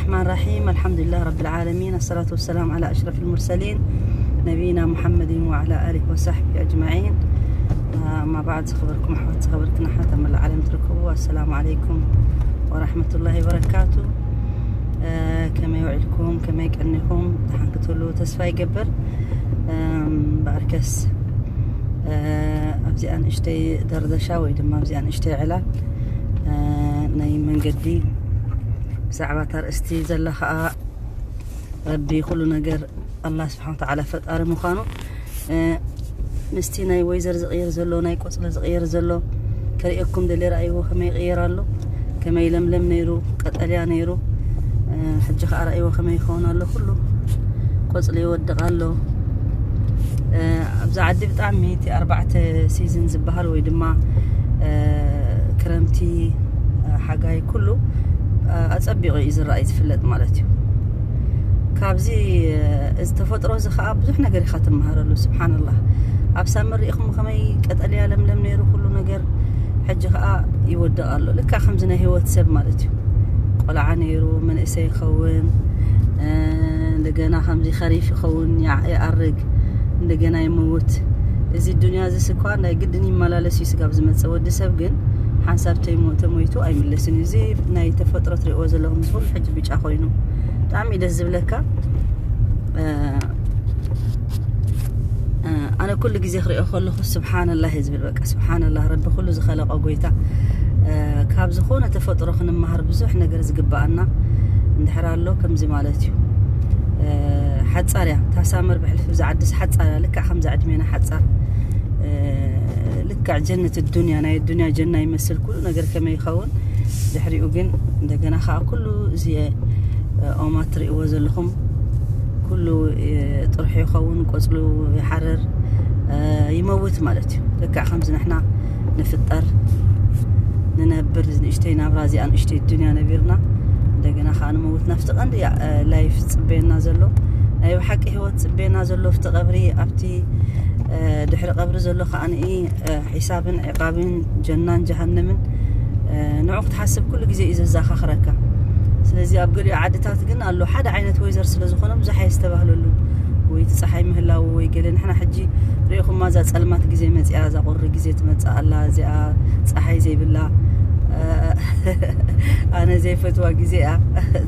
الرحمن الرحيم. الحمد لله رب العالمين. الصلاة والسلام على أشرف المرسلين نبينا محمد وعلى آله وصحبه أجمعين. أما بعد، ዝኸበርኩም ኣሕዋት፣ ዝኸበርክን ኣሕዋት ኣብ መላእ ዓለም ትርከቡ፣ السلام عليكم ورحمة الله وبركاته. ከመይ ውዒልኩም? ከመይ ቀኒኹም? ደሓን ክትህልዉ ተስፋ ይገብር። እምበኣርከስ ኣብዚኣ ንእሽተይ ደርደሻ ወይ ድማ ኣብዚኣ ንእሽተይ ዕላል ናይ መንገዲ ብዛዕባ እታ ርእስቲ ዘላ ኸኣ ረቢ ኩሉ ነገር ኣላህ ስብሓን ወተዓላ ፈጣሪ ምዃኑ ምስቲ ናይ ወይዘር ዝቕየር ዘሎ፣ ናይ ቆጽሊ ዝቕየር ዘሎ ከርእየኩም ደልየ። ረኣይዎ ከመይ ይቕየር ኣሎ፣ ከመይ ለምለም ነይሩ፣ ቀጠልያ ነይሩ። ሕጂ ኸኣ ረኣይዎ ከመይ ይኸውን ኣሎ፣ ኩሉ ቆጽሊ ይወድቕ ኣሎ። ኣብዚ ዓዲ ብጣዕሚ እቲ ኣርባዕተ ሲዝን ዝበሃል ወይ ድማ ክረምቲ፣ ሓጋይ፣ ኩሉ ኣጸቢቑ እዩ ዝረኣይ ዝፍለጥ ማለት እዩ። ካብዚ እዚ ተፈጥሮ እዚ ኸኣ ብዙሕ ነገር ኢኻ ትመሃረሉ። ስብሓንላህ፣ ኣብ ሳመር ርኢኹም ከመይ ቀጠልያ ለምለም ነይሩ ኩሉ ነገር። ሕጂ ኸኣ ይወድቕ ኣሎ። ልክዕ ከምዚ ናይ ህይወት ሰብ ማለት እዩ። ቆልዓ ነይሩ፣ መንእሰይ ይኸውን፣ እንደገና ከምዚ ኸሪፍ ይኸውን፣ ይኣ-፣ ይኣርግ፣ እንደገና ይመውት። እዚ ዱንያ እዚ ስኳ ናይ ግድን ይመላለስ እዩ ስጋብ ዝመጽእ። ወዲ ሰብ ግን ሓንሳብ ተይሞ-፣ ተሞይቱ ኣይምለስን እዩ። እዚ ናይ ተፈጥሮ ትርእይዎ ዘለኹም እዚ ኩሉ ሕጂ ብጫ ኮይኑ ብጣዕሚ እዩ ደስ ዝብለካ። ኣነ ኩሉ ግዜ ክሪኦ ከለኹ ስብሓንላህ እየ ዝብል። በቃ ስብሓንላህ፣ ረቢ ኩሉ ዝኸለቆ ጎይታ። ካብ ዝኾነ ተፈጥሮ ክንመሃር ብዙሕ ነገር ዝግበኣና እንድሕር ኣሎ ከምዚ ማለት እዩ። ሓጻር እያ እታ ሳመር፣ ብሕልፊ ብዛ ዓድስ ሓጻር እያ፣ ልክዕ ከምዛ ዕድሜና ሓጻር። ልክዕ ጀነት ዱንያ፣ ናይ ዱንያ ጀና ይመስል ኩሉ ነገር ከመይ ይኸውን። ድሕሪኡ ግን እንደገና ኸኣ ኩሉ እዚ ኦማት ትርእይዎ ዘለኹም ኩሉ ጥርሑ ይኸውን፣ ቆጽሉ ይሓርር፣ ይመውት ማለት እዩ። ልክዕ ከምዚ ንሕና ንፍጠር፣ ንነብር፣ ንእሽተይ ናብራ እዚኣ ንእሽተይ ዱንያ ነቢርና እንደገና ኸኣ ንመውት። ናብቲ ቀንዲ ላይፍ ዝጽበየና ዘሎ፣ ናይ ብሓቂ ህይወት ዝጽበየና ዘሎ ኣብቲ ቀብሪ፣ ኣብቲ ድሕሪ ቀብሪ ዘሎ ኸኣ ንኢ ሒሳብን ዕቃብን ጀናን ጀሃነምን ንዑ ክትሓስብ ኩሉ ግዜ እዩ ዘዘኻኽረካ። ስለዚ ኣብ ገሊኡ ዓድታት ግን ኣሎ ሓደ ዓይነት ወይዘር ስለ ዝኾነ ብዙሕ ኣየስተባህለሉን። ወይ እቲ ጸሓይ ምህላው ወይ ገለ። ንሕና ሕጂ ርኢኹማ እዛ ጸልማት ግዜ መጺኣ፣ እዛ ቁሪ ግዜ ትመጽእ ኣላ፣ እዚኣ ጸሓይ ዘይብላ፣ ኣነ ዘይፈትዋ ግዜ እያ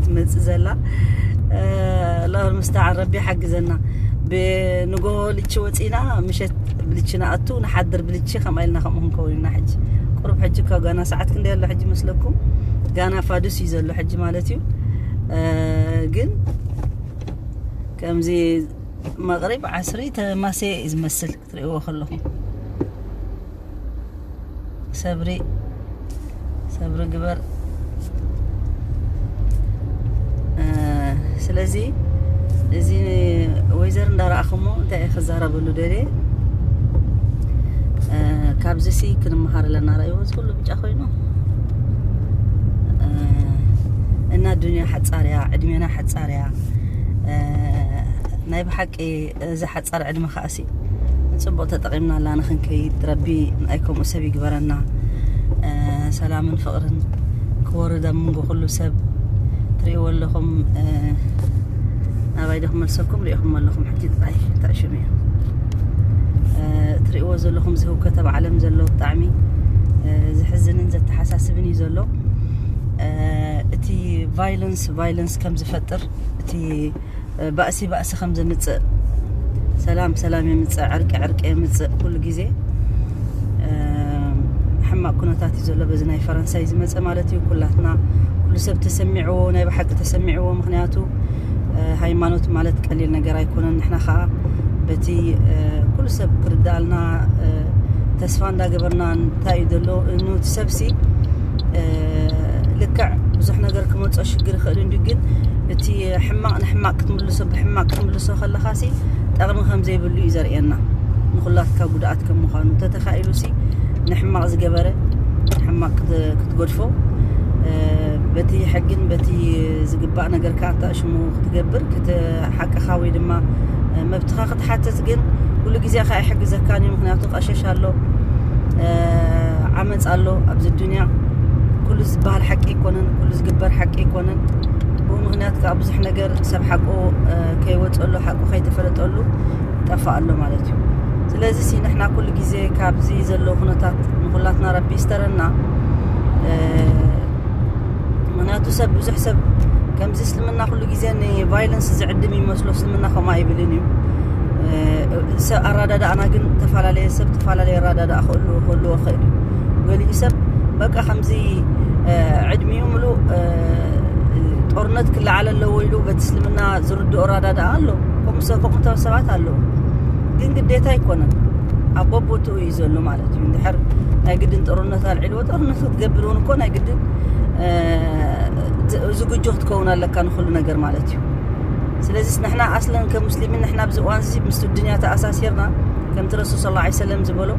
ትመጽእ ዘላ። ኣላሁ ልሙስተዓን፣ ረቢ ይሓግዘና። ብንጎ ልቺ ወጺና፣ ምሸት ብልቺ ንኣቱ፣ ንሓድር ብልቺ፣ ከምኣ ኢልና ከምኡ ክንከውን ኢና። ሕጂ ቁሩብ ሕጂ እኳ ጋና ሰዓት ክንደይ ኣሎ ሕጂ መስለኩም? ጋና ፋዱስ እዩ ዘሎ ሕጂ ማለት እዩ። እ፣ ግን ከምዚ መቕሪብ ዓስሪ ተማሴ እዩ ዝመስል ክትርእይዎ ከለኹም። ሰብሪ፣ ሰብሪ ግበር። እ፣ ስለዚ እዚ ወይዘር እንዳረኣኹሞ እንታይ እየ ክዛረበሉ ደልየ? እ፣ ካብዚ ሲ ክንመሃር ኣለና። ረእይዎ፣ እዚ ኩሉ ብጫ ኮይኑ። እ፣ እና ዱንያ ሓጻር እያ፣ ዕድሜና ሓጻር እያ። እ፣ ናይ ብሓቂ እዚ ሓጻር ዕድመ ከኣሲ ንጽቡቕ ተጠቒምናላ ንኽንከይድ ረቢ ናይ ከምኡ ሰብ ይግበረና። እ፣ ሰላምን ፍቕርን ክወርድ ኣብ መንጎ ኩሉ ሰብ። ትርእይዎ ኣለኹም፣ እ፣ ናባይ ዶ ክመልሰኩም? ርኢኹም ኣለኹም። ሕጂ ጥራይ ተዕሽኑ እዮም። እ፣ ትርእይዎ ዘለኹም እዚ ህውከት ኣብ ዓለም ዘሎ ብጣዕሚ፣ እ፣ ዘሕዝንን ዘተሓሳስብን እዩ ዘሎ። እ፣ እቲ ቫይለንስ፣ ቫይለንስ ከም ዝፈጥር፣ እቲ ባእሲ ባእሲ ከም ዘምጽእ፣ ሰላም ሰላም የምጽእ፣ ዕርቂ ዕርቂ የምጽእ። ኩሉ ግዜ፣ እ፣ ሕማቕ ኩነታት እዩ ዘሎ በዚ ናይ ፈረንሳይ ዝመጸ ማለት እዩ። ኩላትና፣ ኩሉ ሰብ ተሰሚዕዎ፣ ናይ ብሓቂ ተሰሚዕዎ። ምኽንያቱ፣ እ፣ ሃይማኖት ማለት ቀሊል ነገር ኣይኮነን። ንሕና ኸኣ በቲ፣ እ፣ ኩሉ ሰብ ክርዳኣልና፣ እ፣ ተስፋ እንዳገበርና፣ እንታይ እዩ ዘሎ፣ እ፣ ኑቲ ሰብሲ፣ እ፣ ልክዕ ብዙሕ ነገር ክመጾ ሽግር ይኽእል እንድዩ፣ ግን እቲ ሕማቕ ንሕማቕ ክትምልሶ፣ ብሕማቕ ክትምልሶ ከለኻሲ ጠቕሚ ከም ዘይብሉ እዩ ዘርእየና። ንኹላትካ ጉድኣት ከም ምዃኑ፣ እንተተኻኢሉሲ ንሕማቕ ዝገበረ ሕማቕ ክት-፣ ክትገድፎ፣ እ፣ በቲ ሕግን በቲ ዝግባእ ነገር ከኣ ኣታእሽሙ ክትገብር፣ ክት-፣ ሓቅኻ ወይ ድማ፣ እ፣ መብትኻ ክትሓትት ግን ኩሉ ግዜ ከኣ ኣይሕግዘካን እዩ። ምኽንያቱ ቀሸሽ ኣሎ፣ እ፣ ዓመጽ ኣሎ ኣብዚ ዱንያ። ኩሉ ዝበሃል ሓቂ ኣይኮነን፣ ኩሉ ዝግበር ሓቂ ኣይኮነን። ብኡ ምኽንያት ከዓ ብዙሕ ነገር ሰብ ሓቁ ከይወፀሉ፣ ሓቁ ከይተፈለጠሉ ይጠፋእ ኣሎ ማለት እዩ። ስለዚ ሲ ንሕና ኩሉ ግዜ ካብዚ ዘሎ ኩነታት ንኩላትና ረቢ ይስተረና። ምክንያቱ ሰብ፣ ብዙሕ ሰብ ከምዚ እስልምና ኩሉ ግዜ ንቫይለንስ ዝዕድም ይመስሎ። እስልምና ከምኡ ኣይብልን እዩ። ሰብ ኣረዳዳእና ግን ተፈላለየ፣ ሰብ ተፈላለየ ኣረዳዳእ ክህልዎ ክህልዎ ክእል እዩ። ገሊኡ ሰብ በቃ ከምዚ ዕድሚኡ ምሉእ ጦርነት ክለዓል ኣለዎ ኢሉ በቲ እስልምና ዝርድኦ ኣረዳዳእ ኣሎ። ከምኡ ሰብ፣ ከምኡ ሰባት ኣለዉ። ግን ግዴታ ኣይኮነን፣ ኣብ ቦቦትኡ እዩ ዘሎ ማለት እዩ። እንድሕር ናይ ግድን ጦርነት ኣልዒልዎ፣ ጦርነት ክትገብር እውን እኮ ናይ ግድን ዝግጁ ክትከውን ኣለካ ንኩሉ ነገር ማለት እዩ። ስለዚስ ንሕና ኣስለን ከሙስሊምን ንሕና ኣብዚ እዋን እዚ ምስቲ ዱንያ ተኣሳሲርና፣ ከምቲ ረሱል ሰለላሁ ዐለይሂ ወሰለም ዝበሎ፣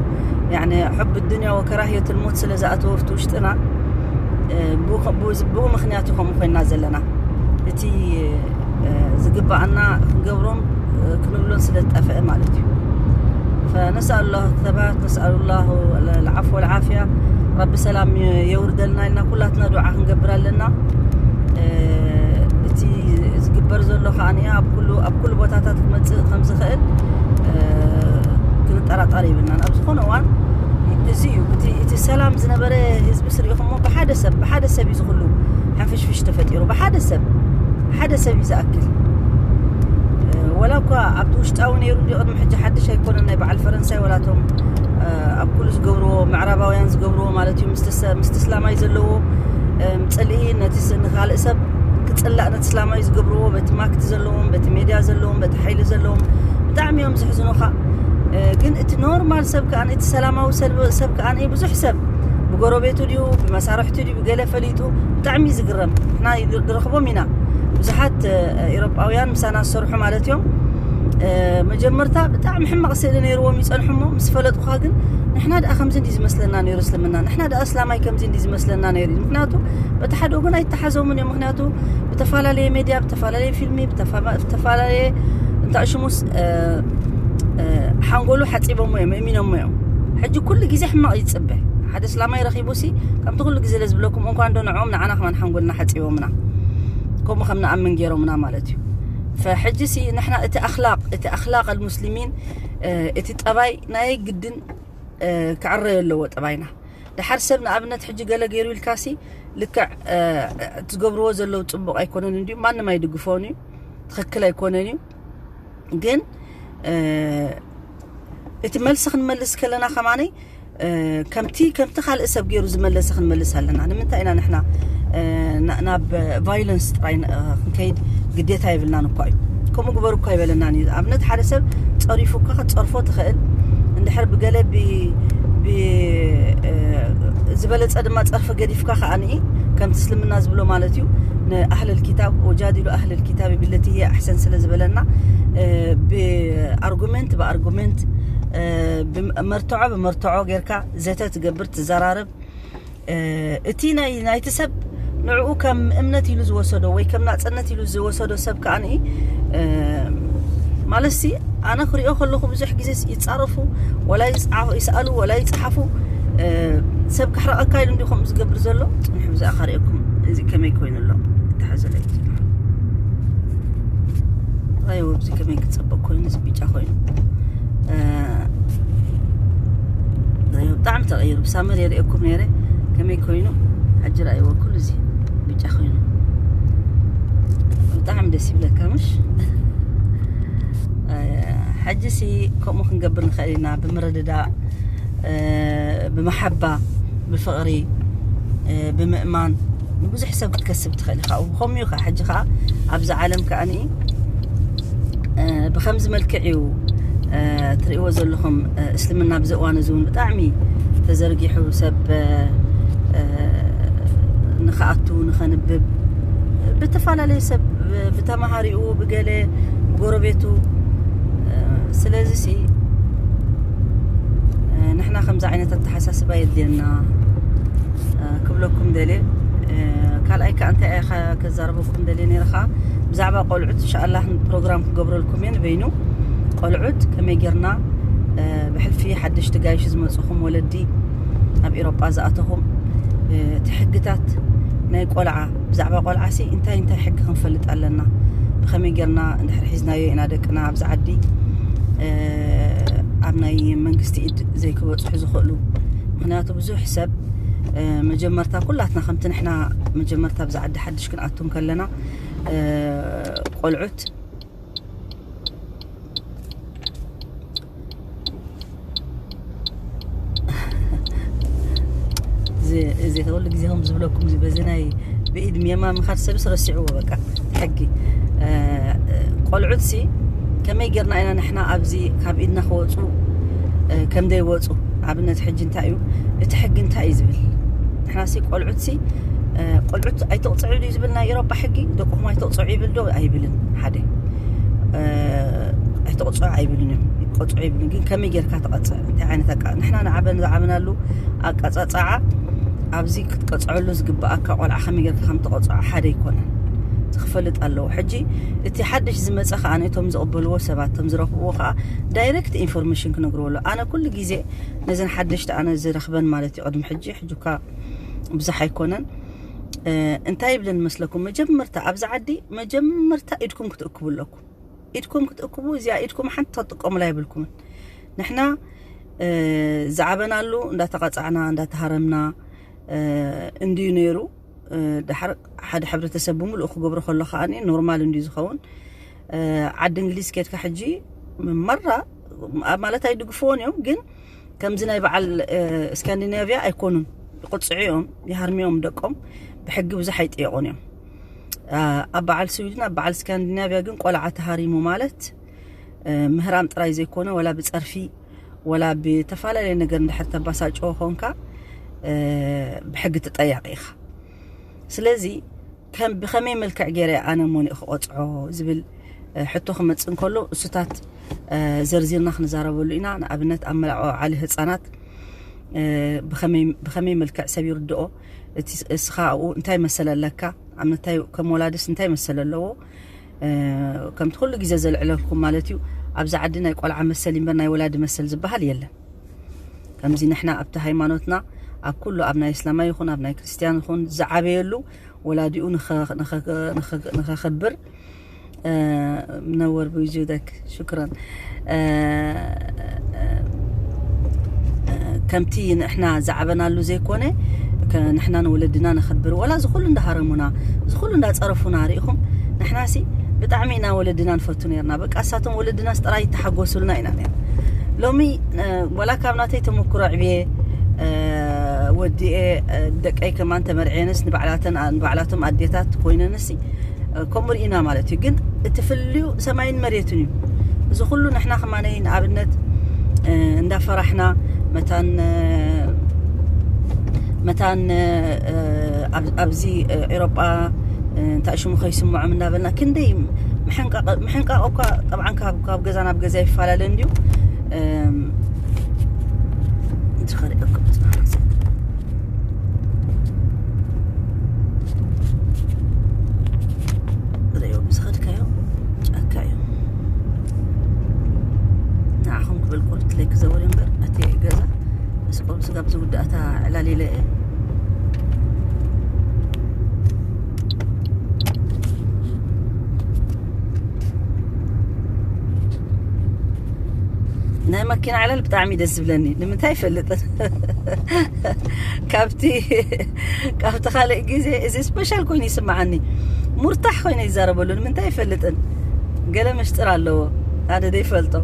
ያኒ ሕብ ዱንያ ወከራህየት ልሞት ስለ ዝኣተወ ኣብቲ ውሽጥና፣ ብኡ ምኽንያት እዩ ከምኡ ኮይና ዘለና። እቲ ዝግባኣና ክንገብሮን ክንብሎን ስለ ዝጠፍአ ማለት እዩ። فنسأل الله الثبات، نسأل الله العفو والعافية። ረቢ ሰላም የውርደልና ኢልና ኩላትና ዱዓ ክንገብር ኣለና። እቲ ዝግበር ዘሎ ከዓ ኣብ ኩሉ፣ ኣብ ኩሉ ቦታታት ክመፅእ ከም ዝኽእል ክንጠራጠር የብልናን። ኣብ ዝኾነ እዋን እዚ እዩ፣ እቲ፣ እቲ ሰላም ዝነበረ ህዝቢ ስርኢኹሞ ብሓደ ሰብ፣ ብሓደ ሰብ እዩ ዝኹሉ ሕንፍሽፍሽ ተፈጢሩ፣ ብሓደ ሰብ፣ ሓደ ሰብ እዩ ዝኣክል። ወላ እኳ ኣብቲ ውሽጣዊ ነይሩ እንዲ ቅድሚ ሕጂ ሓድሽ ኣይኮነን፣ ናይ በዓል ፈረንሳይ ወላቶም ኣብ ኩሉ ዝገብርዎ፣ ምዕራባውያን ዝገብርዎ ማለት እዩ፣ ምስቲ እስላማይ ዘለዎ ፅልኢ፣ ነቲ ንካልእ ሰብ ክፅላእ ነቲ እስላማይ ዝገብርዎ፣ በቲ ማክቲ ዘለዎም፣ በቲ ሜድያ ዘለዎም፣ በቲ ሓይሊ ዘለዎም ብጣዕሚ እዮም ዝሕዝኑኻ። ግን እቲ ኖርማል ሰብ ከኣ፣ እቲ ሰላማዊ ሰብ ከኣ ብዙሕ ሰብ ብጎረቤቱ ድዩ ብመሳርሕቱ ድዩ ብገለ ፈሊጡ ብጣዕሚ ዝግረም። ንሕና ንረኽቦም ኢና፣ ብዙሓት ኤሮጳውያን ምሳና ዝሰርሑ ማለት እዮም። መጀመርታ ብጣዕሚ ሕማቕ ስእሊ ነይርዎም ይጸንሑሞ፣ ምስ ፈለጡኻ ግን ንሕና ደኣ ከምዚ እንዲ ዝመስለና ነይሩ እስልምና፣ ንሕና ደኣ እስላማይ ከምዚ እንዲ ዝመስለና ነይሩ እዩ። ምክንያቱ በቲ ሓደ ወገን ኣይተሓዞምን እዮም። ምክንያቱ ብተፈላለየ ሜድያ፣ ብተፈላለየ ፊልሚ፣ ብተፈላለየ እንታሽሙስ ሓንጎሉ ሓጺቦሞ እዮም፣ እሚኖሞ እዮም። ሕጂ ኩሉ ግዜ ሕማቕ ይጽበ። ሓደ እስላማይ ረኺቡ ሲ ከምቲ ኩሉ ግዜ ለዝብለኩም እንኳን ዶ ንዕኦም ንዓና ከማን ሓንጎልና ሓጺቦምና። ከምኡ ከም ንኣምን ገይሮምና ማለት እዩ። ፈሕጂ ሲ ንሕና እቲ ኣኽላቕ፣ እቲ ኣኽላቕ ኣልሙስሊሚን፣ እቲ ጠባይ ናይ ግድን ክዕረዮ ኣለዎ ጠባይና። ደሓር ሰብ ንኣብነት ሕጂ ገለ ገይሩ ኢልካ ሲ ልክዕ እቲ ዝገብርዎ ዘለዉ ጽቡቕ ኣይኮነን እንድዩ፣ ማንም ኣይድግፎን እዩ፣ ትኽክል ኣይኮነን እዩ። ግን እቲ መልሲ ክንመልስ ከለና ከማነይ ከምቲ፣ ከምቲ ካልእ ሰብ ገይሩ ዝመለሰ ክንመልስ ኣለና። ንምንታይ ኢና ንሕና ናብ ቫይለንስ ጥራይ ክንከይድ ግዴታ የብልናን እኳ እዩ። ከምኡ ግበሩ እኳ ይበለናን እዩ። ኣብነት ሓደ ሰብ ጸሪፉካ ክትጸርፎ ትኽእል። እንድሕር ብገለ ብ-፣ ብ-፣ ዝበለጸ ድማ ጸርፊ ገዲፍካ ከኣ ንኢ ከምቲ እስልምና ዝብሎ ማለት እዩ። ንኣህለል ኪታብ ወጃዲሉ ኣህለል ኪታብ ብለቲ ህየ ኣሕሰን ስለ ዝበለና፣ ብኣርጉመንት ብኣርጉመንት፣ መርትዖ ብመርትዖ ጌርካ ዘተ ትገብር፣ ትዘራረብ። እቲ ናይ፣ ናይቲ ሰብ ንዕኡ ከም እምነት ኢሉ ዝወሰዶ ወይ ከም ናጽነት ኢሉ ዝወሰዶ ሰብ ከኣ ንኢ፣ ማለት ሲ ኣነ ክሪኦ ከለኹ ብዙሕ ግዜ ይጻረፉ፣ ወላ ይጽዓፉ፣ ይስኣሉ፣ ወላ ይጽሓፉ። ሰብ ክሕረቐካ ኢሉ እንዲ ከምኡ ዝገብር ዘሎ። ጽንሑ ብዛኣ ከርእየኩም እዚ ከመይ ኮይኑ ኣሎ። ተሓዘለይ። ኣይ፣ ወብዚ ከመይ ክጸበቕ ኮይኑ፣ እዚ ብጫ ኮይኑ። ኣይ፣ ብጣዕሚ ተቐይሩ። ብሳመር የርእየኩም ነይረ። ከመይ ኮይኑ፣ ሕጂ ረኣይዎ ኩሉ እዚ ብጫ ኮይኑ። ብጣዕሚ ደስ ይብለካ፣ ምሽ? ኣይ፣ ሕጂ ሲ ከምኡ ክንገብር ንኽእል ኢና፣ ብምርድዳእ፣ ብመሓባ፣ ብፍቕሪ፣ ብምእማን ንብዙሕ ሰብ ክትከስብ ትኽእል ኢኻ። ብኸምኡ እዩ ከዓ ሕጂ ከዓ ኣብዚ ዓለም ከዓ ንኢ ብኸምዚ መልክዕ እዩ ትርእይዎ ዘለኹም። እስልምና ኣብዚ እዋን እዚ እውን ብጣዕሚ ተዘርጊሑ ሰብ ንኽኣቱ፣ ንኸንብብ፣ ብተፈላለየ ሰብ፣ ብተምሃሪኡ፣ ብገለ፣ ብጎረቤቱ። ስለዚ ሲ ንሕና ከምዚ ዓይነት ኣተሓሳስባ የድልየና ክብለኩም ደልየ። ካልኣይ ከዓ እንታይ እየ ከዛረበኩም ደልየ ነይረ ከዓ ብዛዕባ ቆልዑት፣ እንሻኣላህ ፕሮግራም ክገብረልኩም እየ ንበይኑ። ቆልዑት ከመይ ጌርና ብሕልፊ ሓደሽቲ ጋይሽ ዝመፅኹም ወለዲ፣ ኣብ ኤሮጳ ዝኣተኹም፣ እቲ ሕግታት ናይ ቆልዓ፣ ብዛዕባ ቆልዓ ሲ እንታይ እንታይ ሕጊ ክንፈልጥ ኣለና? ብኸመይ ጌርና እንድሕር ሒዝናዮ ኢና ደቅና ኣብዚ ዓዲ ኣብ ናይ መንግስቲ ኢድ ዘይክበፅሑ ዝኽእሉ? ምክንያቱ ብዙሕ ሰብ መጀመርታ ኩላትና ከምቲ ንሕና መጀመርታ ኣብዚ ዓዲ ሓድሽ ክንኣቱ ከለና ቆልዑት እዚ ኩሉ ግዜ ከም ዝብለኩም እዚ በዚ ናይ ብኢድ ሜማ ምኻድ ሰብስ ረሲዕዎ በቃ ሕጊ ቆልዑት ሲ ከመይ ጌርና ኢና ንሕና ኣብዚ ካብ ኢድና ክወፁ ከም ዘይወፁ ኣብነት ሕጂ እንታይ እዩ እቲ ሕጊ እንታይ እዩ ዝብል ንሕና ሲ ቆልዑት ሲ ቆልዑት ኣይተቕፅዑ ድዩ ዝብል ናይ ኤሮጳ ሕጊ ደቅኹም ኣይተቕፅዑ ይብል ዶ ኣይብልን ሓደ ኣይተቕፅዑ ኣይብልን እዮም ይቆፅዑ ይብልን ግን ከመይ ጌርካ ተቐፅዕ እንታይ ዓይነት ኣቃ ንሕና ንዓበን ዝዓበናሉ ኣቀፃፃዓ ኣብዚ ክትቀፅዐሉ ዝግባኣካ ቆልዓ ከመይ ጌርካ ከም ተቐፅዖ ሓደ ኣይኮነን ክፈልጥ ኣለዎ ሕጂ እቲ ሓድሽ ዝመፀ ከዓ ነቶም ዝቕበልዎ ሰባት ቶም ዝረኽብዎ ከዓ ዳይሬክት ኢንፎርሜሽን ክነግርዎ ኣሎ ኣነ ኩሉ ግዜ ነዘን ሓደሽቲ ኣነ ዝረኽበን ማለት እዩ ቅድሚ ሕጂ ሕጁካ ብዙሕ ኣይኮነን እንታይ ይብለን መስለኩም መጀመርታ ኣብዚ ዓዲ መጀመርታ ኢድኩም ክትእክቡ ኣለኩም ኢድኩም ክትእክቡ እዚኣ ኢድኩም ሓንቲ ክትጥቀሙላ የብልኩምን ንሕና ዝዓበናሉ እንዳተቐፃዕና እንዳተሃረምና እንድዩ ነይሩ ድሓር ሓደ ሕብረተሰብ ብምልኡ ክገብሮ ከሎ ከዓ ኖርማል እንድዩ ዝኸውን ዓዲ እንግሊዝ ኬድካ ሕጂ መራ ማለት ኣይድግፍዎን እዮም ግን ከምዚ ናይ በዓል ስካንዲናቪያ ኣይኮኑን ይቆፅዑ እዮም ይሃርሚዮም ደቆም ብሕጊ ብዙሕ ኣይጥየቑን እዮም ኣብ በዓል ስዊድን ኣብ በዓል ስካንዲናቪያ ግን ቆልዓ ተሃሪሙ ማለት ምህራም ጥራይ ዘይኮነ ወላ ብፀርፊ ወላ ብተፈላለየ ነገር እንድሕር ተባሳጭዎ ኾንካ ብሕጊ ትጠየቕ ኢኻ ስለዚ ከም ብኸመይ መልክዕ ገይረ ኣነ ሞኒእ ክቆፅዖ ዝብል ሕቶ ክመፅእ እንከሎ እሱታት ዘርዚርና ክንዛረበሉ ኢና ንኣብነት ኣብ መለዓዓሊ ህፃናት ብኸመይ መልክዕ ሰብ ይርድኦ እቲ እስኻ ኣብኡ እንታይ መሰል ኣለካ ኣብነታይ ከም ወላድስ እንታይ መሰል ኣለዎ ከምቲ ኩሉ ግዜ ዘልዕለልኩም ማለት እዩ ኣብዚ ዓዲ ናይ ቆልዓ መሰል እምበር ናይ ወላዲ መሰል ዝበሃል የለን ከምዚ ንሕና ኣብቲ ሃይማኖትና ኣብ ኩሉ ኣብ ናይ እስላማይ ይኹን ኣብ ናይ ክርስትያን ይኹን ዝዓበየሉ ወላዲኡ ንኸኽብር ነወር ብውጁደክ ሽክረን ከምቲ ንሕና ዝዓበናሉ ዘይኮነ ንሕና ንወለድና ነኸብር ወላ ዝኩሉ እንዳሃረሙና ዝኩሉ እንዳፀረፉና ርኢኹም ንሕናሲ ብጣዕሚ ኢና ወለድና ንፈቱ ነርና በቃ እሳቶም ወለድናስ ጥራይ ይተሓጎሱልና ኢና ነር ሎሚ ወላ ካብ ናተይ ተመክሮ ዕብየ ወዲኤ ደቀይ ከማን ተመርዕየንስ ንባዕላቶም ኣዴታት ኮይነንሲ ከምኡ ርኢና ማለት እዩ ግን እቲ ፍልዩ ሰማይን መሬትን እዩ እዚ ኩሉ ንሕና ከማነይ ንኣብነት እንዳፈራሕና መታን መታን ኣብዚ ኤሮጳ እንታይ ሽሙ ከይስምዖም እናበልና ክንደይ ምሕንቃቕ እኳ ጠብዓን ካብ ገዛ ናብ ገዛ ይፈላለ እንድዩ ዝኸሪቀኩም ርእዮ ምስ ኸድካዮ ጫካ እዩ ንዓኹም ክብል ቁርትለይ ክዘውር እምበር እቲ ገዛ ምስ ቁርብ ስጋብ ዝውዳእታ ዕላሊለ እየ ናይ መኪና ዕላል ብጣዕሚ ደስ ዝብለኒ ንምንታይ ይፈልጥን ካብቲ ካብቲ ካልእ ግዜ እዚ ስፔሻል ኮይኑ ይስምዓኒ ሙርታሕ ኮይነ ይዛረበሉ ንምንታይ ይፈልጥን ገለ ምሽጥር ኣለዎ ኣነ ዘይፈልጦ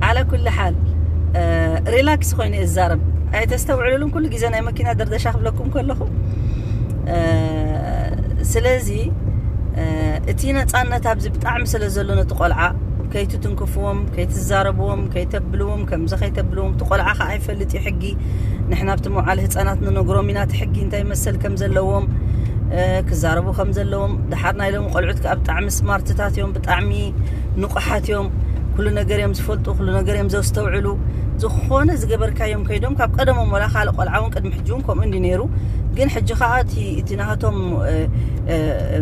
ዓላ ኩሉ ሓል ሪላክስ ኮይነ እዛረብ ኣይተስተውዕሉሉን ኩሉ ግዜ ናይ መኪና ደርደሻ ክብለኩም ከለኹ ስለዚ እቲ ነፃነት ኣብዚ ብጣዕሚ ስለ ዘሎ ነቲ ቆልዓ ከይትትንክፍዎም ከይትዛረብዎም ከይተብልዎም ከምዚ ከይተብልዎም እቲ ቆልዓ ከዓ ኣይፈልጥ እዩ ሕጊ ንሕና ኣብቲ መውዓሊ ህፃናት ንነግሮም ኢና እቲ ሕጊ እንታይ መሰል ከም ዘለዎም ክዛረቡ ከም ዘለዎም ድሓር ናይ ሎም ቆልዑት ከዓ ብጣዕሚ ስማርትታት እዮም ብጣዕሚ ንቑሓት እዮም ኩሉ ነገር እዮም ዝፈልጡ ኩሉ ነገር እዮም ዘስተውዕሉ ዝኾነ ዝገበርካዮም ከይዶም ካብ ቀደሞም ወላ ካልእ ቆልዓ እውን ቅድሚ ሕጂ እውን ከምኡ እንዲ ነይሩ ግን ሕጂ ከዓ እቲ ናሃቶም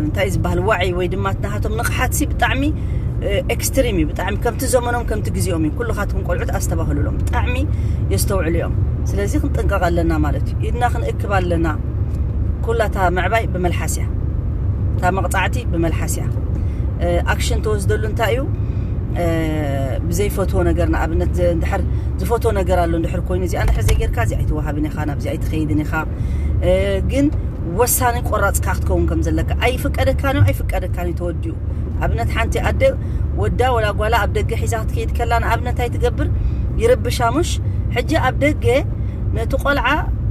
እንታይ ዝበሃል ዋዒ ወይ ድማ ናሃቶም ንቕሓት ሲ ብጣዕሚ ኤክስትሪም እዩ ብጣዕሚ ከምቲ ዘመኖም ከምቲ ግዜኦም እዩ ኩልኻትኩም ቆልዑት ኣስተባህሉሎም ብጣዕሚ የስተውዕሉ እዮም ስለዚ ክንጥንቀቕ ኣለና ማለት እዩ ኢድና ክንእክብ ኣለና ኩላ እታ ምዕባይ ብመልሓስ እያ። እታ መቕጻዕቲ ብመልሓስ እያ። ኣክሽን ተወስደሉ እንታይ እዩ? ብዘይፈትዎ ነገር፣ ንኣብነት እንድሕር ዝፈትዎ ነገር ኣሎ እንድሕር ኮይኑ፣ እዚኣ እንድሕር ዘይጌርካ እዚኣ ኣይትወሃብን ኢኻ፣ ናብዚ ኣይትኸይድን ኢኻ። ግን ወሳኒ ቆራጽ ከኣ ክትከውን ከም ዘለካ። ኣይፍቀደካን እዩ፣ ኣይፍቀደካን እዩ፣ ተወዲኡ። ኣብነት ሓንቲ ኣደ ወዳ ወላ ጓላ ኣብ ደገ ሒዛ ክትከይድ ከላ፣ ንኣብነት እንታይ ትገብር? ይርብሻ፣ ምሽ? ሕጂ ኣብ ደገ ነቲ ቆልዓ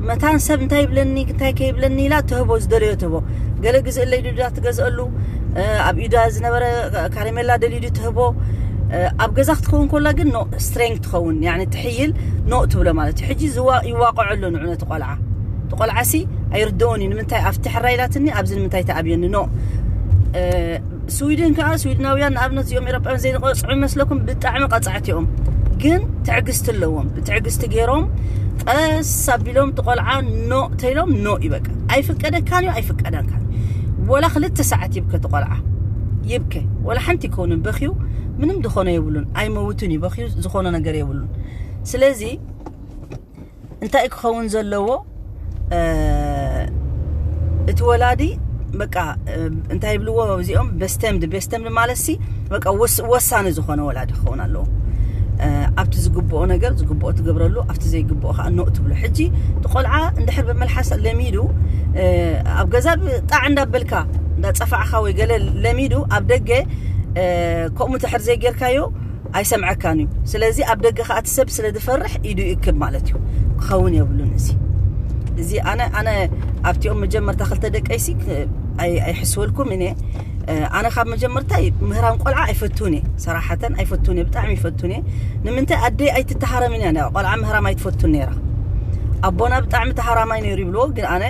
መታን ሰብ እንታይ ይብለኒ እንታይ ከይብለኒ ኢላ ትህቦ፣ ዝደለዮ ትህቦ። ገለ ግዝእለይ ድዳ ትገዝአሉ፣ ኣብ ኢዳ ዝነበረ ካረሜላ ደሊዱ ትህቦ። ኣብ ገዛ ክትከውን ኮላ ግን ኖ፣ ስትሬንግ ትኸውን፣ ያኒ ትሕይል፣ ኖ ትብሎ ማለት እዩ። ሕጂ ይዋቆዐ ኣሎ ንዑ ነቲ ቆልዓ። እቲ ቆልዓ ሲ ኣይርድኦን እዩ። ንምንታይ ኣብቲ ሕራይ ኢላትኒ ኣብዚ ንምንታይ ተኣብየኒ? ኖ። ስዊድን ከኣ፣ ስዊድናውያን ንኣብነት እዚኦም ኤሮጳውያን ዘይንቐጽዑ ይመስለኩም? ብጣዕሚ ቀጻዕቲ እዮም፣ ግን ትዕግስቲ ኣለዎም። ብትዕግስቲ ገይሮም ቀስ ኣቢሎም እቲ ቆልዓ ኖ ተይሎም ኖ ይበቃ። ኣይፍቀደካን እዩ፣ ኣይፍቀደካን እዩ። ወላ ክልተ ሰዓት ይብከ እቲ ቆልዓ፣ ይብከ፣ ወላ ሓንቲ ይከውንን በኽዩ ምንም ዝኾነ የብሉን። ኣይመውትን እዩ በኽዩ፣ ዝኾነ ነገር የብሉን። ስለዚ እንታይ ክኸውን ዘለዎ? እቲ ወላዲ በቃ እንታይ ይብልዎ እዚኦም? በስተምድ። በስተምድ ማለት ሲ በቃ ወሳኒ ዝኾነ ወላዲ ክኸውን ኣለዎ። ኣብቲ ዝግብኦ ነገር ዝግብኦ ትገብረሉ፣ ኣብቲ ዘይግብኦ ከዓ ኖእ ትብሎ። ሕጂ እቲ ቆልዓ እንድሕር ብመልሓስ ለሚዱ፣ ኣብ ገዛ ጣዕ እንዳበልካ እንዳፀፋዕካ ወይ ገለ ለሚዱ፣ ኣብ ደገ ከምኡ ትሕር ዘይጌርካዮ ኣይሰምዐካን እዩ። ስለዚ ኣብ ደገ ከዓ እቲ ሰብ ስለ ዝፈርሕ ኢዱ ይእክብ ማለት እዩ። ክኸውን የብሉን። እዚ እዚ ኣነ ኣነ ኣብቲኦም መጀመርታ ክልተ ደቀይሲ ኣይሕስወልኩም እኔ። ኣነ ካብ መጀመርታ ምህራም ቆልዓ ኣይፈቱን እየ፣ ሰራሓተን ኣይፈቱን እየ፣ ብጣዕሚ ይፈቱን እየ። ንምንታይ ኣደይ ኣይትተሃረምን እያ፣ ቆልዓ ምህራም ኣይትፈቱን ነይራ። ኣቦና ብጣዕሚ ተሃራማይ ነይሩ ይብልዎ፣ ግን ኣነ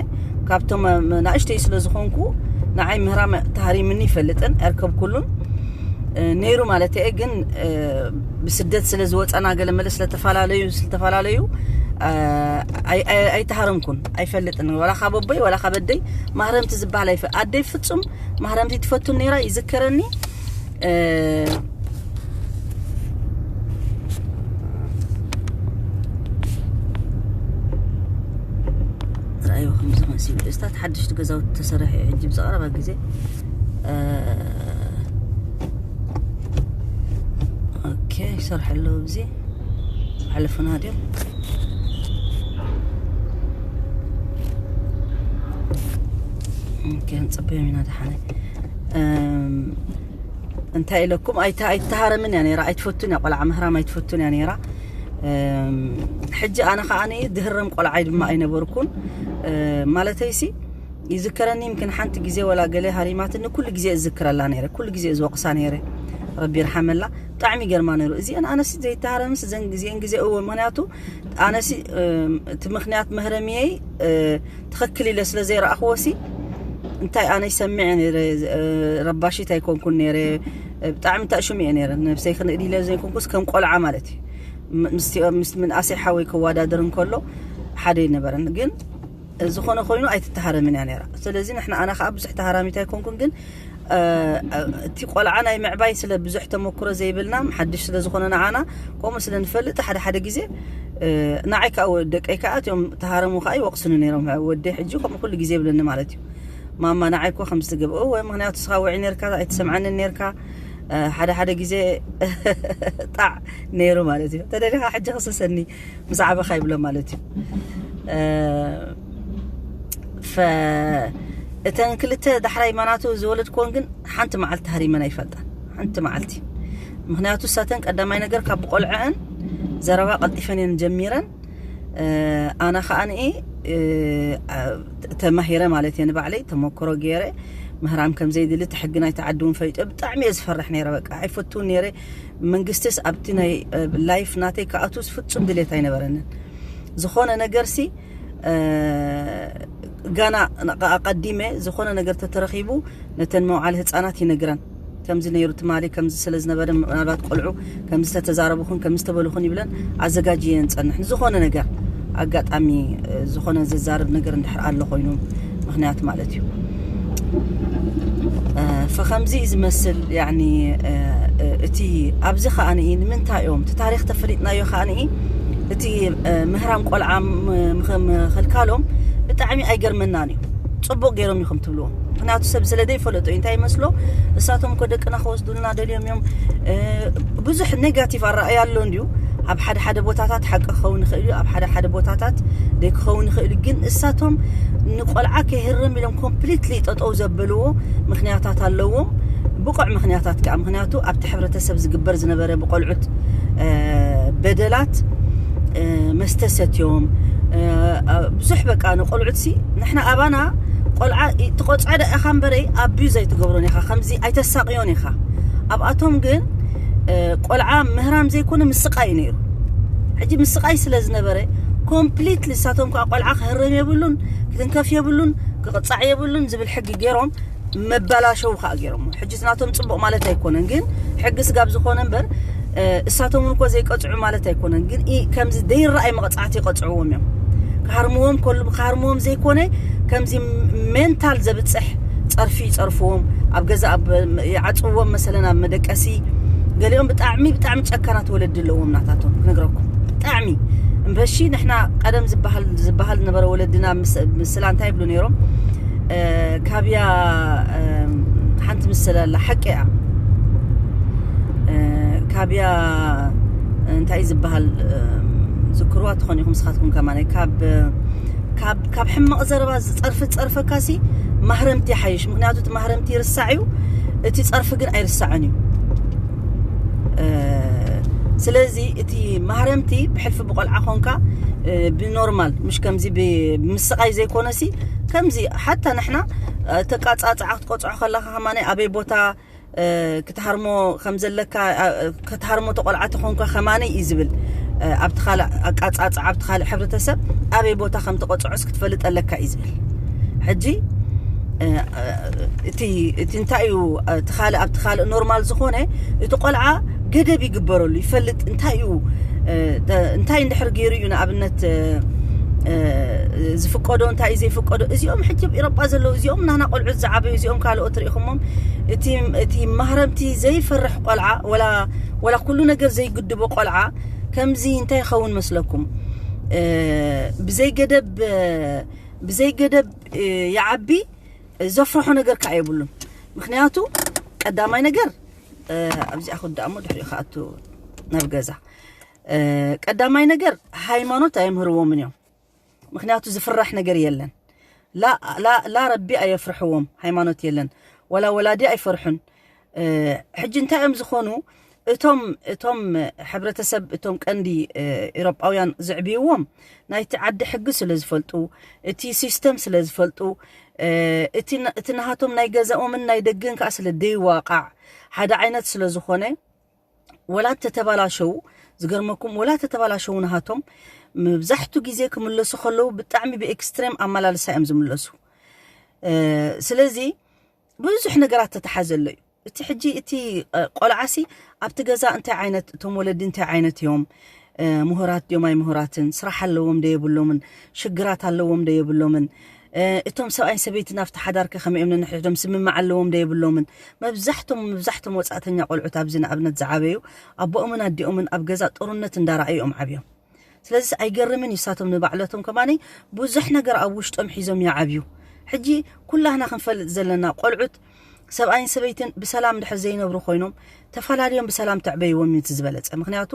ካብቶም ናእሽተይ ስለ ዝኾንኩ ንዓይ ምህራም ተሃሪምኒ ይፈልጥን ኣይርከብኩሉን። ነይሩ ማለት እየ፣ ግን ብስደት ስለ ዝወፀና ገለ መለ ስለተፈላለዩ ስለተፈላለዩ ኣይተሃረምኩን፣ ኣይፈልጥን። ወላ ካብ ኣቦይ ወላ ካብ ኣደይ ማህረምቲ ዝበሃል ኣይፈ ኣደይ ፍጹም ማህረምቲ ትፈቱን ነይራ ይዝከረኒ። ረኣይዎ ከምዚ መሲሉ እዚታት ሓድሽቲ ገዛውቲ ተሰርሐ ሕጂ ብዝቐረባ ግዜ ኦኬ ይሰርሐ ኣለዉ። እዚ ሓለፉና ድዮም? ክንፅበዮም ኢና። ደሓነ እንታይ ኢለኩም? ኣይተሃረምን እያ ነይራ፣ ኣይትፈቱን እያ ቆልዓ ምህራም ኣይትፈቱን እያ ነይራ። ሕጂ ኣነ ከዓ ድህረም ቆልዓይ ድማ ኣይነበርኩን ማለተይሲ ይዝከረኒ። ይምክን ሓንቲ ግዜ ወላ ገለ ሃሪማትኒ ኩሉ ግዜ እዝክረላ ነይረ፣ ኩሉ ግዜ እዝወቅሳ ነይረ። ረቢ ይርሓመላ። ብጣዕሚ ይገርማ ነይሩ። እዚአን ኣነስ ዘይተሃረምስ እዘን ግዜን ግዜ እወ፣ ምክንያቱ ኣነሲ እቲ ምክንያት መህረምየይ ትኽክል ኢለ ስለ ዘይረኣኽዎ ሲ እንታይ ኣነ ይሰምዕ ነይረ። ረባሺት ኣይኮንኩን ነይረ። ብጣዕሚ ተእሽም እየ ነይረ። ነብሰይ ክንእድ ኢለ ዘይኮንኩስ ከም ቆልዓ ማለት እዩ። ምስ ምንኣሰይ ሓወይ ከወዳደር እንከሎ ሓደ ይነበረን። ግን ዝኾነ ኮይኑ ኣይትተሃረምን እያ ነይራ። ስለዚ ንሕና ኣነ ከዓ ብዙሕ ተሃራሚት ኣይኮንኩን፣ ግን እቲ ቆልዓ ናይ ምዕባይ ስለ ብዙሕ ተመክሮ ዘይብልና ሓድሽ ስለ ዝኾነ ንዓና ከምኡ ስለ ንፈልጥ ሓደ ሓደ ግዜ ንዓይ ከዓ ደቀይ ከዓ እቲኦም ተሃረሙ ከዓ ይወቅስኑ ነይሮም። ወደይ ሕጂ ከምኡ ኩሉ ግዜ ይብለኒ ማለት እዩ። ማማ ንዓይ እኮ ከምዚ ትገብኦ ወይ ምክንያቱ ስኻ ውዒ ነርካ ኣይትሰምዓንን ነርካ ሓደ ሓደ ግዜ ጣዕ ነይሩ ማለት እዩ። ተደሊኻ ሕጂ ክስሰኒ ብዛዕባኻ ይብሎ ማለት እዩ። እተን ክልተ ዳሕራይ ማናቱ ዝወለድክዎን ግን ሓንቲ መዓልቲ ሃሪመን ኣይፈልጣን፣ ሓንቲ መዓልቲ። ምክንያቱ እሳተን ቀዳማይ ነገር ካብ ብቆልዐአን ዘረባ ቀልጢፈን እየን ጀሚረን። ኣነ ከዓ ንኢ ተማሂረ ማለት እየ፣ ንባዕለይ ተመክሮ ገይረ ምህራም ከም ዘይድሊ እቲ ሕጊ ናይቲ ዓዲ እውን ፈሊጠ። ብጣዕሚ እየ ዝፈርሕ ነይረ፣ በቃ ኣይፈትውን ነይረ። መንግስትስ ኣብቲ ናይ ላይፍ ናተይ ክኣትውስ ፍጹም ድሌት ኣይነበረንን። ዝኾነ ነገርሲ ጋና ኣቐዲመ ዝኾነ ነገር ተተረኺቡ ነተን መውዓሊ ህፃናት ይነግረን። ከምዚ ነይሩ ትማሊ ከምዚ ስለ ዝነበረ ምናልባት ቆልዑ ከምዚ ተተዛረቡኹን ከምዚ ተበሉኹን ይብለን ኣዘጋጅየን ጸንሕ። ዝኾነ ነገር ኣጋጣሚ ዝኾነ ዘዛርብ ነገር እንድሕር ኣሎ ኮይኑ ምክንያት ማለት እዩ። ፈከምዚ እዩ ዝመስል ያኒ እቲ ኣብዚ ከኣ ንምንታይ እዮም እቲ ታሪክ ተፈሊጥናዮ ከኣ እቲ ምህራም ቆልዓ ምክልካሎም ብጣዕሚ ኣይገርመናን እዩ። ጽቡቕ ገይሮም ኢኹም ትብልዎ። ምኽንያቱ ሰብ ስለ ዘይፈለጦ እዩ። እንታይ ይመስሎ? እሳቶም እኮ ደቅና ክወስዱልና ደልዮም እዮም። እ፣ ብዙሕ ኔጋቲቭ ኣረኣእያ ኣሎ እንድዩ። ኣብ ሓደ ሓደ ቦታታት ሓቂ ክኸውን ይኽእል እዩ፣ ኣብ ሓደ ሓደ ቦታታት ደይ ክኸውን ይኽእል እዩ። ግን እሳቶም ንቆልዓ ከይህረም ኢሎም ኮምፕሊትሊ ጠጠው ዘበልዎ ምኽንያታት ኣለዎም። ብቑዕ ምኽንያታት ከኣ፣ ምኽንያቱ ኣብቲ ሕብረተሰብ ዝግበር ዝነበረ ብቆልዑት፣ እ፣ በደላት፣ እ፣ መስተ ሰትዮም፣ እ፣ ብዙሕ በቃ ንቆልዑት ሲ ንሕና ኣባና ቆልዓ ትቆጽዖ ዶ ኢኻ እምበረይ ኣቢዩዝ ኣይትገብሮን ኢኻ፣ ከምዚ ኣይተሳቕዮን ኢኻ። ኣብኣቶም ግን፣ እ፣ ቆልዓ ምህራም ዘይኮነ ምስቃይ ነይሩ። ሕጂ ምስቃይ ስለ ዝነበረ ኮምፕሊትሊ እሳቶም ከኣ ቆልዓ ክህረም የብሉን፣ ክትንከፍ የብሉን፣ ክቕጻዕ የብሉን ዝብል ሕጊ ገይሮም መበላሸው ከኣ ገይሮም። ሕጂ እቲ ናቶም ጽቡቕ ማለት ኣይኮነን፣ ግን ሕጊ ስጋብ ዝኾነ እምበር፣ እ፣ እሳቶም እውን እኮ ዘይቀጽዑ ማለት ኣይኮነን። ግን ኢ-፣ ከምዚ ደይረኣይ መቕጻዕቲ ይቐጽዕዎም እዮም። ክሃርምዎም ከሉ፣ ክሃርምዎም ዘይኮነ፣ ከምዚ ሜንታል ዘብጽሕ ጸርፊ ይጸርፍዎም፣ ኣብ ገዛ ኣብ፣ ይዓጽውዎም፣ መሰለን ኣብ መደቀሲ። ገሊኦም ብጣዕሚ፣ ብጣዕሚ ጨካናት ወለዲ ኣለዎም ናታቶም፣ ክነግረኩም። ብጣዕሚ። እምበሺ ንሕና ቀደም ዝበሃል፣ ዝበሃል ዝነበረ ወለድና ምስ-፣ ምስላ እንታይ ይብሉ ነይሮም? እ፣ ካብያ፣ እ፣ ሓንቲ ምስላ ኣላ፣ ሓቂ እያ። እ፣ ካብያ እንታይ ዝበሃል፣ እ፣ ዝክርዋ ትኾን ኢኹም ንስኻትኩም ከማን። ካብ፣ ካብ፣ ካብ ሕማቕ ዘረባ ዝጸርፊ ዝጸርፈካሲ ማህረምቲ ይሓይሽ። ምኽንያቱ እቲ ማህረምቲ ይርሳዕ እዩ፣ እቲ ጸርፊ ግን ኣይርሳዕን እዩ። እ፣ ስለዚ እቲ ማህረምቲ ብሕልፊ ብቆልዓ ኾንካ፣ እ፣ ብኖርማል፣ ምሽ ከምዚ ብ-፣ ብምስቓይ ዘይኮነሲ፣ ከምዚ ሓታ ንሕና፣ እ፣ ተቃጻጽዓ ክትቆጽዖ ከለኻ ከማን ኣበይ ቦታ፣ እ፣ ክትሃርሞ ከም ዘለካ፣ እ፣ ክትሃርሞ ተቆልዓ ተኾንካ ከማን እዩ ዝብል። እ፣ ኣብቲ ካልእ ኣቃጻጽዓ፣ ኣብቲ ካልእ ሕብረተሰብ ኣበይ ቦታ ከም ተቆጽዖስ ክትፈልጥ ኣለካ እዩ ዝብል። ሕጂ፣ እ፣ እ፣ እቲ፣ እቲ እንታይ እዩ፣ እ፣ እቲ ካልእ፣ ኣብቲ ካልእ ኖርማል ዝኾነ፣ እቲ ቆልዓ ገደብ ይግበረሉ፣ ይፈልጥ እንታይ እዩ፣ እ፣ ተ-፣ እንታይ እንድሕር ገይሩ እዩ ንኣብነት፣ እ፣ እ፣ ዝፍቀዶ፣ እንታይ እዩ ዘይፍቀዶ። እዚኦም ሕጂ ኣብ ኤሮጳ ዘለዉ፣ እዚኦም ናና ቆልዑት ዝዓበዩ፣ እዚኦም ካልኦት ርኢኹሞም፣ እቲ፣ እቲ ማህረምቲ ዘይፈርሕ ቆልዓ፣ ወላ፣ ወላ ኩሉ ነገር ዘይግድቦ ቆልዓ፣ ከምዚ እንታይ ይኸውን መስለኩም? እ፣ ብዘይ ገደብ፣ እ፣ ብዘይ ገደብ፣ እ፣ ይዓቢ፣ ዘፍርሖ ነገር ከኣ የብሉን። ምኽንያቱ ቀዳማይ ነገር፣ እ፣ ኣብዚኣ ክወድኣ እሞ ድሕሪኡ ክኣቱ ናብ ገዛ። እ፣ ቀዳማይ ነገር ሃይማኖት ኣየምህርዎምን እዮም። ምኽንያቱ ዝፍራሕ ነገር የለን። ላ፣ ላ፣ ላ ረቢ ኣየፍርሕዎም፣ ሃይማኖት የለን። ወላ ወላዲ ኣይፈርሑን። እ፣ ሕጂ እንታይ እዮም ዝኾኑ? እቶም፣ እቶም ሕብረተሰብ፣ እቶም ቀንዲ፣ እ፣ ኤውሮጳውያን ዘዕብይዎም ናይቲ ዓዲ ሕጊ ስለ ዝፈልጡ፣ እቲ ሲስተም ስለ ዝፈልጡ፣ እ፣ እቲ ና-፣ እቲ ናሃቶም ናይ ገዛኦምን ናይ ደገን ከኣ ስለ ደይዋቃዕ ሓደ ዓይነት ስለ ዝኾነ፣ ወላ ተተባላሸው፣ ዝገርመኩም፣ ወላ ተተባላሸው ናሃቶም፣ መብዛሕቱ ግዜ ክምለሱ ከለዉ ብጣዕሚ ብኤክስትሬም ኣመላልሳ እዮም ዝምለሱ። እ፣ ስለዚ ብዙሕ ነገራት ተተሓዘሎ እዩ። እቲ ሕጂ እቲ፣ እ፣ ቆልዓሲ ኣብቲ ገዛ እንታይ ዓይነት፣ እቶም ወለዲ እንታይ ዓይነት እዮም፣ እ፣ ምሁራት ድዮም ኣይምሁራትን፣ ስራሕ ኣለዎም ዶ የብሎምን፣ ሽግራት ኣለዎም ዶ የብሎምን፣ እ፣ እቶም ሰብኣይን ሰበይትን ኣብቲ ሓዳር ከ ከመይ እዮም ነንሕድሕዶም ስምምዕ ኣለዎም ዶ የብሎምን። መብዛሕቶም፣ መብዛሕቶም ወጻእተኛ ቆልዑት ኣብዚ ንኣብነት ዝዓበዩ ኣቦኦምን ኣዲኦምን ኣብ ገዛ ጦርነት እንዳረኣዩ እዮም ዓብዮም። ስለዚስ ኣይገርምን እዩ፣ ንሳቶም ንባዕለቶም ከማኒ ብዙሕ ነገር ኣብ ውሽጦም ሒዞም ይዓብዩ። ሕጂ ኩላህና ክንፈልጥ ዘለና ቆልዑት ሰብኣይን ሰበይትን ብሰላም ድሕር ዘይነብሩ ኮይኖም ተፈላለዮም ብሰላም ተዕበይዎም እዩ እቲ ዝበለጸ። ምኽንያቱ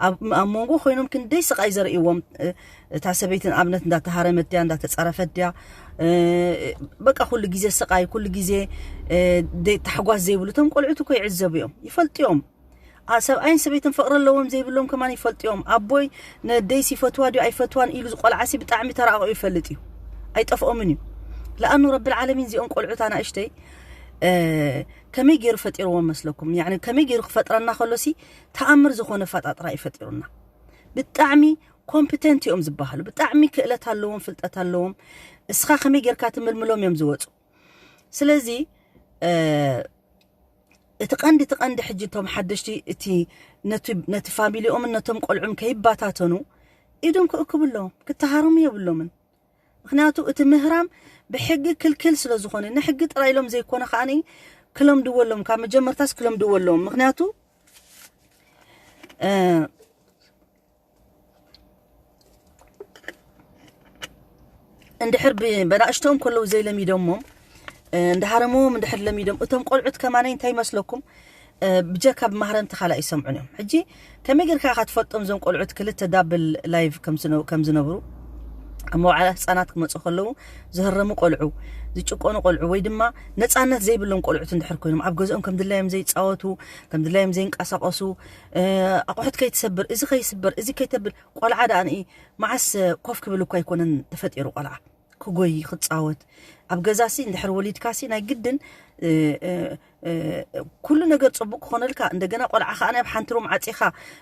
ኣብ፣ ኣብ መንጎ ኮይኖም ክንደይ ስቓይ ዘርእይዎም፣ እ፣ እታ ሰበይትን ኣብነት እንዳተሃረመት ድያ፣ እንዳተጸረፈት ድያ፣ እ፣ በቃ ኩሉ ግዜ ስቓይ፣ ኩሉ ግዜ፣ እ፣ ደይ-፣ ታሕጓስ ዘይብሉ። እቶም ቆልዑት እኮ ይዕዘቡ እዮም፣ ይፈልጡ እዮም። ኣ፣ ሰብኣይን ሰበይትን ፍቕሪ ኣለዎም ዘይብሎም ከማን ይፈልጡ እዮም። ኣቦይ ነደይስ ይፈትዋ ድዩ ኣይፈትዋን ኢሉ ዝቆልዓሲ ብጣዕሚ ተራቒቑ ይፈልጥ እዩ። ኣይጠፍኦምን እዩ። ለኣኑ ረብል ዓለሚን እዚኦም ቆልዑት ኣናእሽተይ፣ እ፣ ከመይ ገይሩ ፈጢርዎም መስለኩም? ያኒ ከመይ ገይሩ ክፈጥረና ከሎሲ ተኣምር ዝኾነ ኣፈጣጥራ እዩ ፈጢሩና። ብጣዕሚ ኮምፒተንት እዮም ዝበሃሉ። ብጣዕሚ ክእለት ኣለዎም፣ ፍልጠት ኣለዎም። እስኻ ከመይ ጌርካ ትምልምሎም እዮም ዝወጹ። ስለዚ፣ እ፣ እቲ ቀንዲ፣ እቲ ቀንዲ ሕጂ እቶም ሓደሽቲ እቲ ነቲ፣ ነቲ ፋሚሊኦምን ነቶም ቆልዑም ከይባታተኑ ኢዶም ክእክቡ ኣለዎም፣ ክተሃረሙ የብሎምን። ምኽንያቱ እቲ ምህራም ብሕጊ ክልክል ስለ ዝኾነ፣ ንሕጊ ጥራይ ኢሎም ዘይኮነ ከኣኒ ክለምድዎ ኣለዎም፣ ካብ መጀመርታስ ክለምድዎ ኣለዎም። ምኽንያቱ፣ እ፣ እንድሕር ብናእሽቶም ከለዉ ዘይለሚዶሞም እንዳሃረምዎም እንድሕር ለሚዶም እቶም ቆልዑት ከማነይ እንታይ ይመስለኩም? ብጀካ ብማህረምቲ ካልእ ይሰምዑን እዮም። ሕጂ ከመይ ጌርካ ኢኻ ትፈልጦም እዞም ቆልዑት ክልተ ዳብል ላይቭ ከም ዝነብሩ? ኣብ መዋዕላ ህፃናት ክመፁ ከለዉ ዝህረሙ ቆልዑ፣ ዝጭቆኑ ቆልዑ ወይ ድማ ነፃነት ዘይብሎም ቆልዑት እንድሕር ኮይኖም ኣብ ገዝኦም ከም ድላዮም ዘይፃወቱ፣ ከም ድላዮም ዘይንቀሳቀሱ፣ ኣቑሑት ከይትሰብር፣ እዚ ከይስበር፣ እዚ ከይተብል፣ ቆልዓ ደኣ ንኢ መዓስ ኮፍ ክብል እኳ ኣይኮነን ተፈጢሩ። ቆልዓ ክጎይ ክፃወት ኣብ ገዛሲ እንድሕር ወሊድካሲ ናይ ግድን ኩሉ ነገር ፅቡቅ ክኾነልካ፣ እንደገና ቆልዓ ከዓ ናብ ሓንቲ ሩም ዓፂኻ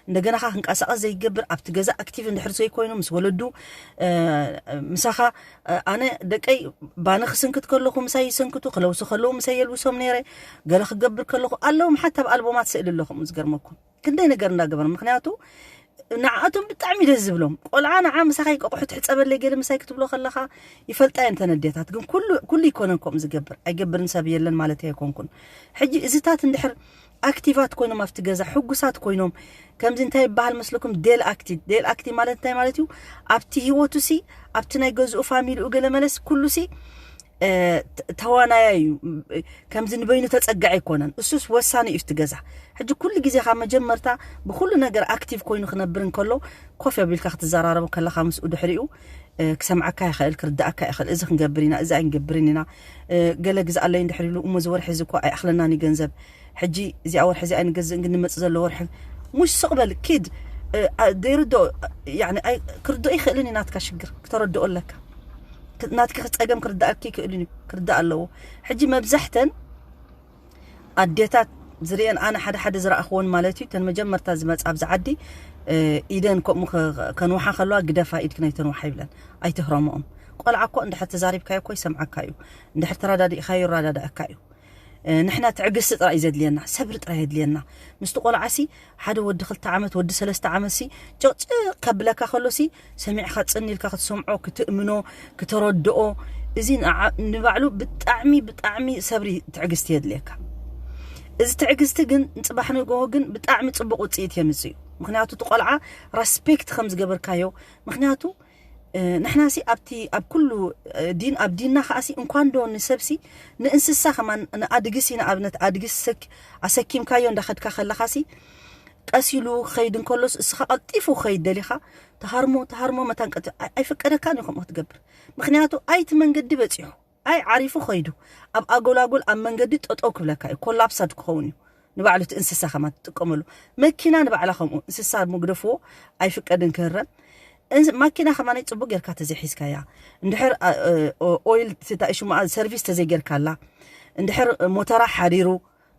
እንደገና ከዓ ክንቀሳቀስ ዘይገብር፣ ኣብቲ ገዛ ኣክቲቭ እንድሕር ዘይኮይኑ ምስ ወለዱ ምሳኻ፣ ኣነ ደቀይ ባኒ ክስንክት ከለኹ ምሳይ ይሰንክቱ፣ ክለውሱ ከለዉ ምሳይ የልብሶም ነይረ፣ ገለ ክገብር ከለኹ ኣለዎም። ሓታ ኣብ ኣልቦማት ስእሊ ኣለኹም ዝገርመኩም ክንደይ ነገር እንዳገበሩ። ምክንያቱ ንዓኣቶም ብጣዕሚ ደስ ዝብሎም ቆልዓ ንዓ ምሳኻ ይቀቑሑ ትሕፀበለይ ገለ ምሳይ ክትብሎ ከለኻ ይፈልጣ እየን ተነዴታት። ግን ኩሉ ኩሉ ይኮነን ከምኡ ዝገብር ኣይገብርን ሰብ የለን ማለት ኣይኮንኩን። ሕጂ እዚታት እንድሕር ኣክቲቫት ኮይኖም ኣብቲ ገዛ ሕጉሳት ኮይኖም ከምዚ እንታይ ይበሃል መስለኩም? ዴል ኣክቲ። ዴል ኣክቲ ማለት እንታይ ማለት እዩ? ኣብቲ ህይወቱ ሲ ኣብቲ ናይ ገዝኡ ፋሚሊኡ ገለ መለስ ኩሉ ሲ ተዋናያ እዩ። ከምዚ ንበይኑ ተፀግዐ ኣይኮነን። እሱስ ወሳኒ እዩ እቲ ገዛ። ሕጂ ኩሉ ግዜ ካብ መጀመርታ ብኩሉ ነገር ኣክቲቭ ኮይኑ ክነብር እንከሎ ኮፍ ኣቢልካ ክትዘራረቡ ከለካ ምስኡ ድሕሪኡ ክሰምዓካ ይኽእል፣ ክርዳእካ ይኽእል። እዚ ክንገብር ኢና፣ እዚ ኣይንገብርን ኢና፣ ገለ ግዝኣለይ እንድሕር ኢሉ እሞ እዚ ወርሒ እዚ እኮ ኣይኣኽለናን እዩ ገንዘብ፣ ሕጂ እዚኣ ወርሒ እዚኣ ኣይንገዝእን ግን ንመፅእ ዘሎ ወርሒ ሙሽ ስቕ በል ኪድ። ዘይርድኦ ክርድኦ ይኽእልን እዩ ናትካ ሽግር ክተረድኦ ኣለካ። ናትኪ ጸገም ክርዳእኪ ይኽእልን እዩ፣ ክርዳእ ኣለዎ። ሕጂ መብዛሕተን ኣዴታት ዝርእየን ኣነ ሓደ ሓደ ዝረኣኽዎን ማለት እዩ፣ ተን መጀመርታ ዝመጻ ኣብዚ ዓዲ ኢደን ከምኡ ከንውሓ ከለዋ ግደፋ ኢድኪ ናይ ተንውሓ ይብለን፣ ኣይትህረምኦም። ቆልዓ እኮ እንድሕር ተዛሪብካዮ እኮ ይሰምዓካ እዩ፣ እንድሕር ተረዳዲእካዮ ይረዳዳእካ እዩ። ንሕና ትዕግስቲ ጥራይ እዩ ዘድልየና፣ ሰብሪ ጥራይ የድልየና። ምስቲ ቆልዓሲ ሓደ ወዲ ክልተ ዓመት ወዲ ሰለስተ ዓመትሲ ጭቕጭቕ ከብለካ ከሎሲ ሰሚዕካ ጽን ኢልካ ክትሰምዖ፣ ክትእምኖ፣ ክተረድኦ፣ እዚ ንባዕሉ ብጣዕሚ ብጣዕሚ ሰብሪ ትዕግስቲ የድልየካ። እዚ ትዕግስቲ ግን ንጽባሕ ንግሆ ግን ብጣዕሚ ጽቡቕ ውፅኢት የምጽእ እዩ። ምክንያቱ እቲ ቆልዓ ረስፔክት ከም ዝገበርካዮ፣ ምክንያቱ ንሕናሲ ኣብቲ ኣብ ኩሉ ዲን ኣብ ዲንና ከዓሲ እንኳን ዶ ንሰብሲ ንእንስሳ ከማን ንኣድግሲ ንኣብነት ኣድግሲ ኣሰኪምካዮ እንዳኸድካ ከለኻሲ ቀስ ኢሉ ክኸይድ እንከሎስ እስኻ ቀልጢፉ ክኸይድ ደሊኻ ተሃርሞ ተሃርሞ መታን ቀልጢ ኣይፍቀደካን እዩ ከምኡ ክትገብር። ምክንያቱ ኣይቲ መንገዲ በፂሑ ኣይ ዓሪፉ ኸይዱ ኣብ ኣጎላጎል ኣብ መንገዲ ጠጠው ክብለካ እዩ። ኮላፕሳድ ክኸውን እዩ። ንባዕሉ እቲ እንስሳ ከማ ትጥቀመሉ መኪና ንባዕላ ከምኡ እንስሳ ምግደፍዎ ኣይፍቀድን ክህረም። ማኪና ከማነይ ፅቡቅ ጌርካ ተዘይሒዝካያ እንድሕር ኦይል ሽማ ሰርቪስ ተዘይጌርካላ እንድሕር ሞተራ ሓሪሩ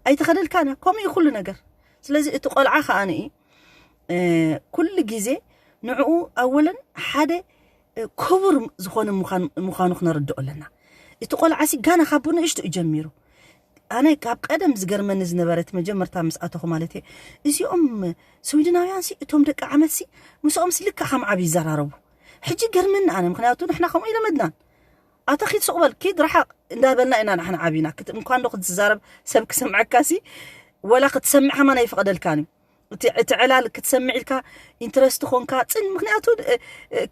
ኣይተኸደልካን ከምኡ እዩ ኩሉ ነገር። ስለዚ እቲ ቆልዓ ከዓኒ ኩሉ ግዜ ንዕኡ ኣወለን ሓደ ክቡር ዝኾነ ምዃኑ ክነርድኦ ኣለና። እቲ ቆልዓሲ ጋና ካብ ንእሽቱ እዩ ጀሚሩ። ኣነ ካብ ቀደም ዝገርመኒ ዝነበረ እቲ መጀመርታ ምስ ኣተኹ ማለት እየ እዚኦም ስዊድናውያን ሲ እቶም ደቂ ዓመት ሲ ምስኦም ሲ ልካ ከም ዓብ ይዘራረቡ። ሕጂ ገርመኒ ኣነ ምክንያቱ ንሕና ከምኡ ይለመድናን ኣታ ኪድ ሱቕ በል ኪድ ረሓቕ እንዳበልና ኢና ንሕና ዓቢና። እንኳን ዶ ክትዛረብ ሰብ ክሰምዐካ ሲ ወላ ክትሰምዕ ከማን ኣይፈቕደልካን እዩ። እቲ ዕላል ክትሰምዕ ኢልካ ኢንትረስት ኾንካ ፅን ምክንያቱ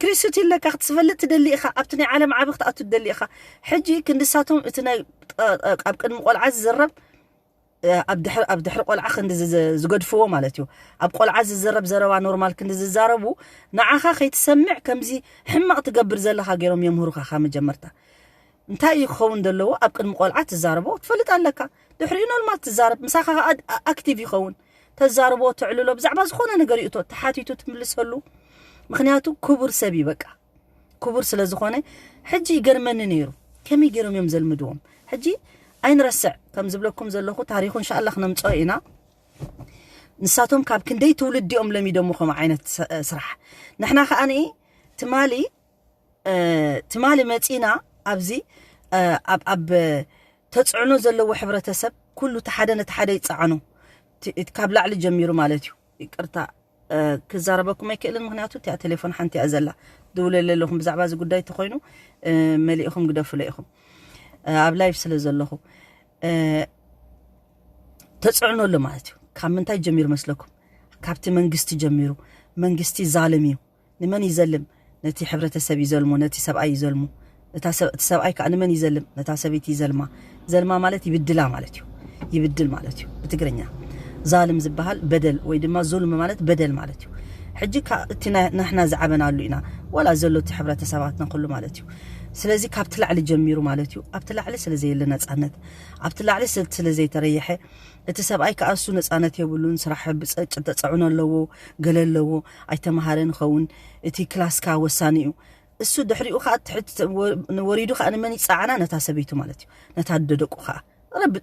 ክሪስቲ ኣለካ ክትፈልጥ ትደሊ ኢኻ ኣብቲ ናይ ዓለም ዓቢ ክትኣቱ ትደሊ ኢኻ። ሕጂ ክንድሳቶም እቲ ናይ ኣብ ቅድሚ ቆልዓ ዝዝረብ ኣብ ድሕሪ ቆልዓ ክንዲ ዝገድፍዎ ማለት እዩ። ኣብ ቆልዓ ዝዝረብ ዘረባ ኖርማል ክንዲ ዝዛረቡ ንዓኻ ከይትሰምዕ ከምዚ ሕማቕ ትገብር ዘለኻ ገይሮም የምህሩኻ ካብ መጀመርታ። እንታይ እዩ ክኸውን ዘለዎ ኣብ ቅድሚ ቆልዓ ትዛረቦ ትፈልጥ ኣለካ። ድሕሪኡ ኖርማል ትዛረብ ምሳኻ ኣክቲቭ ይኸውን። ተዛርቦ ትዕልሎ ብዛዕባ ዝኾነ ነገር ይእቶ ተሓቲቱ ትምልሰሉ። ምክንያቱ ክቡር ሰብ እዩ በቃ ክቡር ስለ ዝኾነ። ሕጂ ይገርመኒ ነይሩ ከመይ ገይሮም እዮም ዘልምድዎም። ሕጂ ኣይንረስዕ ከም ዝብለኩም ዘለኹ ታሪኹ እንሻኣላ ክነምፅኦ ኢና። ንሳቶም ካብ ክንደይ ትውልዲ እዮም ለሚዶሞ ከምኡ ዓይነት ስራሕ። ንሕና ከዓኒ ትማሊ ትማሊ መፂና ኣብዚ ኣብ ተፅዕኖ ዘለዎ ሕብረተሰብ ኩሉ እቲ ሓደ ነቲ ሓደ ይፀዓኖ። ካብ ላዕሊ ጀሚሩ ማለት እዩ። ይቅርታ ክዛረበኩም ኣይክእልን ምክንያቱ እቲኣ ቴሌፎን ሓንቲ እያ ዘላ። ድውለለ ኣለኹም ብዛዕባ እዚ ጉዳይ ተኮይኑ መሊእኹም ግደፉለ ኢኹም። ኣብ ላይቭ ስለ ዘለኹ ተፅዕኖ ኣሎ ማለት እዩ። ካብ ምንታይ ጀሚሩ መስለኩም? ካብቲ መንግስቲ ጀሚሩ። መንግስቲ ዛልም እዩ። ንመን ይዘልም? ነቲ ሕብረተሰብ ይዘልሙ፣ ነቲ ሰብኣይ ይዘልሙ። እቲ ሰብኣይ ከዓ ንመን ይዘልም? ነታ ሰበይቲ ይዘልማ። ዘልማ ማለት ይብድላ ማለት እዩ። ይብድል ማለት እዩ ብትግርኛ። ዛልም ዝበሃል በደል ወይ ድማ ዙልም ማለት በደል ማለት እዩ። ሕጂ እቲ ንሕና ዝዓበናሉ ኢና ዋላ ዘሎ እቲ ሕብረተሰባትና ኩሉ ማለት እዩ። ስለዚ ካብቲ ላዕሊ ጀሚሩ ማለት እዩ። ኣብቲ ላዕሊ ስለ ዘየለ ነፃነት፣ ኣብቲ ላዕሊ ስለ ዘይተረየሐ፣ እቲ ሰብኣይ ከዓ እሱ ነፃነት የብሉን። ስራሕ ብፀጭ ተፀዕኖ ኣለዎ፣ ገለ ኣለዎ፣ ኣይተምሃረን ይኸውን። እቲ ክላስካ ወሳኒ እዩ። እሱ ድሕሪኡ ከዓ ትሕት ወሪዱ ከዓ ንመን ይፀዓና? ነታ ሰበይቱ ማለት እዩ። ነታ ደደቁ ከዓ ረቢ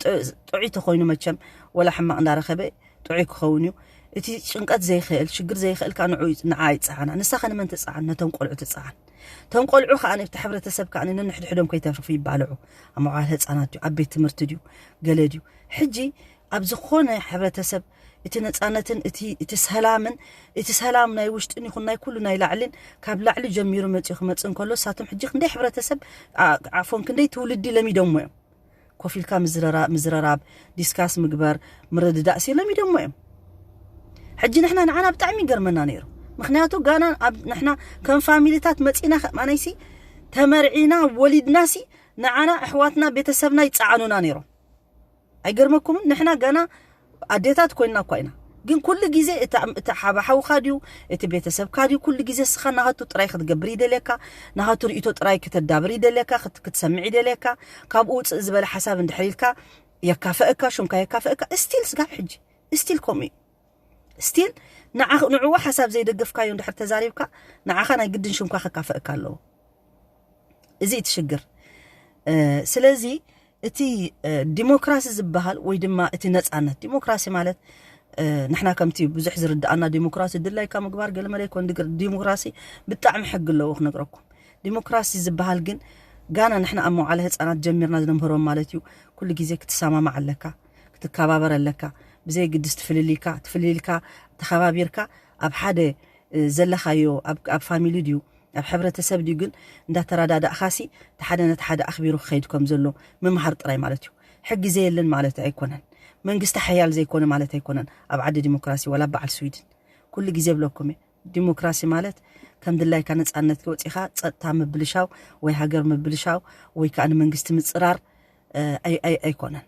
ጥዑይ ተኮይኑ መቸም ወላ ሕማቕ እንዳረኸበ ጥዑይ ክኸውን እዩ። እቲ ጭንቀት ዘይክእል ሽግር ዘይክእል ከዓ ንዓ ይፀዓና። ንሳ ከ ንመን ትፀዓን? ነቶም ቆልዑ ትፀዓን። እቶም ቆልዑ ከዓ ነብቲ ሕብረተሰብ ከዓ ነንሕድሕዶም ከይተርፉ ይባልዑ። ኣብ መዋዕለ ህፃናት ድዩ፣ ኣብ ቤት ትምህርቲ ድዩ፣ ገለ ድዩ? ሕጂ ኣብ ዝኾነ ሕብረተሰብ እቲ ነፃነትን እቲ እቲ ሰላምን እቲ ሰላም ናይ ውሽጥን ይኹን ናይ ኩሉ ናይ ላዕልን ካብ ላዕሊ ጀሚሩ መፂኡ ክመፅእ እንከሎ ሳቶም ሕጂ ክንደይ ሕብረተሰብ ዓፎን ክንደይ ትውልዲ ለሚዶሞ እዮም። ኮፍ ኢልካ ምዝረራብ፣ ዲስካስ ምግበር፣ ምርድዳእ ሲ ለሚዶሞ እዮም። ሕጂ ንሕና ንዓና ብጣዕሚ ይገርመና ነይሩ። ምክንያቱ ጋና ኣብ ንሕና ከም ፋሚሊታት መፂና ከማነይሲ ተመርዒና ወሊድናሲ ንዓና ኣሕዋትና ቤተሰብና ይፀዓኑና ነይሮም። ኣይገርመኩምን? ንሕና ገና ኣዴታት ኮይንና እኳ ኢና። ግን ኩሉ ግዜ እቲ ሓባሓውካ ድዩ እቲ ቤተሰብካ ድዩ ኩሉ ግዜ ስኻ ናሃቱ ጥራይ ክትገብር ይደልየካ፣ ናሃቱ ርእቶ ጥራይ ክተዳብር ይደልየካ፣ ክትሰምዕ ይደልየካ። ካብኡ ውፅእ ዝበለ ሓሳብ እንድሕር ኢልካ የካፈእካ፣ ሹምካ የካፈእካ። ስቲል ስጋብ ሕጂ ስቲል ከምኡ እዩ። ስቲል ንዕዎ ሓሳብ ዘይደገፍካዮ እንድሕር ተዛሪብካ ንዓኻ ናይ ግድን ሹምካ ከካፈእካ ኣለዎ። እዚ እቲ ሽግር። ስለዚ እቲ ዲሞክራሲ ዝበሃል ወይ ድማ እቲ ነፃነት፣ ዲሞክራሲ ማለት ንሕና ከምቲ ብዙሕ ዝርድኣና ዲሞክራሲ ድላይካ ምግባር ገለመለ ይኮን። ዲሞክራሲ ብጣዕሚ ሕጊ ኣለዎ ክነግረኩም። ዲሞክራሲ ዝበሃል ግን ጋና ንሕና ኣብ መውዓለ ህፃናት ጀሚርና ዝነምህሮም ማለት እዩ። ኩሉ ግዜ ክትሰማማዕ ኣለካ፣ ክትከባበር ኣለካ። ብዘይ ግድስ ትፍልልካ ትፍልልካ ተኸባቢርካ ኣብ ሓደ ዘለኻዮ ኣብ ፋሚሊ ድዩ ኣብ ሕብረተሰብ ድዩ ግን እንዳተረዳዳእኻሲ እቲ ሓደ ነቲ ሓደ ኣኽቢሩ ክኸይድ ከም ዘሎ ምምሃር ጥራይ ማለት እዩ። ሕጊ ዘየለን ማለት ኣይኮነን። መንግስቲ ሓያል ዘይኮነ ማለት ኣይኮነን። ኣብ ዓዲ ዲሞክራሲ ዋላ በዓል ስዊድን ኩሉ ግዜ ብለኩም እየ። ዲሞክራሲ ማለት ከም ድላይካ ነፃነት ወፂኻ ፀጥታ ምብልሻው ወይ ሃገር ምብልሻው ወይ ከዓ ንመንግስቲ ምፅራር ኣይኮነን።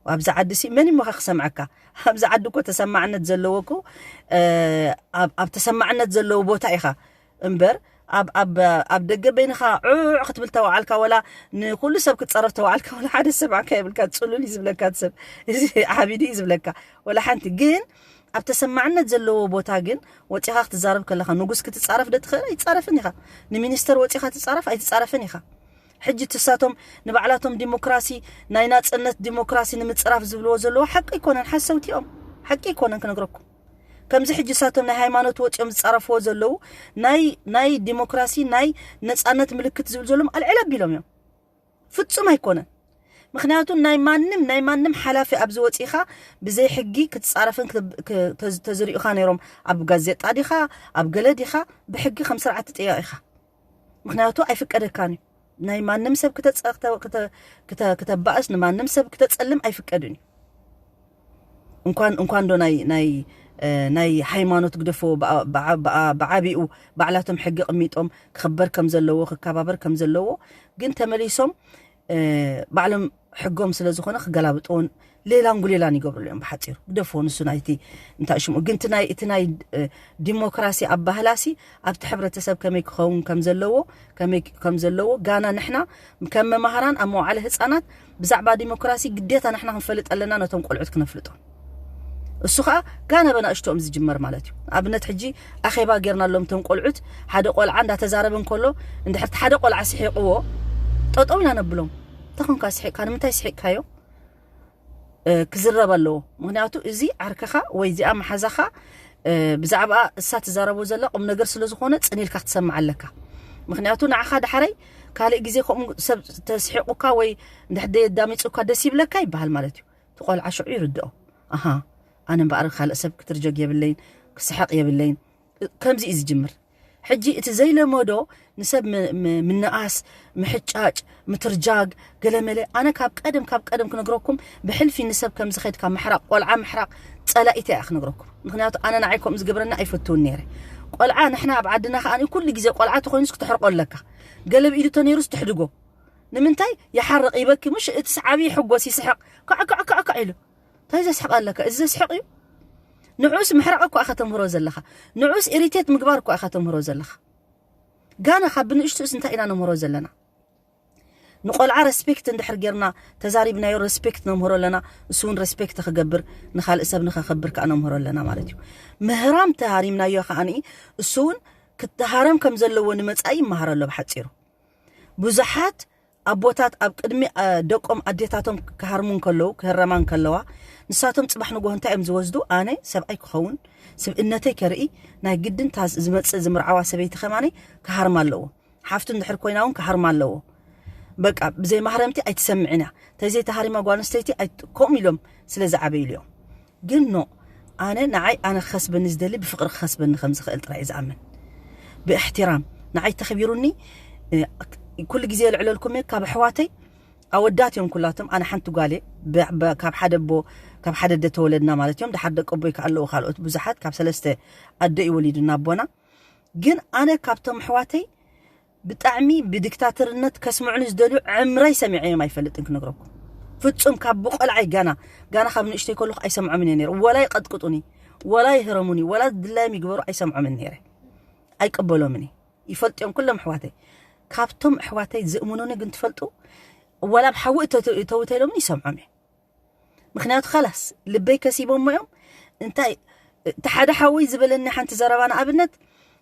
ኣብዚ ዓዲ ሲ መን ይሞኸ ክሰምዐካ? ኣብዚ ዓዲ እኮ ተሰማዕነት ዘለዎ እኮ ኣብ ተሰማዕነት ዘለዎ ቦታ ኢኻ እምበር ኣብ ደገ በይንኻ ዑዕ ክትብል ተዋዓልካ ወላ ንኩሉ ሰብ ክትፀረፍ ተዋዓልካ ወላ ሓደ ሰማዕካ የብልካ። ፅሉል እዩ ዝብለካ ሰብ እዚ ዓቢዱ እዩ ዝብለካ ወላ ሓንቲ። ግን ኣብ ተሰማዕነት ዘለዎ ቦታ ግን ወፂኻ ክትዛረብ ከለኻ ንጉስ ክትፃረፍ ዶ ትኽእል? ኣይትፃረፍን ኢኻ። ንሚኒስተር ወፂኻ ትፃረፍ ኣይትፃረፍን ኢኻ። ሕጂ ትሳቶም ንባዕላቶም ዲሞክራሲ ናይ ናፅነት ዲሞክራሲ ንምፅራፍ ዝብልዎ ዘለዎ ሓቂ ኣይኮነን። ሓሰውቲ እዮም። ሓቂ ኣይኮነን ክነግረኩም። ከምዚ ሕጂ ሳቶም ናይ ሃይማኖት ወፂኦም ዝፃረፍዎ ዘለዉ ናይ ናይ ዲሞክራሲ ናይ ነፃነት ምልክት ዝብል ዘለዎም ኣልዕል ኣቢሎም እዮም። ፍጹም ኣይኮነን። ምክንያቱ ናይ ማንም ናይ ማንም ሓላፊ ኣብዚ ወፂኻ ብዘይ ሕጊ ክትፃረፍን ተዝሪኡኻ ነይሮም ኣብ ጋዜጣ ዲኻ ኣብ ገለ ዲኻ ብሕጊ ከም ስርዓት ትጥየቕ ኢኻ። ምክንያቱ ኣይፍቀደካን እዩ። ናይ ማንም ሰብ ክተባእስ ንማንም ሰብ ክተፀልም ኣይፍቀድን እዩ። እንኳን እንኳን ዶ ናይ ናይ ናይ ሃይማኖት ግደፎ ብዓቢኡ ባዕላቶም ሕጊ ቅሚጦም ክኽበር ከም ዘለዎ ክከባበር ከም ዘለዎ ግን ተመሊሶም ባዕሎም ሕጎም ስለ ዝኾነ ክገላብጥዎን ሌላን ጉሌላን ይገብርሉ እዮም። ብሓፂሩ ግደፍዎ ንሱ ናይቲ እንታይ ሽሙ ግን እቲ ናይ ዲሞክራሲ ኣባህላሲ ኣብቲ ሕብረተሰብ ከመይ ክኸውን ከም ዘለዎ ከመይ ከም ዘለዎ ጋና ንሕና ከም መማህራን ኣብ መዋዕለ ህፃናት ብዛዕባ ዲሞክራሲ ግዴታ ንሕና ክንፈልጥ ኣለና ነቶም ቆልዑት ክነፍልጦም። እሱ ከዓ ጋና በናእሽቶኦም ዝጅመር ማለት እዩ። ኣብነት ሕጂ ኣኼባ ጌርና ኣሎም ቶም ቆልዑት ሓደ ቆልዓ እንዳተዛረበ እንከሎ እንድሕርቲ ሓደ ቆልዓ ስሒቅዎ ጠጠው ኢና ነብሎም። ተኾንካ ስሒቅካ ንምንታይ ስሒቅካዮ ክዝረብ ኣለዎ። ምክንያቱ እዚ ዓርክኻ ወይ እዚኣ መሓዛኻ ብዛዕባ እሳ ትዛረቦ ዘላ ቁም ነገር ስለ ዝኾነ ፅን ኢልካ ክትሰምዕ ኣለካ። ምክንያቱ ንዓኻ ዳሕረይ ካልእ ግዜ ከምኡ ሰብ ተስሒቁካ ወይ እንድሕር ደየዳሚፁካ ደስ ይብለካ ይበሃል ማለት እዩ። እቲ ቆልዓ ሽዑ ይርድኦ። ኣሃ ኣነ እምበኣር ካልእ ሰብ ክትርጀግ የብለይን ክስሐቅ የብለይን ከምዚ እዩ ዝጅምር። ሕጂ እቲ ዘይለመዶ ንሰብ ምንኣስ ምሕጫጭ ምትርጃግ ገለመለ ኣነ ካብ ቀደም ካብ ቀደም ክነግረኩም ብሕልፊ ንሰብ ከም ዝኸድካ ምሕራቅ ቆልዓ ምሕራቅ ፀላኢተ እያ ክነግረኩም። ምክንያቱ ኣነ ንዓይ ከምኡ ዝገብረና ኣይፈትውን ነይረ። ቆልዓ ንሕና ኣብ ዓድና ከዓ ኩሉ ግዜ ቆልዓ ተኮይኑስ ክትሕርቆ ኣለካ። ገለ ብኢዱ ተነይሩስ ትሕድጎ ንምንታይ ይሓርቕ ይበኪ? ምሽ እቲ ሰዓቢ ይሕጎስ ይስሕቕ፣ ካዕ ካዕ ካዕ ካዕ ኢሉ። እንታይ ዘስሕቕ ኣለካ? እዚ ዘስሕቕ እዩ? ንዑስ ምሕራቕ እኳ ኢኻ ተምህሮ ዘለኻ። ንዑስ ኢሪቴት ምግባር እኳ ኢኻ ተምህሮ ዘለኻ። ጋና ካብ ብንእሽቱስ እንታይ ኢና ነምህሮ ዘለና? ንቆልዓ ሬስፔክት እንድሕር ጌርና ተዛሪብናዮ ሬስፔክት ነምህሮ ኣለና። እሱ እውን ሬስፔክት ክገብር፣ ንኻልእ ሰብ ንኸኸብር ከዓ ነምህሮ ኣለና ማለት እዩ። ምህራም ተሃሪምናዮ ከዓኒ እሱ እውን ክትሃረም ከም ዘለዎ ንመጻኢ ይመሃር ኣሎ። ብሓጺሩ ብዙሓት ኣቦታት ኣብ ቅድሚ ደቆም ኣዴታቶም ክሃርሙ እንከለዉ ክህረማ እንከለዋ ንሳቶም ፅባሕ ንጎሆ እንታይ እዮም ዝወስዱ? ኣነ ሰብኣይ ክኸውን፣ ስብእነተይ ከርኢ፣ ናይ ግድን ዝመፅእ ዝምርዓዋ ሰበይቲ ከማነይ ክሃርማ ኣለዎ። ሓፍቱ እንድሕር ኮይና እውን ክሃርማ ኣለዎ። በቃ ብዘይ ማህረምቲ ኣይትሰምዕን እያ። ተዘይተሃሪማ ጓል ኣንስተይቲ ከምኡ ኢሎም ስለ ዝዓበይሉ እዮም። ግን ኖ፣ ኣነ ንዓይ ኣነ ክኸስበኒ ዝደሊ ብፍቕሪ ክኸስበኒ ከም ዝኽእል ጥራይ ዝኣምን። ብእሕትራም ንዓይ ተኸቢሩኒ። ኩሉ ግዜ ልዕለልኩም እየ። ካብ ኣሕዋተይ ኣወዳት እዮም ኩላቶም። ኣነ ሓንቲ ጓል እየ። ካብ ሓደ ኣቦ ካብ ሓደ ኣደ ተወለድና ማለት እዮም። ድሓር ደቂ ኣቦይ ከኣለዉ ካልኦት ብዙሓት ካብ ሰለስተ ኣደ እዩ ወሊዱና ኣቦና። ግን ኣነ ካብቶም ኣሕዋተይ ብጣዕሚ ብዲክታተርነት ከስምዑኒ ዝደልዩ ዕምረይ ሰሚዐዮም ኣይፈልጥን ክነግረኩም። ፍጹም ካብ ብቆልዓይ ጋና ጋና ካብ ንእሽተይ ከለኹ ኣይሰምዖምን እየ ነይረ። ወላ ይቐጥቅጡኒ፣ ወላ ይህረሙኒ፣ ወላ ድላዮም ይግበሩ ኣይሰምዖምን ነይረ። ኣይቀበሎምን እየ። ይፈልጡ እዮም ኩሎም ኣሕዋተይ። ካብቶም ኣሕዋተይ ዝእምኑኒ ግን ትፈልጡ፣ ወላ ኣብ ሓዊ እተውተ ኢሎምኒ ይሰምዖም እየ። ምክንያቱ ኻላስ ልበይ ከሲቦሞ እዮም። እንታይ እቲ ሓደ ሓወይ ዝበለኒ ሓንቲ ዘረባ ንኣብነት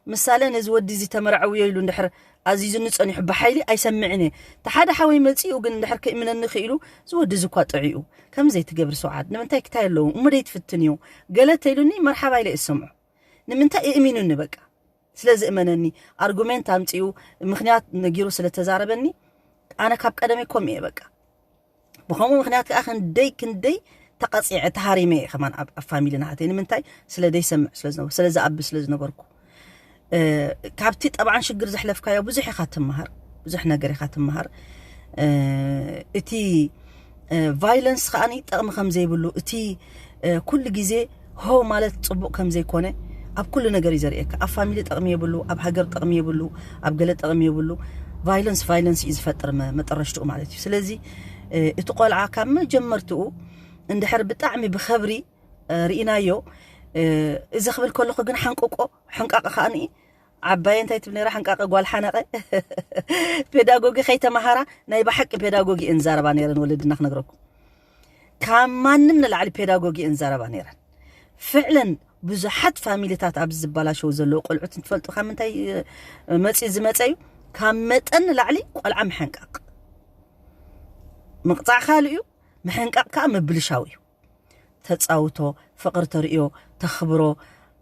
ምሳሌ ነዚ ወዲ እዚ ተመርዐውዮ ኢሉ እንድሕር ኣዚዙኒ ጸኒሑ ብሓይሊ ኣይሰምዕን እየ። እቲ ሓደ ሓወይ መጺኡ ግን እንድሕር ክእምነኒ ክኢሉ እዚ ወዲ እዚ እኳ ጥዑይ እዩ ከምዚ ዘይትገብሪ ሰውዓት ንምንታይ ክታይ ኣለዎ እሞ ደይትፍትንዮ ገለ ተኢሉኒ መርሓባ ኢለ እየ ዝሰምዖ። ንምንታይ እእሚኑኒ በቃ ስለ ዝእመነኒ ኣርጉሜንት ኣምጺኡ ምክንያት ነጊሩ ስለ ተዛረበኒ ኣነ ካብ ቀደመይ ከምኡ እየ በቃ። ብኸምኡ ምክንያት ከዓ ክንደይ ክንደይ ተቐፂዐ ተሃሪመ እየ ከማን ኣብ ኣብ ፋሚሊ ናሃተይ ንምንታይ ስለ ደይሰምዕ ስለ ዝነበርኩ ስለ ዝኣቢ ስለ ዝነበርኩ። ካብቲ ጠብዓን ሽግር ዘሕለፍካዮ ብዙሕ ኢኻ ትመሃር። ብዙሕ ነገር ኢኻ ትመሃር። እቲ ቫይለንስ ከዓኒ ጠቕሚ ከም ዘይብሉ እቲ ኩሉ ግዜ ሆ ማለት ፅቡቕ ከም ዘይኮነ ኣብ ኩሉ ነገር እዩ ዘርእየካ። ኣብ ፋሚሊ ጠቕሚ የብሉ፣ ኣብ ሃገር ጠቕሚ የብሉ፣ ኣብ ገለ ጠቕሚ የብሉ። ቫይለንስ ቫይለንስ እዩ ዝፈጥር መጠረሽትኡ ማለት እዩ። ስለዚ እቲ ቆልዓ ካብ መጀመርትኡ እንድሕር ብጣዕሚ ብኸብሪ ርኢናዮ። እዚ ክብል ከለኹ ግን ሓንቅቆ ሕንቃቕ ከዓኒ ዓባየ እንታይ ትብል ነራ ሕንቃቐ ጓል ሓነቐ ፔዳጎጊ ከይተመሃራ ናይ ብሓቂ ፔዳጎጊ እየን ዛረባ ነይረን ወለድና ክነግረኩም ካብ ማንም ንላዕሊ ፔዳጎጊ እየን ዛረባ ነይረን። ፍዕለን ብዙሓት ፋሚሊታት ኣብዚ ዝበላሸው ዘለዉ ቆልዑት እንትፈልጡ ካብ ምንታይ መፂ ዝመፀ እዩ? ካብ መጠን ንላዕሊ ቆልዓ ምሕንቃቕ ምቕፃዕ ካልእ እዩ። ምሕንቃቕ ከዓ ምብልሻው እዩ። ተፃውቶ ፍቕሪ ተርእዮ ተኽብሮ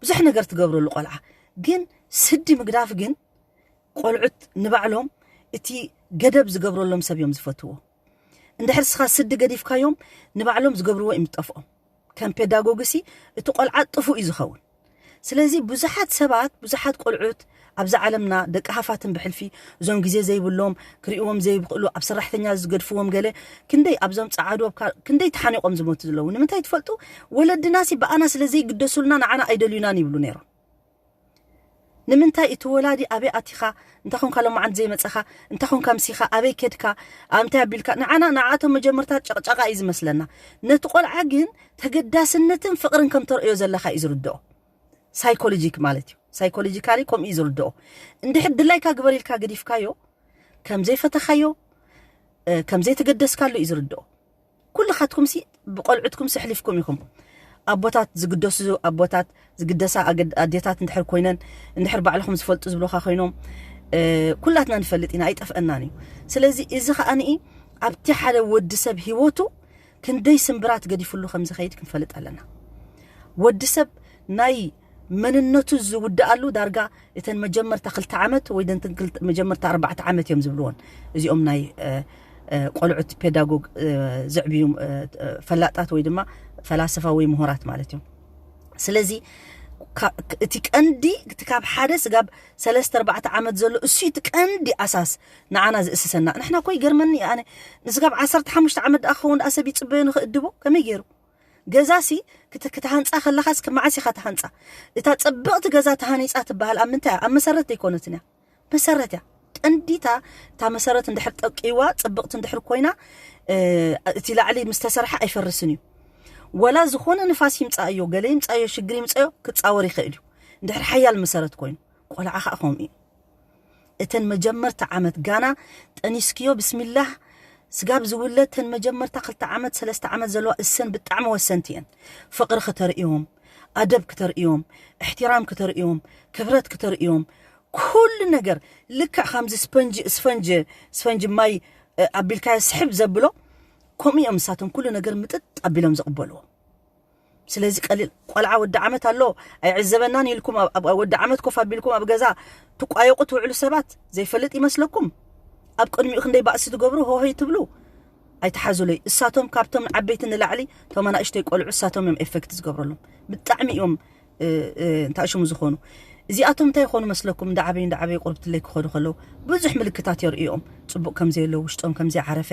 ብዙሕ ነገር ትገብረሉ ቆልዓ ግን ስዲ ምግዳፍ ግን ቆልዑት ንባዕሎም እቲ ገደብ ዝገብረሎም ሰብ እዮም ዝፈትዎ። እንድሕር ስኻ ስዲ ገዲፍካዮም ንባዕሎም ዝገብርዎ እዮም ዝጠፍኦም። ከም ፔዳጎግሲ እቲ ቆልዓ ጥፉእ እዩ ዝኸውን። ስለዚ ብዙሓት ሰባት ብዙሓት ቆልዑት ኣብዛ ዓለምና ደቂ ሃፋትን ብሕልፊ እዞም ግዜ ዘይብሎም ክርእዎም ዘይብኽእሉ ኣብ ሰራሕተኛ ዝገድፍዎም ገለ ክንደይ ኣብዞም ጸዓዱ ክንደይ ተሓኒቆም ዝሞቱ ዘለዉ ንምንታይ ትፈልጡ? ወለድናሲ ብኣና ስለ ዘይግደሱልና ንዓና ኣይደልዩናን ይብሉ ነይሮም። ንምንታይ እቲ ወላዲ ኣበይ ኣቲኻ እንታይ ኾንካ ሎማዓንቲ ዘይመፀኻ እንታይ ኾንካ ምሲኻ ኣበይ ከድካ ኣምታይ ኣቢልካ ንዓና ንዓቶም መጀመርታ ጨቕጨቓ እዩ ዝመስለና። ነቲ ቆልዓ ግን ተገዳስነትን ፍቕርን ከም ተርእዮ ዘለኻ እዩ ዝርድኦ። ሳይኮሎጂክ ማለት እዩ። ሳይኮሎጂካሊ ከምኡ እዩ ዝርድኦ። እንድሕር ድላይካ ግበር ኢልካ ገዲፍካዮ ከም ዘይፈተኻዮ ከም ዘይተገደስካሉ እዩ ዝርድኦ። ኩልኻትኩም ሲ ብቆልዑትኩም ስሕሊፍኩም ኢኹም ኣቦታት ዝግደሱ ኣቦታት ዝግደሳ ኣዴታት እንድሕር ኮይነን እንድሕር ባዕልኹም ዝፈልጡ ዝብሉኻ ኮይኖም ኩላትና ንፈልጥ ኢና ኣይጠፍአናን እዩ። ስለዚ እዚ ከዓኒ ኣብቲ ሓደ ወዲ ሰብ ሂወቱ ክንደይ ስምብራት ገዲፍሉ ከም ዝኸይድ ክንፈልጥ ኣለና። ወዲ ሰብ ናይ መንነቱ ዝውድኣሉ ዳርጋ እተን መጀመርታ ክልተ ዓመት ወይ ደንተን መጀመርታ ኣርባዕተ ዓመት እዮም ዝብልዎን እዚኦም ናይ ቆልዑት ፔዳጎግ ዘዕብዩ ፈላጣት ወይ ድማ ፈላስፋ ወይ ምሁራት ማለት እዮም። ስለዚ እቲ ቀንዲ እቲ ካብ ሓደ ስጋብ ሰለስተ ኣርባዕተ ዓመት ዘሎ እሱ እቲ ቀንዲ ኣሳስ ንዓና ዝእስሰና ንሕና ኮ ይገርመኒ ኣነ ንስጋብ ዓሰርተ ሓሙሽተ ዓመት ደኣ ክኸውን ደኣ ሰብ ይፅበዮ ንኽእድቦ ከመይ ገይሩ ገዛ ሲ ክትሃንፃ ከለኻስ ክመዓስ ኢኻ ትሃንፃ? እታ ፅብቕቲ ገዛ ተሃኒፃ ትበሃል ኣብ ምንታይ ኣብ መሰረት ዘይኮነትን እያ። መሰረት እያ። ቀንዲታ እታ መሰረት እንድሕር ጠቂዋ፣ ጽብቕቲ እንድሕር ኮይና፣ እቲ ላዕሊ ምስ ተሰርሐ ኣይፈርስን እዩ። ወላ ዝኾነ ንፋስ ይምጻእዮ፣ ገለ ይምጻእዮ፣ ሽግር ይምጻእዮ፣ ክጻወር ይኽእል እዩ። እንድሕር ሓያል መሰረት ኮይኑ፣ ቆልዓ ኸዓ ከምኡ እዩ። እተን መጀመርታ ዓመት ጋና ጠኒስክዮ ብስሚላህ ስጋብ ዝውለድ፣ ተን መጀመርታ ክልተ ዓመት ሰለስተ ዓመት ዘለዋ እሰን ብጣዕሚ ወሰንቲ እየን። ፍቕሪ ክተርእዮም፣ ኣደብ ክተርእዮም፣ እሕትራም ክተርእዮም፣ ክብረት ክተርእዮም፣ ኩሉ ነገር ልክዕ ከምዚ ስፈንጂ ስፈንጂ ስፈንጂ ማይ ኣቢልካዮ ስሕብ ዘብሎ፣ ከምኡ እዮም ንሳቶም ኩሉ ነገር ምጥጥ ኣቢሎም ዝቕበልዎ። ስለዚ ቀሊል ቆልዓ ወዲ ዓመት ኣሎ ኣይዕዘበናን ኢልኩም ወዲ ዓመት ኮፍ ኣቢልኩም ኣብ ገዛ ትቋየቁ ትውዕሉ ሰባት ዘይፈልጥ ይመስለኩም? ኣብ ቅድሚኡ ክንደይ ባእሲ ትገብሩ፣ ሆሆይ ትብሉ። ኣይትሓዙለይ። እሳቶም ካብቶም ዓበይቲ ንላዕሊ፣ እቶም ኣናእሽተይ ቆልዑ እሳቶም እዮም ኤፌክት ዝገብረሎም። ብጣዕሚ እዮም እንታይ ሽሙ ዝኾኑ። እዚኣቶም እንታይ ይኾኑ መስለኩም? እንዳ ዓበዩ እንዳ ዓበዩ ቁርብትለይ ክኸዱ ከለዉ ብዙሕ ምልክታት የርእዮም። ጽቡቕ ከም ዘየለዉ፣ ውሽጦም ከም ዘይዓረፈ፣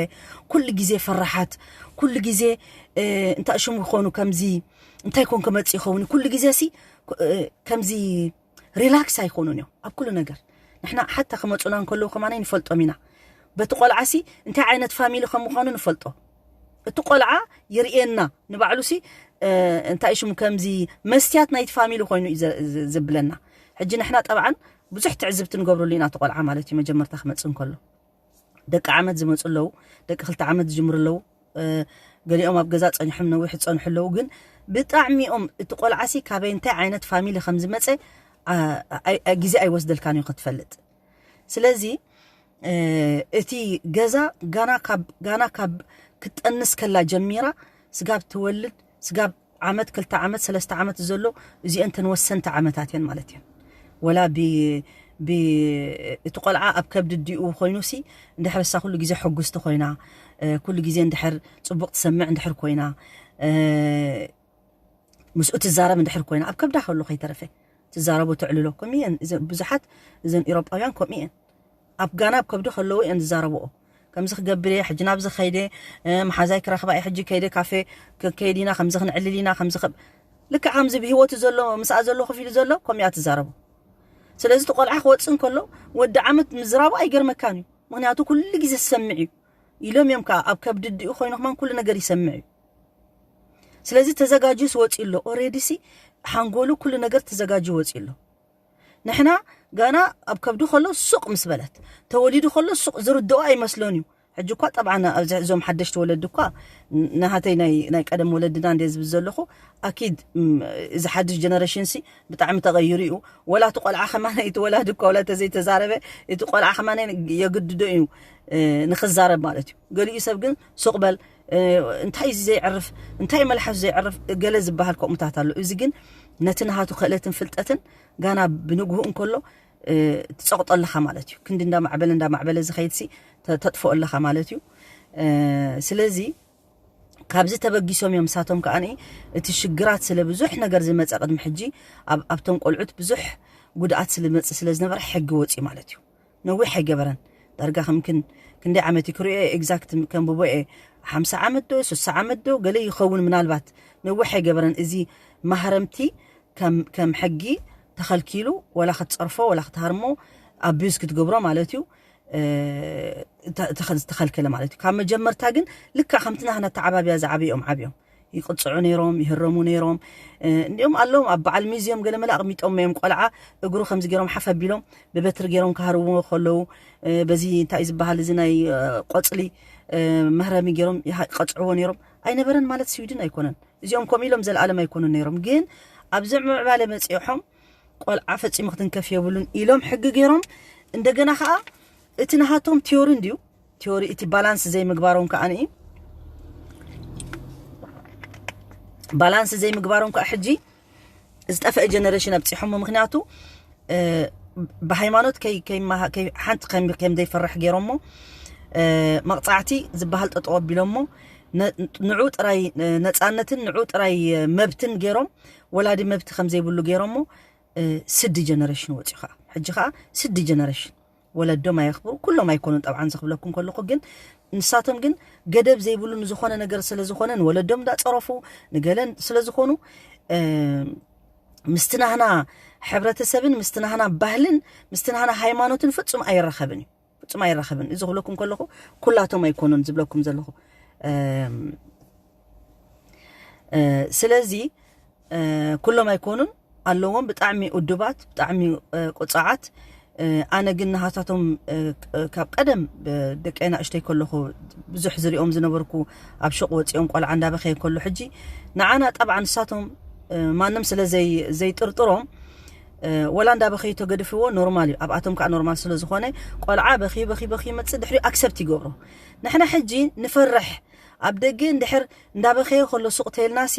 ኩሉ ግዜ ፈራሓት፣ ኩሉ ግዜ እንታይ ሽሙ ይኾኑ። ከምዚ እንታይ ኮን ክመጽእ ይኸውን? ኩሉ ግዜ ሲ ከምዚ ሪላክስ ኣይኮኑን እዮም ኣብ ኩሉ ነገር። ንሕና ሓታ ክመፁና እንከለዉ ከማና ንፈልጦም ኢና። በቲ ቆልዓ ሲ እንታይ ዓይነት ፋሚሊ ከም ምዃኑ ንፈልጦ። እቲ ቆልዓ ይርእየና ንባዕሉ ሲ እንታይ ሽሙ ከምዚ መስትያት ናይቲ ፋሚሊ ኮይኑ እዩ ዘብለና። ሕጂ ንሕና ጠብዓን ብዙሕ ትዕዝብቲ ንገብረሉ ኢና እቲ ቆልዓ ማለት እዩ። መጀመርታ ክመፅእ እንከሎ ደቂ ዓመት ዝመፁ ኣለዉ፣ ደቂ ክልተ ዓመት ዝጅምሩ ኣለዉ፣ ገሊኦም ኣብ ገዛ ፀኒሖም ነዊሕ ዝፀንሑ ኣለዉ። ግን ብጣዕሚኦም እቲ ቆልዓ ሲ ካበይ እንታይ ዓይነት ፋሚሊ ከም ዝመፀ ግዜ ኣይወስደልካን እዩ ክትፈልጥ። ስለዚ እቲ ገዛ ጋና ካብ ጋና ካብ ክትጠንስ ከላ ጀሚራ ስጋብ ትወልድ ስጋብ ዓመት ክልተ ዓመት ሰለስተ ዓመት ዘሎ እዚአን ተን ወሰንቲ ዓመታት እየን ማለት እየን። ወላ ብ ብ እቲ ቆልዓ ኣብ ከብዲ ዲኡ ኮይኑ ሲ እንድሕር እሳ ኩሉ ግዜ ሕጉስቲ ኮይና ኩሉ ግዜ እንድሕር ጽቡቅ ትሰምዕ እንድሕር ኮይና ምስኡ ትዛረብ እንድሕር ኮይና ኣብ ከብዳ ከሎ ከይተረፈ ትዛረቦ ተዕልሎ። ከምኡ እየን ብዙሓት እዘን ኢሮጳውያን ከምኡ እየን። ኣብ ጋና ኣብ ከብዲ ከለዉ እየን ዝዛረብኦ። ከምዚ ክገብር እየ፣ ሕጂ ናብዚ ከይደ፣ መሓዛይ ክረኽባ እየ፣ ሕጂ ከይደ ካፌ ከይድ ኢና፣ ከምዚ ክንዕልል ኢና፣ ከምዚ ልክዕ ከምዚ ብህይወቱ ዘሎ ምስኣ ዘሎ ኮፍ ኢሉ ዘሎ ከምኡ እያ ትዛረቦ። ስለዚ እቲ ቆልዓ ክወፅእ እንከሎ ወዲ ዓመት ምዝራቡ ኣይገርመካን እዩ። ምክንያቱ ኩሉ ግዜ ዝሰምዕ እዩ። ኢሎም እዮም ከዓ ኣብ ከብዲ ዲኡ ኮይኑ ከማን ኩሉ ነገር ይሰምዕ እዩ። ስለዚ ተዘጋጅዩ ስወፂ ኣሎ። ኦሬዲ ሲ ሓንጎሉ ኩሉ ነገር ተዘጋጅዩ ወፂ ኣሎ። ንሕና ጋና ኣብ ከብዱ ከሎ ሱቕ ምስ በለት ተወሊዱ ከሎ ሱቕ ዝርድኦ ኣይመስሎን እዩ። ሕጂ እኳ ጠብዓ ኣብዚ እዞም ሓደሽቲ ወለዲ እኳ ናሃተይ ናይ ናይ ቀደም ወለድና እንደ ዝብል ዘለኹ ኣኪድ እዚ ሓድሽ ጀነሬሽን ሲ ብጣዕሚ ተቐይሩ እዩ። ወላ እቲ ቆልዓ ከማነ እቲ ወላዲ እኳ ወላ ተዘይተዛረበ እቲ ቆልዓ ከማነ የግድዶ እዩ ንክዛረብ ማለት እዩ። ገሊኡ ሰብ ግን ሱቕ በል እንታይ እዚ ዘይዕርፍ እንታይ መልሓሱ ዘይዕርፍ ገለ ዝበሃል ከምኡታት ኣሎ። እዚ ግን ነቲ ናሃቱ ክእለትን ፍልጠትን ጋና ብንግሁ እንከሎ ትጸቕጦ ኣለኻ ማለት እዩ። ክንዲ እንዳማዕበለ እንዳማዕበለ ዝኸይድ ሲ ተጥፍኦ ኣለኻ ማለት እዩ። ስለዚ ካብዚ ተበጊሶም እዮም ሳቶም ከኣ እቲ ሽግራት ስለ ብዙሕ ነገር ዝመጸ ቅድሚ ሕጂ ኣብቶም ቆልዑት ብዙሕ ጉድኣት ስለመጽእ ስለ ዝነበረ ሕጊ ወጺ ማለት እዩ። ነዊሕ ኣይገበረን። ዳርጋ ከምክን ክንደይ ዓመት ክሪኦ ኤግዛክት ከንብቦ እየ ሓምሳ ዓመት ዶ ሱሳ ዓመት ዶ ገለ ይኸውን ምናልባት ነዊሕ ኣይገበረን። እዚ ማህረምቲ ከም ሕጊ ተኸልኪሉ ወላ ክትፀርፎ ወላ ክትሃርሞ ኣቢዩዝ ክትገብሮ ማለት እዩ። ዝተኸልከለ ማለት እዩ። ካብ መጀመርታ ግን ልካ ከምቲ ናህና ተዓባብያ ዝዓብዮም ዓብዮም ይቅፅዑ ነይሮም ይህረሙ ነይሮም። እንዲኦም ኣለዎም ኣብ በዓል ሚዝዮም ገለ መለ ኣቕሚጦም እዮም ቆልዓ እግሩ ከምዚ ገይሮም ሓፍ ኣቢሎም ብበትሪ ገይሮም ክሃርዎ ከለዉ በዚ እንታይ ዝበሃል እዚ ናይ ቆፅሊ መህረሚ ገይሮም ይቀፅዕዎ ነይሮም። ኣይነበረን ማለት ስዊድን ኣይኮነን። እዚኦም ከምኡ ኢሎም ዘለኣለም ኣይኮኑን ነይሮም። ግን ኣብዚ ምዕባለ መፂሖም ቆልዓ ፈፂሙ ክትንከፍ የብሉን ኢሎም ሕጊ ገይሮም። እንደገና ከዓ እቲ ናሃቶም ቲዮሪ እንድዩ ቲዮሪ እቲ ባላንስ ዘይምግባሮም ከዓ ንኢ ባላንስ ዘይምግባሮም ከዓ ሕጂ ዝጠፍአ ጀነሬሽን ኣብፂሖሞ። ምክንያቱ ብሃይማኖት ሓንቲ ከም ዘይፈርሕ ገይሮሞ መቕፃዕቲ ዝበሃል ጠጠው ኣቢሎሞ ንዑ ጥራይ ነፃነትን ንዑ ጥራይ መብትን ገይሮም ወላዲ መብቲ ከም ዘይብሉ ገይሮሞ ስዲ ጀነሬሽን ወፂኡ ከዓ ሕጂ ከዓ ስዲ ጀነሬሽን ወለዶም ኣየኽብሩ ኩሎም ኣይኮኑን ጠብዓን ዝኽብለኩም ከለኹ ግን ንሳቶም ግን ገደብ ዘይብሉ ንዝኾነ ነገር ስለ ዝኾነ ንወለዶም እንዳፀረፉ ንገለን ስለ ዝኾኑ ምስቲ ናህና ሕብረተሰብን ምስቲ ናህና ባህልን ምስቲ ናህና ሃይማኖትን ፍጹም ኣይራኸብን እዩ። ፍጹም ኣይራኸብን። እዚ ክብለኩም ከለኹ ኩላቶም ኣይኮኑን ዝብለኩም ዘለኹ። እም፣ እ፣ ስለዚ፣ እ፣ ኩሎም ኣይኮኑን፣ ኣለዎም ብጣዕሚ ውዱባት፣ ብጣዕሚ፣ እ፣ ቁጻዓት። እ፣ ኣነ ግን ናሃታቶም፣ እ፣ ክ-፣ ካብ ቀደም፣ እ፣ ደቀይ ንእሽተይ ከለኹ ብዙሕ ዝሪኦም ዝነበርኩ፣ ኣብ ሹቕ ወጺኦም ቆልዓ እንዳበኸየ ከሎ ሕጂ ንዓና ጠብዓ ንሳቶም፣ እ፣ ማንም ስለ ዘይ-፣ ዘይጥርጥሮም፣ እ፣ ወላ እንዳበኸዩ ተገድፍዎ ኖርማል እዩ። ኣብኣቶም ከዓ ኖርማል ስለ ዝኾነ ቆልዓ በኺ፣ በኺ፣ በኺ ይመጽእ፣ ድሕሪኡ ኣክሰፕት ይገብሮ። ንሕና ሕጂ ንፈርሕ። ኣብ ደገ እንድሕር እንዳበኸየ ከሎ ሱቕ ተይልናሲ፣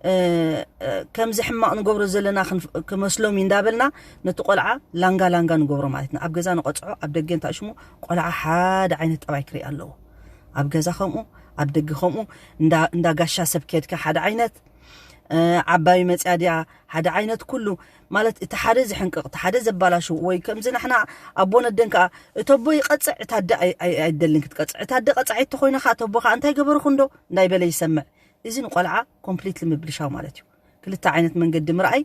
እ፣ እ፣ ከምዚ ሕማቕ ንገብሮ ዘለና ክንፍ-፣ ክመስሎም እዩ እንዳበልና ነቲ ቆልዓ ላንጋ ላንጋ ንገብሮ ማለት ነው። ኣብ ገዛ ንቐጽዖ፣ ኣብ ደገ እንታይ ሽሙ ቆልዓ ሓደ ዓይነት ጠባይ ክርኢ ኣለዎ። ኣብ ገዛ ከምኡ፣ ኣብ ደገ ከምኡ፣ እንዳ፣ እንዳ ጋሻ ሰብ ከድካ ሓደ ዓይነት፣ እ፣ ዓባይ መጽያ ድያ ሓደ ዓይነት ኩሉ ማለት እቲ ሓደ ዝሕንቅቕ፣ እቲ ሓደ ዘባላሹ ወይ ከምዚ ንሕና ኣቦ ነደን ከኣ እቲ ኣቦ ይቐጽዕ፣ እታ ኣደ ኣይ-፣ ኣይ-፣ ኣይደልን ክትቀጽዕ። እታ ኣደ ቀጻዒት ተኾይና ከኣ እቲ ኣቦ ከኣ እንታይ ገበርኹ እንዶ እንዳይበለ ይሰምዕ። እዚ ንቆልዓ ኮምፕሊትሊ ምብልሻው ማለት እዩ። ክልተ ዓይነት መንገዲ ምርኣይ፣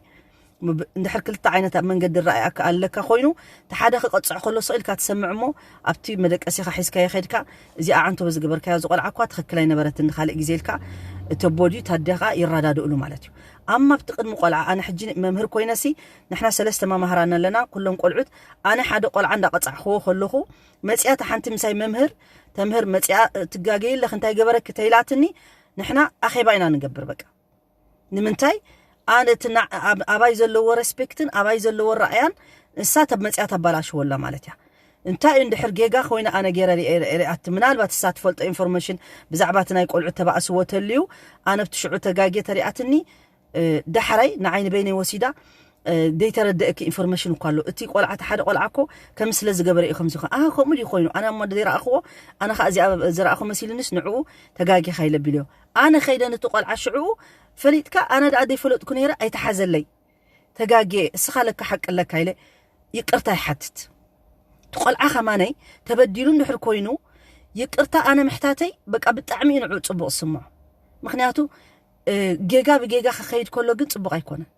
ምብ-፣ እንድሕር ክልተ ዓይነት መንገዲ ረኣይ ኣካ ኣለካ ኮይኑ፣ እቲ ሓደ ክቐጽዕ ከሎ ስቕ ኢልካ ትሰምዕ እሞ ኣብቲ መደቀሲኻ ሒዝካዮ ኸድካ፣ እዚኣ ዓንቶ ዝገበርካዮ ዝቆልዓ እኳ ትኽክል ኣይነበረትን፣ ንኻልእ ግዜ ኢልካ እቲ ኣቦ ድዩ ታዲያ ከኣ ይረዳድእሉ ማለት እዩ። ኣማ ኣብቲ ቅድሚ ቆልዓ ኣነ ሕጂ መምህር ኮይነሲ ንሕና ሰለስተ መማህራን ኣለና፣ ኩሎም ቆልዑት። ኣነ ሓደ ቆልዓ እንዳቐጻዕኽዎ ከለኹ መጽያ እታ ሓንቲ ምሳይ መምህር ተምህር መጽያ፣ "ትጋገይ ኣለኽ እንታይ ገበረኪ?" ተይላትኒ ንሕና ኣኼባ ኢና ንገብር በቃ። ንምንታይ? ኣነ እቲ ና-፣ ኣብ-፣ ኣባይ ዘለዎ ሬስፔክትን ኣባይ ዘለዎ ረኣያን ንሳ ተብ መጽያ ተባላሽወላ ማለት እያ። እንታይ እዩ እንድሕር ጌጋ ኮይነ ኣነ ገይረ ሪኤ-፣ ሪኣቲ ምናልባት እሳ ትፈልጦ ኢንፎርሜሽን ብዛዕባ እቲ ናይ ቆልዑ ተባእስዎ ተልዩ ኣነ ብቲ ሽዑ ተጋጌ ተሪኣትኒ፣ እ፣ ዳሕራይ ንዓይ ንበይነይ ወሲዳ፣ እ፣ ዘይተረደእኪ ኢንፎርሜሽን እኳ ኣሎ። እቲ ቆልዓ፣ እቲ ሓደ ቆልዓ እኮ ከም ስለ ዝገበረ እዩ ከምዚ ኾ-፣ ኣህ፣ ከምኡ ድዩ ኮይኑ? ኣነ እሞ ዘይረኣኽዎ፣ ኣነ ኸኣ እዚኣ ዝረኣኹ መሲሉንስ ንዕኡ ተጋጊኻ ኢለ ቢልዮ። ኣነ ኸይደ ነቲ ቆልዓ ሽዕኡ ፈሊጥካ፣ ኣነ ደኣ ዘይፈለጥኩ ነይረ፣ ኣይተሓዘለይ። ተጋጌ፣ እስኻ ለካ ሓቂ ኣለካ ኢለ ይቅርታ ይሓትት። እቲ ቆልዓ ኸማነይ ተበዲሉ እንድሕር ኮይኑ፣ ይቅርታ ኣነ ምሕታተይ፣ በቃ ብጣዕሚ እዩ ንዕኡ ጽቡቕ ዝስምዖ። ምኽንያቱ፣ እ፣ ጌጋ ብጌጋ ክኸይድ ከሎ ግን ጽቡቕ ኣይኮነን።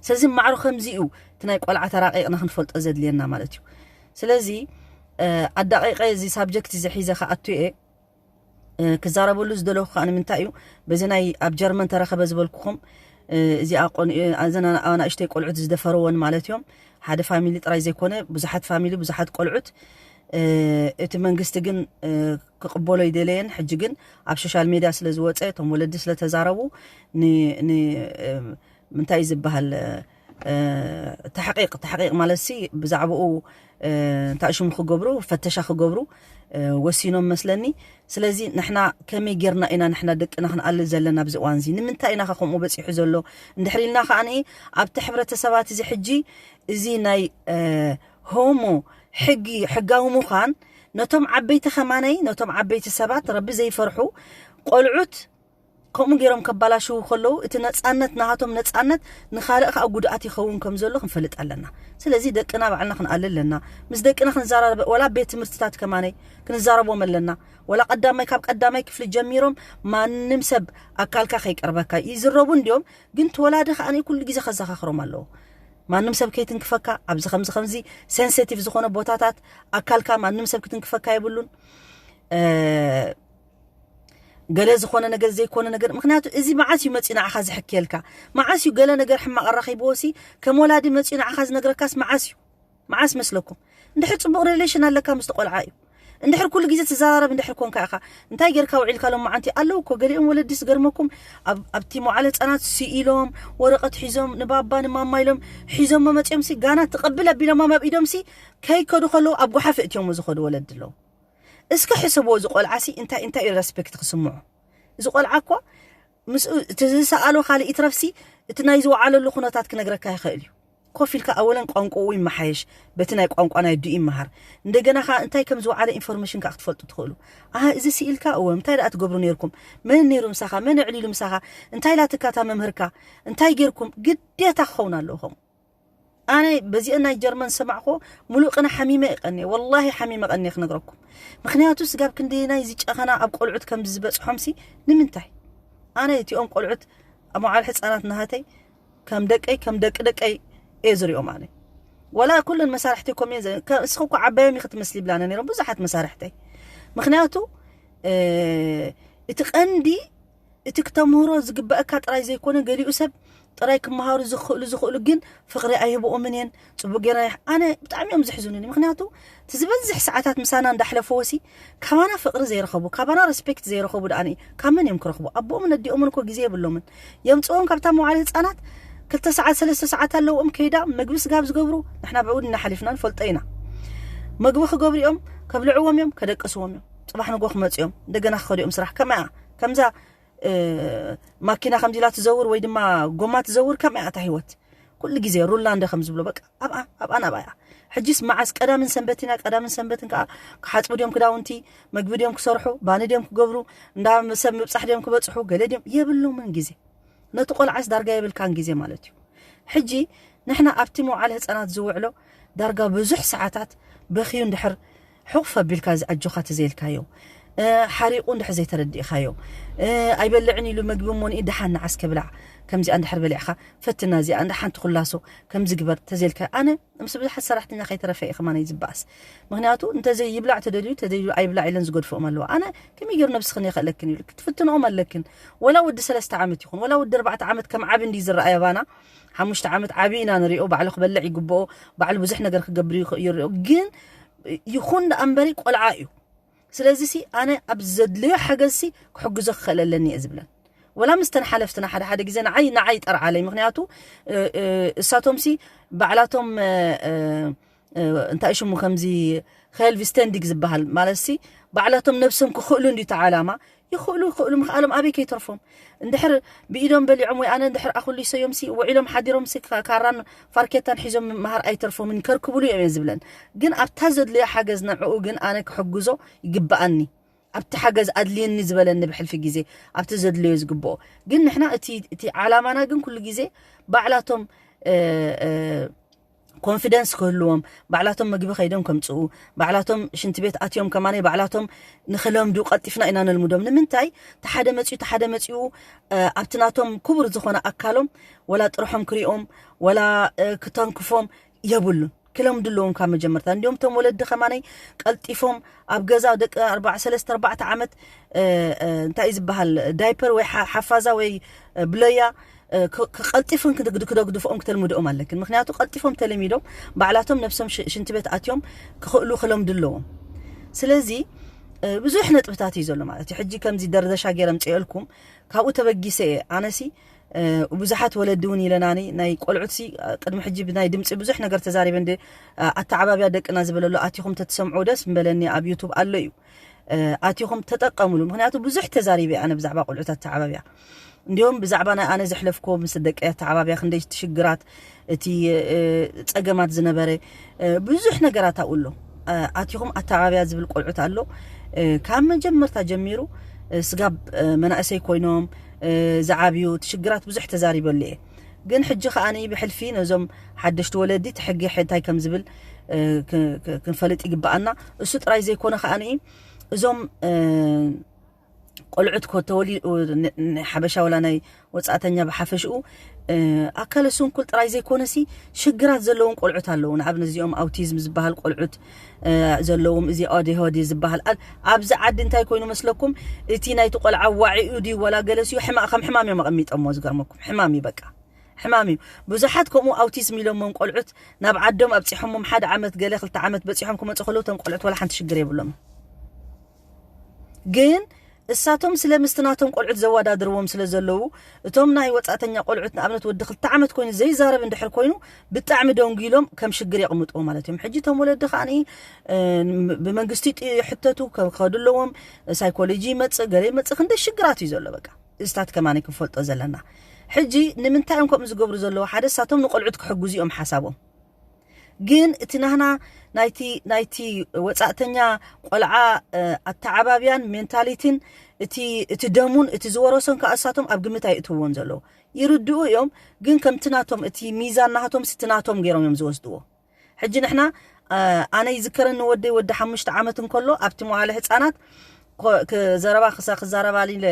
ስለዚ ማዕሮ ከምዚ እዩ እቲ ናይ ቆልዓ ተራቂቕና ክንፈልጦ ዘድልየና ማለት እዩ። ስለዚ፣ እ፣ ኣዳቂቀ እዚ ሳብጀክት እዚ ሒዘ ክኣቱ እየ። እ፣ ክዛረበሉ ዝደለኹ ከኣ ንምንታይ እዩ፣ በዚ ናይ ኣብ ጀርመን ተረኸበ ዝበልኩኹም፣ እ፣ እዚኣ ቆን-፣ እ፣ እዘን ኣና-፣ ኣናእሽተይ ቆልዑት ዝደፈረወን ማለት እዮም። ሓደ ፋሚሊ ጥራይ ዘይኮነ፣ ብዙሓት ፋሚሊ፣ ብዙሓት ቆልዑት፣ እ፣ እቲ መንግስቲ ግን፣ እ፣ ክቕበሎ ይደለየን። ሕጂ ግን ኣብ ሶሻል ሜድያ ስለ ዝወጸ፣ እቶም ወለዲ ስለ ተዛረቡ፣ ን-፣ ን-፣ እ፣ ምንታይ እዩ ዝበሃል፣ እ፣ ተሕቂቕ፣ ተሕቂቕ ማለትሲ ብዛዕባኡ፣ እ፣ እንታይ ሽሙ ክገብሩ፣ ፈተሻ ክገብሩ፣ እ፣ ወሲኖም መስለኒ። ስለዚ ንሕና ከመይ ጌርና ኢና ንሕና ደቅና ክንኣልል ዘለና ኣብዚ እዋን እዚ? ንምንታይ ኢና ከ ከምኡ በጺሑ ዘሎ? እንድሕር ኢልና ከኣ ኣብቲ ሕብረተሰባት እዚ ሕጂ እዚ ናይ፣ እ፣ ሆሞ ሕጊ፣ ሕጋዊ ምዃን ነቶም ዓበይቲ ከማነይ፣ ነቶም ዓበይቲ ሰባት ረቢ ዘይፈርሑ ቆልዑት ከምኡ ገይሮም ከባላሽዉ ከለዉ፣ እቲ ነጻነት፣ ናሃቶም ነጻነት ንኻልእ ከኣ ጉድኣት ይኸውን ከም ዘሎ ክንፈልጥ ኣለና። ስለዚ ደቅና ባዕልና ክንኣልል ኣለና። ምስ ደቅና ክንዘራረብ፣ ወላ ቤት ትምህርትታት ከማነይ ክንዛረቦም ኣለና። ወላ ቀዳማይ፣ ካብ ቀዳማይ ክፍሊ ጀሚሮም ማንም ሰብ ኣካልካ ከይቀርበካ ይዝረቡ እንድዮም፣ ግን እቲ ወላዲ ከኣ ኩሉ ግዜ ከዘኻኽሮም ኣለዎ። ማንም ሰብ ከይትንክፈካ፣ ኣብዚ ከምዚ ከምዚ ሴንሲቲቭ ዝኾነ ቦታታት ኣካልካ ማንም ሰብ ክትንክፈካ የብሉን። እ፣ ገለ ዝኾነ ነገር ዘይኮነ ነገር፣ ምኽንያቱ እዚ መዓስ እዩ መጺኡ ንዓኻ ዝሕክየልካ? መዓስ እዩ ገለ ነገር ሕማቕ ኣራኺብዎ ሲ ከም ወላዲ መጺኡ ንዓኻ ዝነግረካስ መዓስ እዩ? መዓስ መስለኩም? እንድሕር ጽቡቕ ሪሌሽን ኣለካ ምስቲ ቆልዓ እዩ። እንድሕር ኩሉ ግዜ ትዘራረብ እንድሕር ኮንካ ኢኻ፣ እንታይ ጌርካ ውዒልካ ሎማዓንቲ? ኣለዉ እኮ ገሊኦም ወለዲ ዝገርመኩም፣ ኣብ-፣ ኣብቲ መዋዕለ ህጻናት ስኢሎም፣ ወረቐት ሒዞም፣ ንባባ ንማማ ኢሎም ሒዞሞ መጺኦም ሲ፣ ጋና ትቐብል ኣቢሎሞም ኣብ ኢዶም ሲ፣ ከይከዱ ከለዉ ኣብ ጓሓፍ እትዮሞ ዝኸዱ ወለዲ ኣለዉ። እስከ ሕሰብዎ፣ እዚ ቆልዓ ሲ እንታይ፣ እንታይ እዩ ረስፔክት ክስምዖ? እዚ ቆልዓ እኮ ምስኡ እቲ ዝሰኣሎ ካልእ ይትረፍሲ፣ እቲ ናይ ዝወዓለሉ ኩነታት ክነግረካ ይኽእል እዩ። ኮፍ ኢልካ ኣወለን ቋንቋኡ ይመሓየሽ፣ በቲ ናይ ቋንቋ ናይ ኣዲኡ ይመሃር። እንደገና ከኣ እንታይ ከም ዝወዓለ ኢንፎርሜሽን ከኣ ክትፈልጡ ትኽእሉ። ኣሃ፣ እዚ ስኢልካ? እወ፣ እንታይ ደኣ ትገብሩ ነይርኩም? መን ነይሩ ምሳኻ? መን ኣዕሊሉ ምሳኻ? እንታይ ኢላትካ እታ መምህርካ? እንታይ ጌርኩም? ግዴታ ክኸውን ኣለዎ ከምኡ። ኣነ በዚአን ናይ ጀርመን ዝሰማዕክዎ፣ ሙሉእ ቅነ ሓሚመ እየ ቀንየ። ወላሂ ሓሚመ ቀንየ ክነግረኩም። ምኽንያቱ ስጋብ ክንደየናይ እዚ ጨኸና ኣብ ቆልዑት ከም ዝበጽሖምሲ ንምንታይ? ኣነ እቲኦም ቆልዑት ኣብ መዋዕለ ህጻናት ናሃተይ ከም ደቀይ፣ ከም ደቂ ደቀይ እየ ዝሪኦም ኣነ። ወላ ኩለን መሳርሕቲ ኮም እየን ዘ- ከ- እስኺ እኮ ዓባዮም ኢኺ ትመስሊ ይብላና ነይሮም ብዙሓት መሳርሕተይ። ምክንያቱ እ፣ እቲ ቀንዲ እቲ ክተምህሮ ዝግበአካ ጥራይ ዘይኮነ፣ ገሊኡ ሰብ ጥራይ ክመሃሩ ዝኽእሉ ዝኽእሉ ግን ፍቕሪ ኣይህብኦምን እየን። ጽቡቅ ገይረ ኣነ ብጣዕሚ እዮም ዝሕዝኑኒ። ምክንያቱ እቲ ዝበዝሕ ሰዓታት ምሳና እንዳሕለፈዎ ሲ ካባና ፍቕሪ ዘይረኸቡ፣ ካባና ሬስፔክት ዘይረኸቡ ደኣ ካብ መን እዮም ክረኽቡ? ኣቦኦምን ኣዲኦምን እኮ ግዜ የብሎምን። የምጽኦም ካብታ መዋዕለ ህጻናት ክልተ ሰዓት ሰለስተ ሰዓት ኣለዎም ከይዳ መግቢ ስጋብ ዝገብሩ ንሕና ብኡ ድና ሓሊፍና ንፈልጦ ኢና። መግቢ ክገብሩ እዮም፣ ከብልዕዎም እዮም፣ ከደቅስዎም እዮም። ጽባሕ ንጎ ክመጽኡ እዮም፣ እንደገና ክኸዱ እዮም ስራሕ። ከመያ ከምዛ እ፣ ማኪና ከምዚ ኢላ ትዘውር ወይ ድማ ጎማ ትዘውር ከም እያ እታ ህይወት። ኩሉ ግዜ ሩላንደ ከም ዝብሎ በቃ ኣብኣ ኣብኣ ናብኣ እያ። ሕጂስ መዓስ ቀዳምን ሰንበት ኢና፣ ቀዳምን ሰንበትን ከዓ ክሓፅቡ ድዮም ክዳውንቲ፣ መግቢ ድዮም ክሰርሑ፣ ባኒ ድዮም ክገብሩ፣ እንዳ ሰብ ምብፃሕ ድዮም ክበፅሑ፣ ገለ ድዮም የብሎምን ግዜ። ነቲ ቆልዓስ ዳርጋ የብልካን ግዜ ማለት እዩ። ሕጂ ንሕና ኣብቲ መውዓል ህፃናት ዝውዕሎ ዳርጋ ብዙሕ ሰዓታት በኽዩ እንድሕር ሕቑፍ ኣቢልካ እዚ ኣጆኻ ተዘይልካዮ፣ እ፣ ሓሪቑ እንድሕር ዘይተረዲእካዮ፣ እ፣ ኣይበልዕን ኢሉ መግቢ እሞ ንኢ ደሓን ንዓስ ከብላዕ፣ ከምዚኣ እንድሕር በሊዕኻ ፈትና እዚኣ እንዳ ሓንቲ ኩላሶ ከምዚ ግበር ተዘይልካዮ፣ ኣነ ምስ ብዙሓት ሰራሕተኛ ከይተረፈ እየ ከማን እዩ ዝበኣስ። ምክንያቱ እንተዘይ ይብላዕ ተደልዩ፣ ተደልዩ ኣይብላዕ ኢለን ዝገድፍኦም ኣለዋ። ኣነ ከመይ ገይሩ ነብስኽን የኽእለክን ኢሉ ክትፍትንኦም ኣለክን። ወላ ወዲ ሰለስተ ዓመት ይኹን ወላ ወዲ ኣርባዕተ ዓመት ከም ዓቢ እንዲ ዝረኣየ ባና ሓሙሽተ ዓመት ዓቢ ኢና ንሪኦ። ባዕሉ ክበልዕ ይግብኦ፣ ባዕሉ ብዙሕ ነገር ክገብር ይኽ- ይሪኦ። ግን ይኹን ደኣ እምበሪ ቆልዓ እዩ። ስለዚ ሲ ኣነ ኣብ ዘድልዮ ሓገዝ ሲ ክሕግዞ ክኽእል ኣለኒ እየ ዝብለን። ወላ ምስተን ሓለፍትና ሓደ ሓደ ግዜ ንዓይ ንዓይ ይጠርዓለይ። ምክንያቱ እ፣ እ፣ እሳቶም ሲ ባዕላቶም እ፣ እ፣ እ፣ እንታይ ሽሙ ከምዚ ኸልቪ ስቴንዲግ ዝበሃል ማለት ሲ ባዕላቶም ነብሶም ክኽእሉ እንዲ እቲ ዓላማ። ይኽእሉ ይኽእሉ ምኽኣሎም ኣበይ ከይተርፎም። እንድሕር ብኢዶም በሊዖም ወይ ኣነ እንድሕር ኣኹሊሰዮም ሲ ውዒሎም ሓዲሮም ሲ ካ- ካራን ፋርኬታን ሒዞም ምምሃር ኣይተርፎምን ከርክብሉ እዮም እየ ዝብለን። ግን ኣብታ ዘድልዮ ሓገዝ ንዕኡ ግን ኣነ ክሕግዞ ይግብኣኒ። ኣብቲ ሓገዝ ኣድልየኒ ዝበለኒ ብሕልፊ ግዜ ኣብቲ ዘድልዮ ዝግብኦ። ግን ንሕና እቲ እቲ ዓላማና ግን ኩሉ ግዜ ባዕላቶም እ፣ እ፣ ኮንፊደንስ ክህልዎም፣ ባዕላቶም መግቢ ከይዶም ከምፅኡ፣ ባዕላቶም ሽንቲ ቤት ኣትዮም ከማነይ ባዕላቶም ንክለምዱ ቀልጢፍና ኢና ነልምዶም። ንምንታይ? ተሓደ መፅኡ ተሓደ መፅኡ እ፣ ኣብቲ ናቶም ክቡር ዝኾነ ኣካሎም ወላ ጥርሖም ክሪኦም ወላ እ፣ ክተንክፎም የብሉን። ክለምዱ ኣለዎም ካብ መጀመርታ። እንዲኦም እቶም ወለዲ ከማነይ ቀልጢፎም ኣብ ገዛ ደቂ ኣርባዕ ሰለስተ ኣርባዕተ ዓመት እ፣ እ፣ እንታይ እዩ ዝበሃል ዳይፐር ወይ ሓ- ሓፋዛ ወይ እ፣ ብለያ እ፣ ክ- ክቐልጢፍን ክደግ- ክደግድፍኦም ክተልምድኦም ኣለክን። ምክንያቱ ቀልጢፎም ተለሚዶም ባዕላቶም ነብሶም ሽ- ሽንቲ ቤት ኣትዮም ክኽእሉ ክለምዱ ኣለዎም። ስለዚ እ፣ ብዙሕ ነጥብታት እዩ ዘሎ ማለት እዩ። ሕጂ ከምዚ ደርደሻ ገይረ ምፅኤልኩም ካብኡ ተበጊሰ እየ ኣነሲ እ፣ ብዙሓት ወለዲ እውን ኢለናኒ ናይ ቆልዑት ሲ ቅድሚ ሕጂ ብናይ ድምፂ ብዙሕ ነገር ተዛሪበ እንደ ኣተዓባብያ ደቅና ዝበለሉ ኣቲኹም ተትሰምዑ ደስ ምበለኒ። ኣብ ዩቱብ ኣሎ እዩ። እ፣ ኣቲኹም ተጠቀሙሉ። ምክንያቱ ብዙሕ ተዛሪበ ኣነ ብዛዕባ ቆልዑት ኣተዓባብያ። እንዲሁም ብዛዕባ ናይ ኣነ ዘሕለፍኮ ምስ ደቂ ኣተዓባብያ ክንደይ ትሽግራት እቲ እ፣ ፀገማት ዝነበረ እ፣ ብዙሕ ነገራት ኣብኡ ኣሎ። እ፣ ኣቲኹም ኣተዓባብያ ዝብል ቆልዑት ኣሎ። እ፣ ካብ መጀመርታ ጀሚሩ እ፣ ስጋብ እ፣ መናእሰይ ኮይኖም እ፣ ዝዓብዩ እቲ ሽግራት ብዙሕ ተዛሪበሉ እየ። ግን ሕጂ ከኣ ብሕልፊ ነዞም ሓደሽቲ ወለዲ እቲ ሕጊ እንታይ ከም ዝብል እ፣ ክ- ክ- ክንፈልጥ ይግብኣና። እሱ ጥራይ ዘይኮነ ከኣ እዞም እ፣ ቆልዑት ኮ ተወሊ ን- ን- ሓበሻ ወላ ናይ ወጻእተኛ ብሓፈሽኡ እ፣ ኣካለ ስንኩል ጥራይ ዘይኮነሲ ሽግራት ዘለዎም ቆልዑት ኣለዉ። ንኣብነት እዚኦም ኣውቲዝም ዝበሃል ቆልዑት እ፣ ዘለዎም እዚ ኦዴሆዴ ዝበሃል ኣል- ኣብዚ ዓዲ እንታይ ኮይኑ መስለኩም? እቲ ናይቲ ቆልዓ ዋዒኡ ድዩ ወላ ገለሲኡ ሕማ ከም ሕማም እዮም ኣቐሚጠሞ። ዝገርመኩም ሕማም እዩ በቃ ሕማም እዩ። ብዙሓት ከምኡ ኣውቲዝም ኢሎሞም ቆልዑት ናብ ዓዶም ኣብፂሖሞም ሓደ ዓመት ገለ ክልተ ዓመት በፂሖም ክመፁ ከለዉ እቶም ቆልዑት ወላ ሓንቲ ሽግር የብሎም። ግን እሳቶም ስለ ምስቲ ናቶም ቆልዑት ዘወዳድርዎም ስለ ዘለዉ እቶም ናይ ወጻእተኛ ቆልዑት ንኣብነት ወዲ ክልተ ዓመት ኮይኑ ዘይዛረብ እንድሕር ኮይኑ ብጣዕሚ ደንጉሎም ከም ሽግር የቕምጥዎ ማለት እዮም። ሕጂ እቶም ወለዲ ከኣ ብመንግስቲ ይሕተቱ ከዱ ኣለዎም። ሳይኮሎጂ ይመጽእ ገለ ይመጽእ ክንደ ሽግራት እዩ ዘሎ። በቃ እዚታት ከማን ክንፈልጦ ዘለና። ሕጂ ንምንታይ እዮም ከምኡ ዝገብሩ ዘለዉ? ሓደ እሳቶም ንቆልዑት ክሕግዙ እዮም ሓሳቦም። ግን እቲ ናህና ናይቲ ናይቲ ወጻእተኛ ቆልዓ ኣተዓባብያን ሜንታሊቲን እቲ እቲ ደሙን እቲ ዝወረሶን ከኣ እሳቶም ኣብ ግምት ኣይእትውዎን ዘለዉ። ይርድኡ እዮም። ግን ከምቲ ናቶም እቲ ሚዛን ናቶም ስቲ ናቶም ገይሮም እዮም ዝወስድዎ። ሕጂ ንሕና ኣነ ይዝከረኒ ወደይ ወዲ ሓሙሽተ ዓመት እንከሎ ኣብቲ መዋለ ህፃናት ዘረባ ክዛረባሊ ኢለ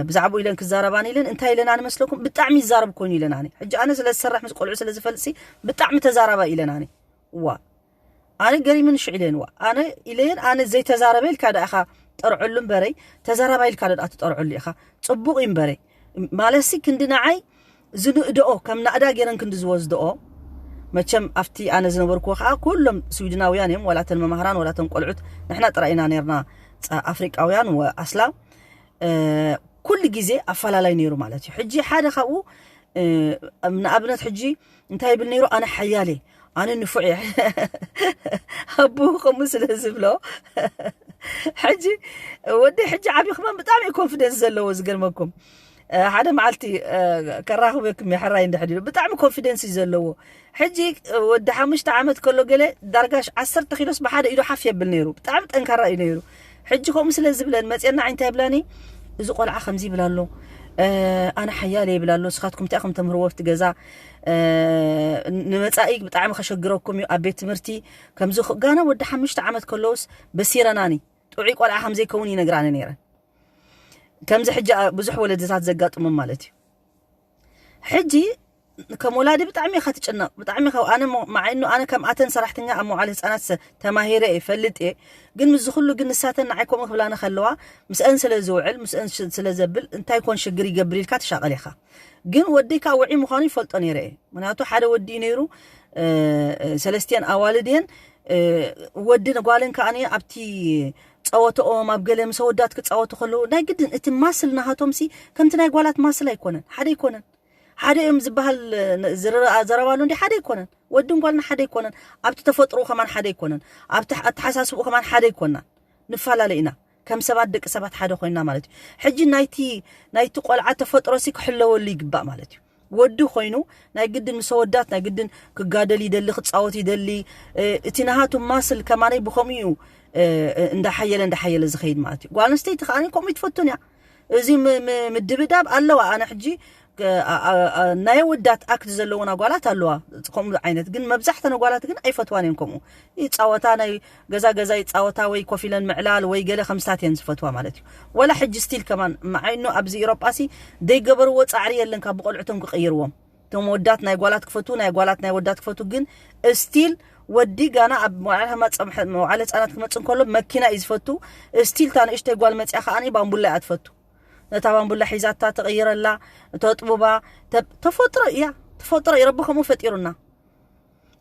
ብዛዕባኡ ኢለን ክዛረባን ኢለን እንታይ ኢለና ንመስለኩም? ብጣዕሚ ይዛረብ ኮይኑ ኢለናኒ። ሕጂ ኣነ ስለ ዝሰርሕ ምስ ቆልዑ ስለ ዝፈልጥሲ ብጣዕሚ ተዛራባይ ኢለናኒ። ዋ ኣነ ገሪምን ሽዕ ኢለን ዋ ኣነ ኢለየን ኣነ ዘይተዛረበ ኢልካ ዳ ኢኻ ጠርዐሉ እምበረይ ተዛራባይ ኢልካ ዳ ትጠርዐሉ ኢኻ። ጽቡቕ እዩ እምበረይ ማለትሲ ክንዲ ንዓይ ዝንእድኦ ከም ናእዳ ገይረን ክንዲ ዝወስድኦ። መቸም ኣብቲ ኣነ ዝነበርኩዎ ከዓ ኩሎም ስዊድናውያን እዮም፣ ዋላተን መማህራን ዋላተን ቆልዑት። ንሕና ጥራይ ኢና ነርና ኣፍሪቃውያን ወኣስላም። ኩሉ ግዜ ኣፈላላይ ነይሩ ማለት እዩ። ሕጂ ሓደ ካብኡ ንኣብነት ሕጂ እንታይ ይብል ነይሩ? ኣነ ሓያል እየ፣ ኣነ ንፉዕ እየ። ኣቦ ከምኡ ስለ ዝብሎ ሕጂ ወዲ ሕጂ ዓብዩ ክመን ብጣዕሚ ኮንፊደንስ ዘለዎ ዝገርመኩም ሓደ መዓልቲ ከራኽበኩም የሕራይ እንድሕር ኢሉ ብጣዕሚ ኮንፊደንስ እዩ ዘለዎ። ሕጂ ወዲ ሓሙሽተ ዓመት ከሎ ገለ ዳርጋሽ ዓሰርተ ኪሎስ ብሓደ ኢዱ ሓፍ የብል ነይሩ። ብጣዕሚ ጠንካራ እዩ ነይሩ። ሕጂ ከምኡ ስለ ዝብለን መፅና ዓይንታ ይብላኒ እዚ ቆልዓ ከምዚ ይብል ኣሎ ኣነ ሓያለ ይብል ኣሎ። ንስኻትኩም እንታይ ከም ተምህርዎ ኣብቲ ገዛ ንመፃኢ ብጣዕሚ ከሸግረኩም እዩ ኣብ ቤት ትምህርቲ ከምዚ ጋና ወዲ ሓሙሽተ ዓመት ከለውስ በሲረናኒ ጥዑይ ቆልዓ ከም ዘይከውን ይነግራኒ ነይረን። ከምዚ ሕጂ ብዙሕ ወለድታት ዘጋጥሞም ማለት እዩ። ሕጂ ከም ወላዲ ብጣዕሚ ኢኻ ትጭነቕ። ብጣዕሚ ካብ ኣነ መዓይኑ ኣነ ከም ኣተን ሰራሕተኛ ኣብ መዋዕለ ህፃናት ተማሂረ እየ ፈልጥ እየ። ግን ምስዚ ኩሉ ግን ንሳተን ንዓይ ከምኡ ክብላኒ ከለዋ ምስአን ስለ ዝውዕል ምስአን ስለ ዘብል እንታይ ኮን ሽግር ይገብር ኢልካ ትሻቐል ኢኻ። ግን ወደይ ከዓ ውዒ ምዃኑ ይፈልጦ ነይረ እየ። ምክንያቱ ሓደ ወዲ እዩ ነይሩ። ሰለስቲአን ኣዋልድ እየን። ወዲ ንጓልን ከዓ ኣብቲ ፀወተኦም ኣብ ገለ ምስ ኣወዳት ክፃወቱ ከለዉ ናይ ግድን እቲ ማስል ናሃቶም ሲ ከምቲ ናይ ጓላት ማስል ኣይኮነን፣ ሓደ ኣይኮነን። ሓደ እዮም ዝበሃል ዘረባ ኣሎ እንዲ ሓደ ኣይኮነን። ወድን ጓልን ሓደ ኣይኮነን። ኣብቲ ተፈጥሮ ከማን ሓደ ኣይኮነን። ኣብቲ ኣተሓሳስብኡ ከማን ሓደ ኣይኮናን። ንፈላለ ኢና። ከም ሰባት ደቂ ሰባት ሓደ ኮይና ማለት እዩ። ሕጂ ናይቲ ናይቲ ቆልዓ ተፈጥሮ ሲ ክሕለወሉ ይግባእ ማለት እዩ። ወዲ ኮይኑ ናይ ግድን ምስ ኣወዳት ናይ ግድን ክጋደል ይደሊ ክፃወት ይደሊ። እቲ ናሃቱ ማስል ከማነይ ብከምኡ እዩ እንዳሓየለ እንዳሓየለ ዝኸይድ ማለት እዩ። ጓል ኣንስተይቲ ከዓ ከምኡ ትፈቱን እያ። እዚ ምድብዳብ ኣለዋ። ኣነ ሕጂ ናይ ኣወዳት ኣክት ዘለዎን ኣጓላት ኣለዋ። ከምኡ ዓይነት ግን መብዛሕተን ኣጓላት ግን ኣይፈትዋን እየን። ከምኡ ይፃወታ ናይ ገዛ ገዛ ይፃወታ ወይ ኮፍ ኢለን ምዕላል ወይ ገለ ከምስታት እየን ዝፈትዋ ማለት እዩ። ወላ ሕጂ ስቲል ከማን መዓይኑ ኣብዚ ኢሮጳ ሲ ዘይገበርዎ ፃዕሪ የለን ካብ ብቆልዕቶም ክቅይርዎም። እቶም ወዳት ናይ ጓላት ክፈቱ ናይ ጓላት ናይ ወዳት ክፈቱ ግን ስቲል ወዲ ጋና ኣብ መዋዕለ ህፃናት ክመፅእ እንከሎ መኪና እዩ ዝፈቱ። ስቲል እታ ንእሽተይ ጓል መፅያ ከዓ ባምቡላ እያ ትፈቱ። ነታ ባምቡላ ሒዛታ ትቕይረላ ተጥቡባ። ተፈጥሮ እያ። ተፈጥሮ እዩ ረቢ ከምኡ ፈጢሩና።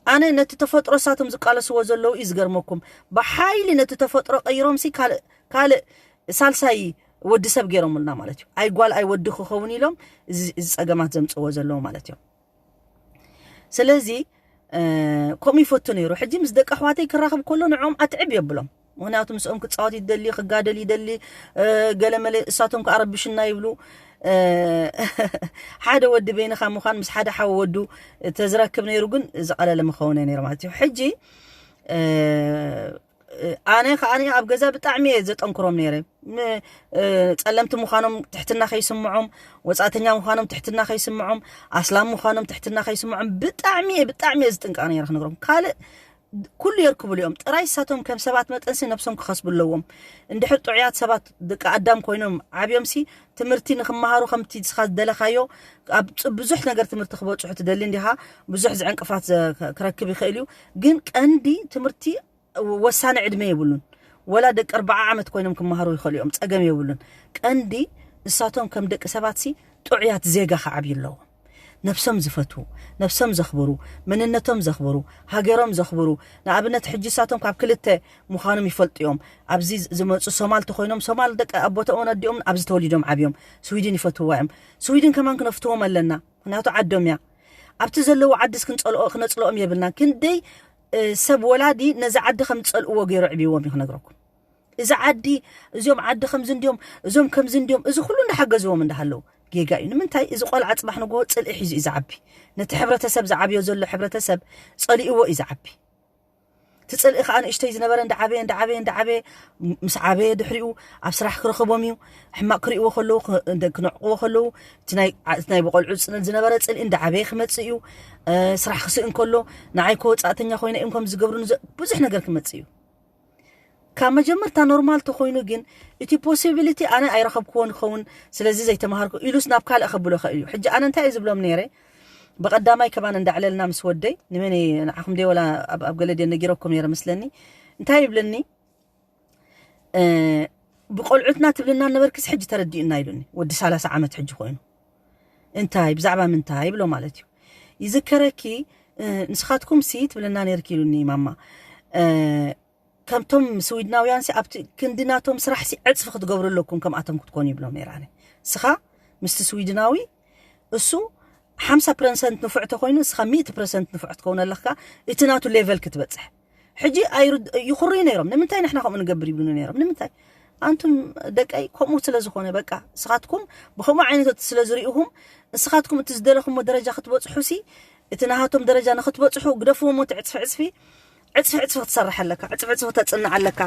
ኣነ ነቲ ተፈጥሮ እሳቶም ዝቃለስዎ ዘለዉ እዩ ዝገርመኩም። ብሓይሊ ነቲ ተፈጥሮ ቀይሮም ሲ ካልእ ካልእ ሳልሳይ ወዲ ሰብ ገይሮምልና ማለት እዩ። ኣይ ጓል ኣይ ወዲ ክኸውን ኢሎም እዚ እዚ ጸገማት ዘምጽዎ ዘለዉ ማለት እዮም። ስለዚ ከምኡ ይፈቱ ነይሩ። ሕጂ ምስ ደቂ ኣሕዋተይ ክራኸብ ከሎ ንዕኦም ኣትዕብ የብሎም። ምክንያቱ ምስኦም ክፃወት ይደሊ ክጋደል ይደሊ ገለመለ እሳቶም ከዓ ረብሽና ይብሉ። ሓደ ወዲ በይንኻ ምዃን ምስ ሓደ ሓወ ወዱ ተዝረክብ ነይሩ ግን ዝቐለለ ምኸውን ነይሩ ማለት እዩ። ሕጂ ኣነ ከዓ ኣብ ገዛ ብጣዕሚ እየ ዘጠንክሮም ነይረ። ጸለምቲ ምዃኖም ትሕትና ከይስምዖም፣ ወጻእተኛ ምዃኖም ትሕትና ከይስምዖም፣ ኣስላም ምዃኖም ትሕትና ከይስምዖም ብጣዕሚ እየ ብጣዕሚ እየ ዝጥንቀቕ ነይረ ክነግሮም። ካልእ ኩሉ የርክብሉ እዮም። ጥራይ እሳቶም ከም ሰባት መጠንሲ ነብሶም ክኸስቡ ኣለዎም። እንድሕር ጥዑያት ሰባት ደቂ ኣዳም ኮይኖም ዓብዮምሲ ትምህርቲ ንክመሃሩ ከምቲ ንስኻ ዝደለኻዮ ኣብ ብዙሕ ነገር ትምህርቲ ክበፅሑ ትደሊ እንዲኻ ብዙሕ ዝዕንቅፋት ክረክብ ይኽእል እዩ። ግን ቀንዲ ትምህርቲ ወሳኒ ዕድመ የብሉን። ወላ ደቂ ኣርባዓ ዓመት ኮይኖም ክመሃሩ ይኽእሉ እዮም፣ ጸገም የብሉን። ቀንዲ ንሳቶም ከም ደቂ ሰባት ሲ ጥዑያት ዜጋ ክዓብዩ ኣለዎም። ነብሶም ዝፈትዉ፣ ነብሶም ዘኽብሩ፣ መንነቶም ዘኽብሩ፣ ሃገሮም ዘኽብሩ። ንኣብነት ሕጂ ንሳቶም ካብ ክልተ ምዃኖም ይፈልጡ እዮም። ኣብዚ ዝመፁ ሶማል ተኾይኖም ሶማል ደቂ ኣቦታኦምን ኣዲኦምን ኣብዚ ተወሊዶም ዓብዮም። ስዊድን ይፈትውዋ እዮም። ስዊድን ከማን ክነፍትዎም ኣለና። ምክንያቱ ዓዶም እያ። ኣብቲ ዘለዉ ዓድስ ክንፀልኦ ክነፅልኦም የብልና። ክንደይ ሰብ ወላዲ ነዚ ዓዲ ከም ዝፀልእዎ ገይሩ ዕብይዎም እዩ ክነግረኩም። እዚ ዓዲ እዚኦም ዓዲ ከምዚ እንዲዮም እዞም ከምዚ እንዲዮም እዚ ኩሉ እንዳሓገዝዎም እንዳሃለዉ ጌጋ እዩ። ንምንታይ እዚ ቆልዓ ፅባሕ ንግሆ ፅልኢ ሒዙ እዩ ዝዓቢ። ነቲ ሕብረተሰብ ዝዓብዮ ዘሎ ሕብረተሰብ ፀሊእዎ እዩ ዝዓቢ። እቲ ፅልኢ ከዓ ንእሽተይ ዝነበረ እንዳዓበየ እንዳዓበየ እንዳዓበየ ምስ ዓበየ ድሕሪኡ ኣብ ስራሕ ክረኽቦም እዩ። ሕማቅ ክርእይዎ ከለዉ ክነዕቅዎ ከለዉ እቲ ናይ ብቆልዑ ዝነበረ ፅልኢ እንዳዓበየ ክመፅእ እዩ። ስራሕ ክስእን ከሎ ንዓይ ከወፃእተኛ ኮይነ እዮም ከም ዝገብሩኒ ብዙሕ ነገር ክመፅእ እዩ። ካብ መጀመርታ ኖርማል ተኾይኑ ግን እቲ possibility ኣነ ኣይረኸብክዎን ይኸውን፣ ስለዚ ዘይተማሃርኩ ኢሉስ ናብ ካልእ ከብሎ ይኽእል እዩ። ሕጂ ኣነ እንታይ እየ ዝብሎም ነይረ? ብቐዳማይ ከማን እንዳዕለልና ምስ ወደይ፣ ንመን እየ ንዓኹም ደይ ወላ ኣብ ኣብ ገለ ድየ ነጊረኩም ነይረ መስለኒ። እንታይ ይብለኒ? እ፣ ብቆልዑትና ትብልና ነበርክስ ሕጂ ተረዲኡና ኢሉኒ። ወዲ ሰላሳ ዓመት ሕጂ ኮይኑ። እንታይ ብዛዕባ ምንታይ ይብሎ ማለት እዩ። ይዝከረኪ፣ እ፣ ንስኻትኩም ሲ ትብልና ነርኪ ኢሉኒ ማማ። እ፣ ከምቶም ስዊድናውያን ሲ ኣብቲ ክንዲ ናቶም ስራሕ ሲ ዕጽፊ ክትገብሩ ኣለኩም፣ ከምኣቶም ክትኮኑ ይብሎም ነይራኒ። ስኻ ምስቲ ስዊድናዊ እሱ ሓምሳ ፐርሰንት ንፉዕ ተኾይኑ፣ እስኻ ሚእቲ ፐርሰንት ንፉዕ ክትከውን ኣለካ፣ እቲ ናቱ ሌቨል ክትበጽሕ። ሕጂ ኣይርድ-፣ ይኹርዩ ነይሮም። ንምንታይ ንሕና ከምኡ ንገብር ይብሉኒ ነይሮም። ንምንታይ? ኣንቱም ደቀይ፣ ከምኡ ስለ ዝኾነ፣ በቃ፣ ንስኻትኩም ብከምኡ ዓይነት ስለ ዝርእኹም፣ ንስኻትኩም እቲ ዝደለኹሞ ደረጃ ክትበጽሑ ሲ፣ እቲ ናሃቶም ደረጃ ንኽትበጽሑ ግደፍዎም፣ እቲ ዕጽፊ ዕጽፊ፣ ዕጽፊ ዕጽፊ ክትሰርሕ ኣለካ፣ ዕጽፊ ዕጽፊ ከተጽንዕ ኣለካ፣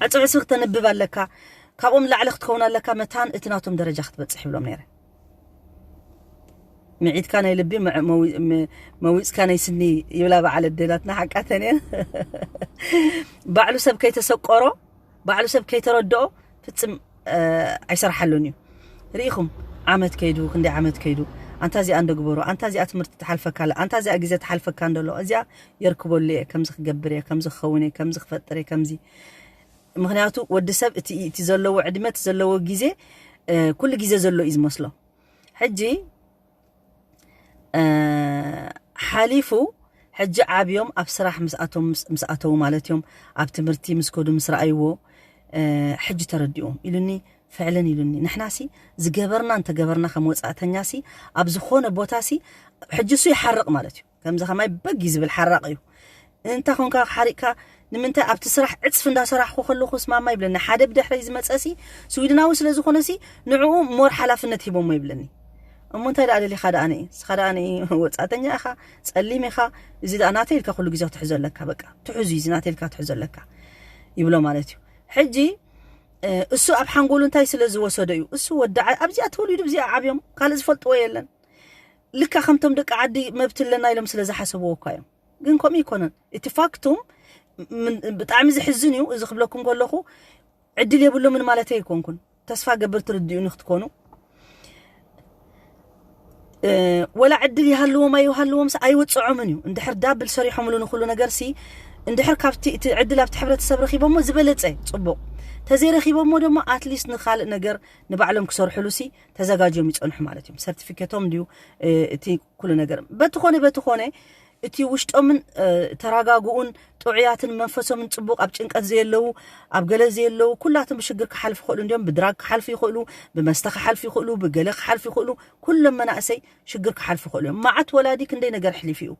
ዕጽፊ ዕጽፊ ክተንብብ ኣለካ፣ ካብኦም ላዕሊ ክትከውን ኣለካ፣ መታን እቲ ናቶም ደረጃ ክትበጽሕ ይብሎም ነይረ። ምዒድካ ናይ ልቢ፣ መ-፣ መዊ-፣ መ-፣ መዊጽካ ናይ ስኒ ይብላ በዓል ኣደታትና፣ ሓቃተን እየን። ባዕሉ ሰብ ከይተሰቆሮ፣ ባዕሉ ሰብ ከይተረድኦ ፍጽም፣ እ፣ ኣይሰርሓሉን እዩ። ርኢኹም፣ ዓመት ከይዱ፣ ክንደይ ዓመት ከይዱ፣ ኣንታ እዚኣ እንዶ ግበሮ፣ ኣንታ እዚኣ ትምህርቲ ትሓልፈካ ኣላ፣ ኣንታ እዚኣ ግዜ ትሓልፈካ እንዶ ኣሎ፣ እዚኣ የርክበሉ እየ፣ ከምዚ ክገብር እየ፣ ከምዚ ክኸውን እየ፣ ከምዚ ክፈጥር እየ፣ ከምዚ። ምኽንያቱ ወዲ ሰብ እቲ፣ እቲ ዘለዎ ዕድመ፣ እቲ ዘለዎ ግዜ፣ እ፣ ኩሉ ግዜ ዘሎ እዩ ዝመስሎ። ሕጂ፣ እ፣ ሓሊፉ፣ ሕጂ ዓብዮም ኣብ ስራሕ ምስ ኣቶም-፣ ምስ፣ ምስ ኣተዉ ማለት እዮም፣ ኣብ ትምህርቲ ምስ ከዱ ምስ ረኣይዎ፣ እ፣ ሕጂ ተረዲኦም ኢሉኒ፣ ፍዕለን ኢሉኒ። ንሕናሲ ዝገበርና እንተገበርና ከም ወጻእተኛሲ ኣብ ዝኾነ ቦታሲ፣ ሕጂ እሱ ይሓርቕ ማለት እዩ። ከምዚ ከማይ በጊ ዝብል ሓራቕ እዩ። እንታ ኾንካ ሓሪቕካ፣ ንምንታይ ኣብቲ ስራሕ ዕጽፊ እንዳሰራሕኩ ከለኹስ ማማ ይብለኒ፣ ሓደ ብድሕረይ ዝመጸሲ ስዊድናዊ ስለ ዝኾነሲ ንዕኡ ሞር ሓላፍነት ሂቦሞ ይብለኒ። እሞ እንታይ ደኣ ደሊኻ ደኣ ንኢ? ንስኻ ደኣ ንኢ ወጻእተኛ ኢኻ፣ ጸሊም ኢኻ፣ እዚ ደኣ ናተይ ኢልካ ኩሉ ግዜ ክትሕዞ ኣለካ፣ በቃ ትሕዙ፣ እዚ ናተይ ኢልካ ትሕዞ ኣለካ ይብሎ ማለት እዩ። ሕጂ፣ እ፣ እሱ ኣብ ሓንጎሉ እንታይ ስለ ዝወሰዶ እዩ? እሱ ወዲ ዓ-፣ ኣብዚኣ ተወሊዱ፣ ብዚኣ ዓብዮም፣ ካልእ ዝፈልጥዎ የለን። ልካ ከምቶም ደቂ ዓዲ መብት ኣለና ኢሎም ስለ ዝሓሰብዎ እኳ እዮም። ግን ከምኡ ይኮነን። እቲ ፋክቱም ምን-፣ ብጣዕሚ ዝሕዝን እዩ። እዚ ክብለኩም ከለኹ ዕድል የብሎምን ማለት ኣይኮንኩን። ተስፋ ገብር ትርድኡኒ ክትኮኑ። እ፣ ወላ ዕድል ይሃልዎም ኣይሃልዎም ስ-፣ ኣይውጽዖምን እዩ። እንድሕር ዳብል ሰሪሖምሉ ንኹሉ ነገር ሲ፣ እንድሕር ካብቲ እቲ ዕድል ኣብቲ ሕብረተሰብ ረኺቦሞ ዝበለጸ ጽቡቕ። ተዘይረኺቦሞ ደሞ ኣትሊስት ንኻልእ ነገር ንባዕሎም ክሰርሕሉ ሲ ተዘጋጅዮም ይጸንሑ ማለት እዮም። ሰርቲፊኬቶም ድዩ፣ እ፣ እቲ ኩሉ ነገር። በቲ ኾነ፣ በቲ ኾነ፣ እቲ ውሽጦምን፣ እ፣ ተረጋግኡን ጥዑያትን መንፈሶምን ጽቡቕ ኣብ ጭንቀት ዘየለዉ፣ ኣብ ገለ ዘየለዉ፣ ኩላቶም ብሽግር ክሓልፉ ይኽእሉ እንዲዮም። ብድራግ ክሓልፉ ይኽእሉ፣ ብመስተ ክሓልፉ ይኽእሉ፣ ብገለ ክሓልፉ ይኽእሉ። ኩሎም መናእሰይ ሽግር ክሓልፉ ይኽእሉ እዮም። መዓት ወላዲ ክንደይ ነገር ኣሕሊፉ እዩ።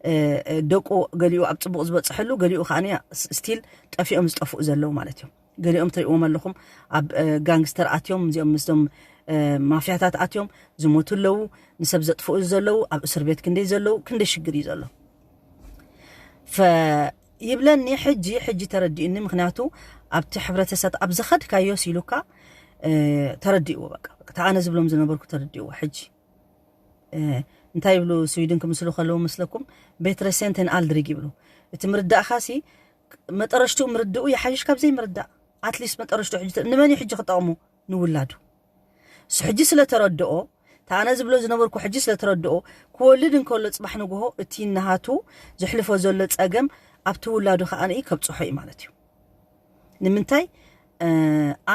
እ፣ እ፣ ደቁ ገሊኡ ኣብ ጽቡቕ ዝበጽሐሉ፣ ገሊኡ ከኣ ስ-፣ ስቲል ጠፊኦም ዝጠፍኡ ዘለዉ ማለት እዮም። ገሊኦም ትርእይዎም ኣለኹም ኣብ፣ እ፣ ጋንግስተር ኣትዮም፣ እዚኦም ምስዞም፣ እ፣ ማፍያታት ኣትዮም ዝሞቱ ኣለዉ፣ ንሰብ ዘጥፍኡ ዘለዉ፣ ኣብ እስር ቤት ክንደይ ዘለዉ፣ ክንደይ ሽግር እዩ ዘሎ። ፈ-፣ ይብለኒ ሕጂ፣ ሕጂ ተረዲኡኒ። ምኽንያቱ ኣብቲ ሕብረተሰብ ኣብ ዝኸድካዮ ሲሉካ፣ እ፣ ተረዲእዎ፣ በቃ፣ በቃ፣ እቲ ኣነ ዝብሎም ዝነበርኩ ተረዲእዎ። ሕጂ፣ እ፣ እንታይ ይብሉ ስዊድን ክምስሉ ከለዉ መስለኩም? ቤትረ ሴንት ኤን ኣልድሪግ ይብሉ። እቲ ምርዳእኻ ሲ፣ መጠረሽትኡ ምርድኡ ይሓይሽ ካብ ዘይምርዳእ። ኣትሊስት መጠረሽትኡ ሕጂ ተ-፣ ንመን እዩ ሕጂ ክጠቕሙ? ንውላዱ። እሱ ሕጂ ስለ ተረድኦ፣ እቲ ኣነ ዝብሎ ዝነበርኩ ሕጂ ስለ ተረድኦ፣ ክወልድ እንከሎ ጽባሕ ንግሆ እቲ ናሃቱ ዘሕልፎ ዘሎ ጸገም ኣብቲ ውላዱ ከኣ ንኢ ከብጽሖ እዩ ማለት እዩ። ንምንታይ፣ እ፣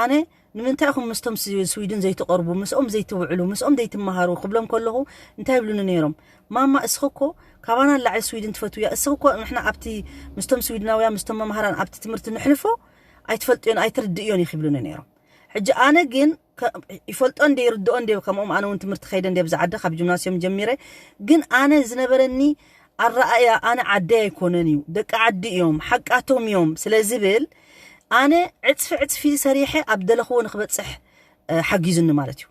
ኣነ ንምንታይ ኢኹም ምስቶም ስ-፣ ስዊድን ዘይትቐርቡ፣ ምስኦም ዘይትውዕሉ፣ ምስኦም ዘይትመሃሩ ክብሎም ከለኹ እንታይ ይብሉኒ ነይሮም? ማማ፣ እስኺ እኮ ካባና ንላዕሊ ስዊድን ትፈትውያ፣ እስኺ እኮ ንሕና ኣብቲ ምስቶም ስዊድናውያን፣ ምስቶም መምሃራን ኣብቲ ትምህርቲ ንሕልፎ ኣይትፈልጥዮን፣ ኣይትርድእዮን ኢኺ ይብሉኒ ነይሮም። ሕጂ ኣነ ግን ከ-፣ ይፈልጦ እንደ፣ ይርድኦ እንደ፣ ከምኦም ኣነ እውን ትምህርቲ ከይደ እንደ፣ ብዛ ዓዲ ካብ ጂምናስዮም ጀሚረ። ግን ኣነ ዝነበረኒ ኣረኣእያ፣ ኣነ ዓደይ ኣይኮነን እዩ፣ ደቂ ዓዲ እዮም፣ ሓቃቶም እዮም ስለ ዝብል፣ ኣነ ዕጽፊ ዕጽፊ ሰሪሐ ኣብ ደለኽዎ ንክበጽሕ፣ እ፣ ሓጊዙኒ ማለት እዩ።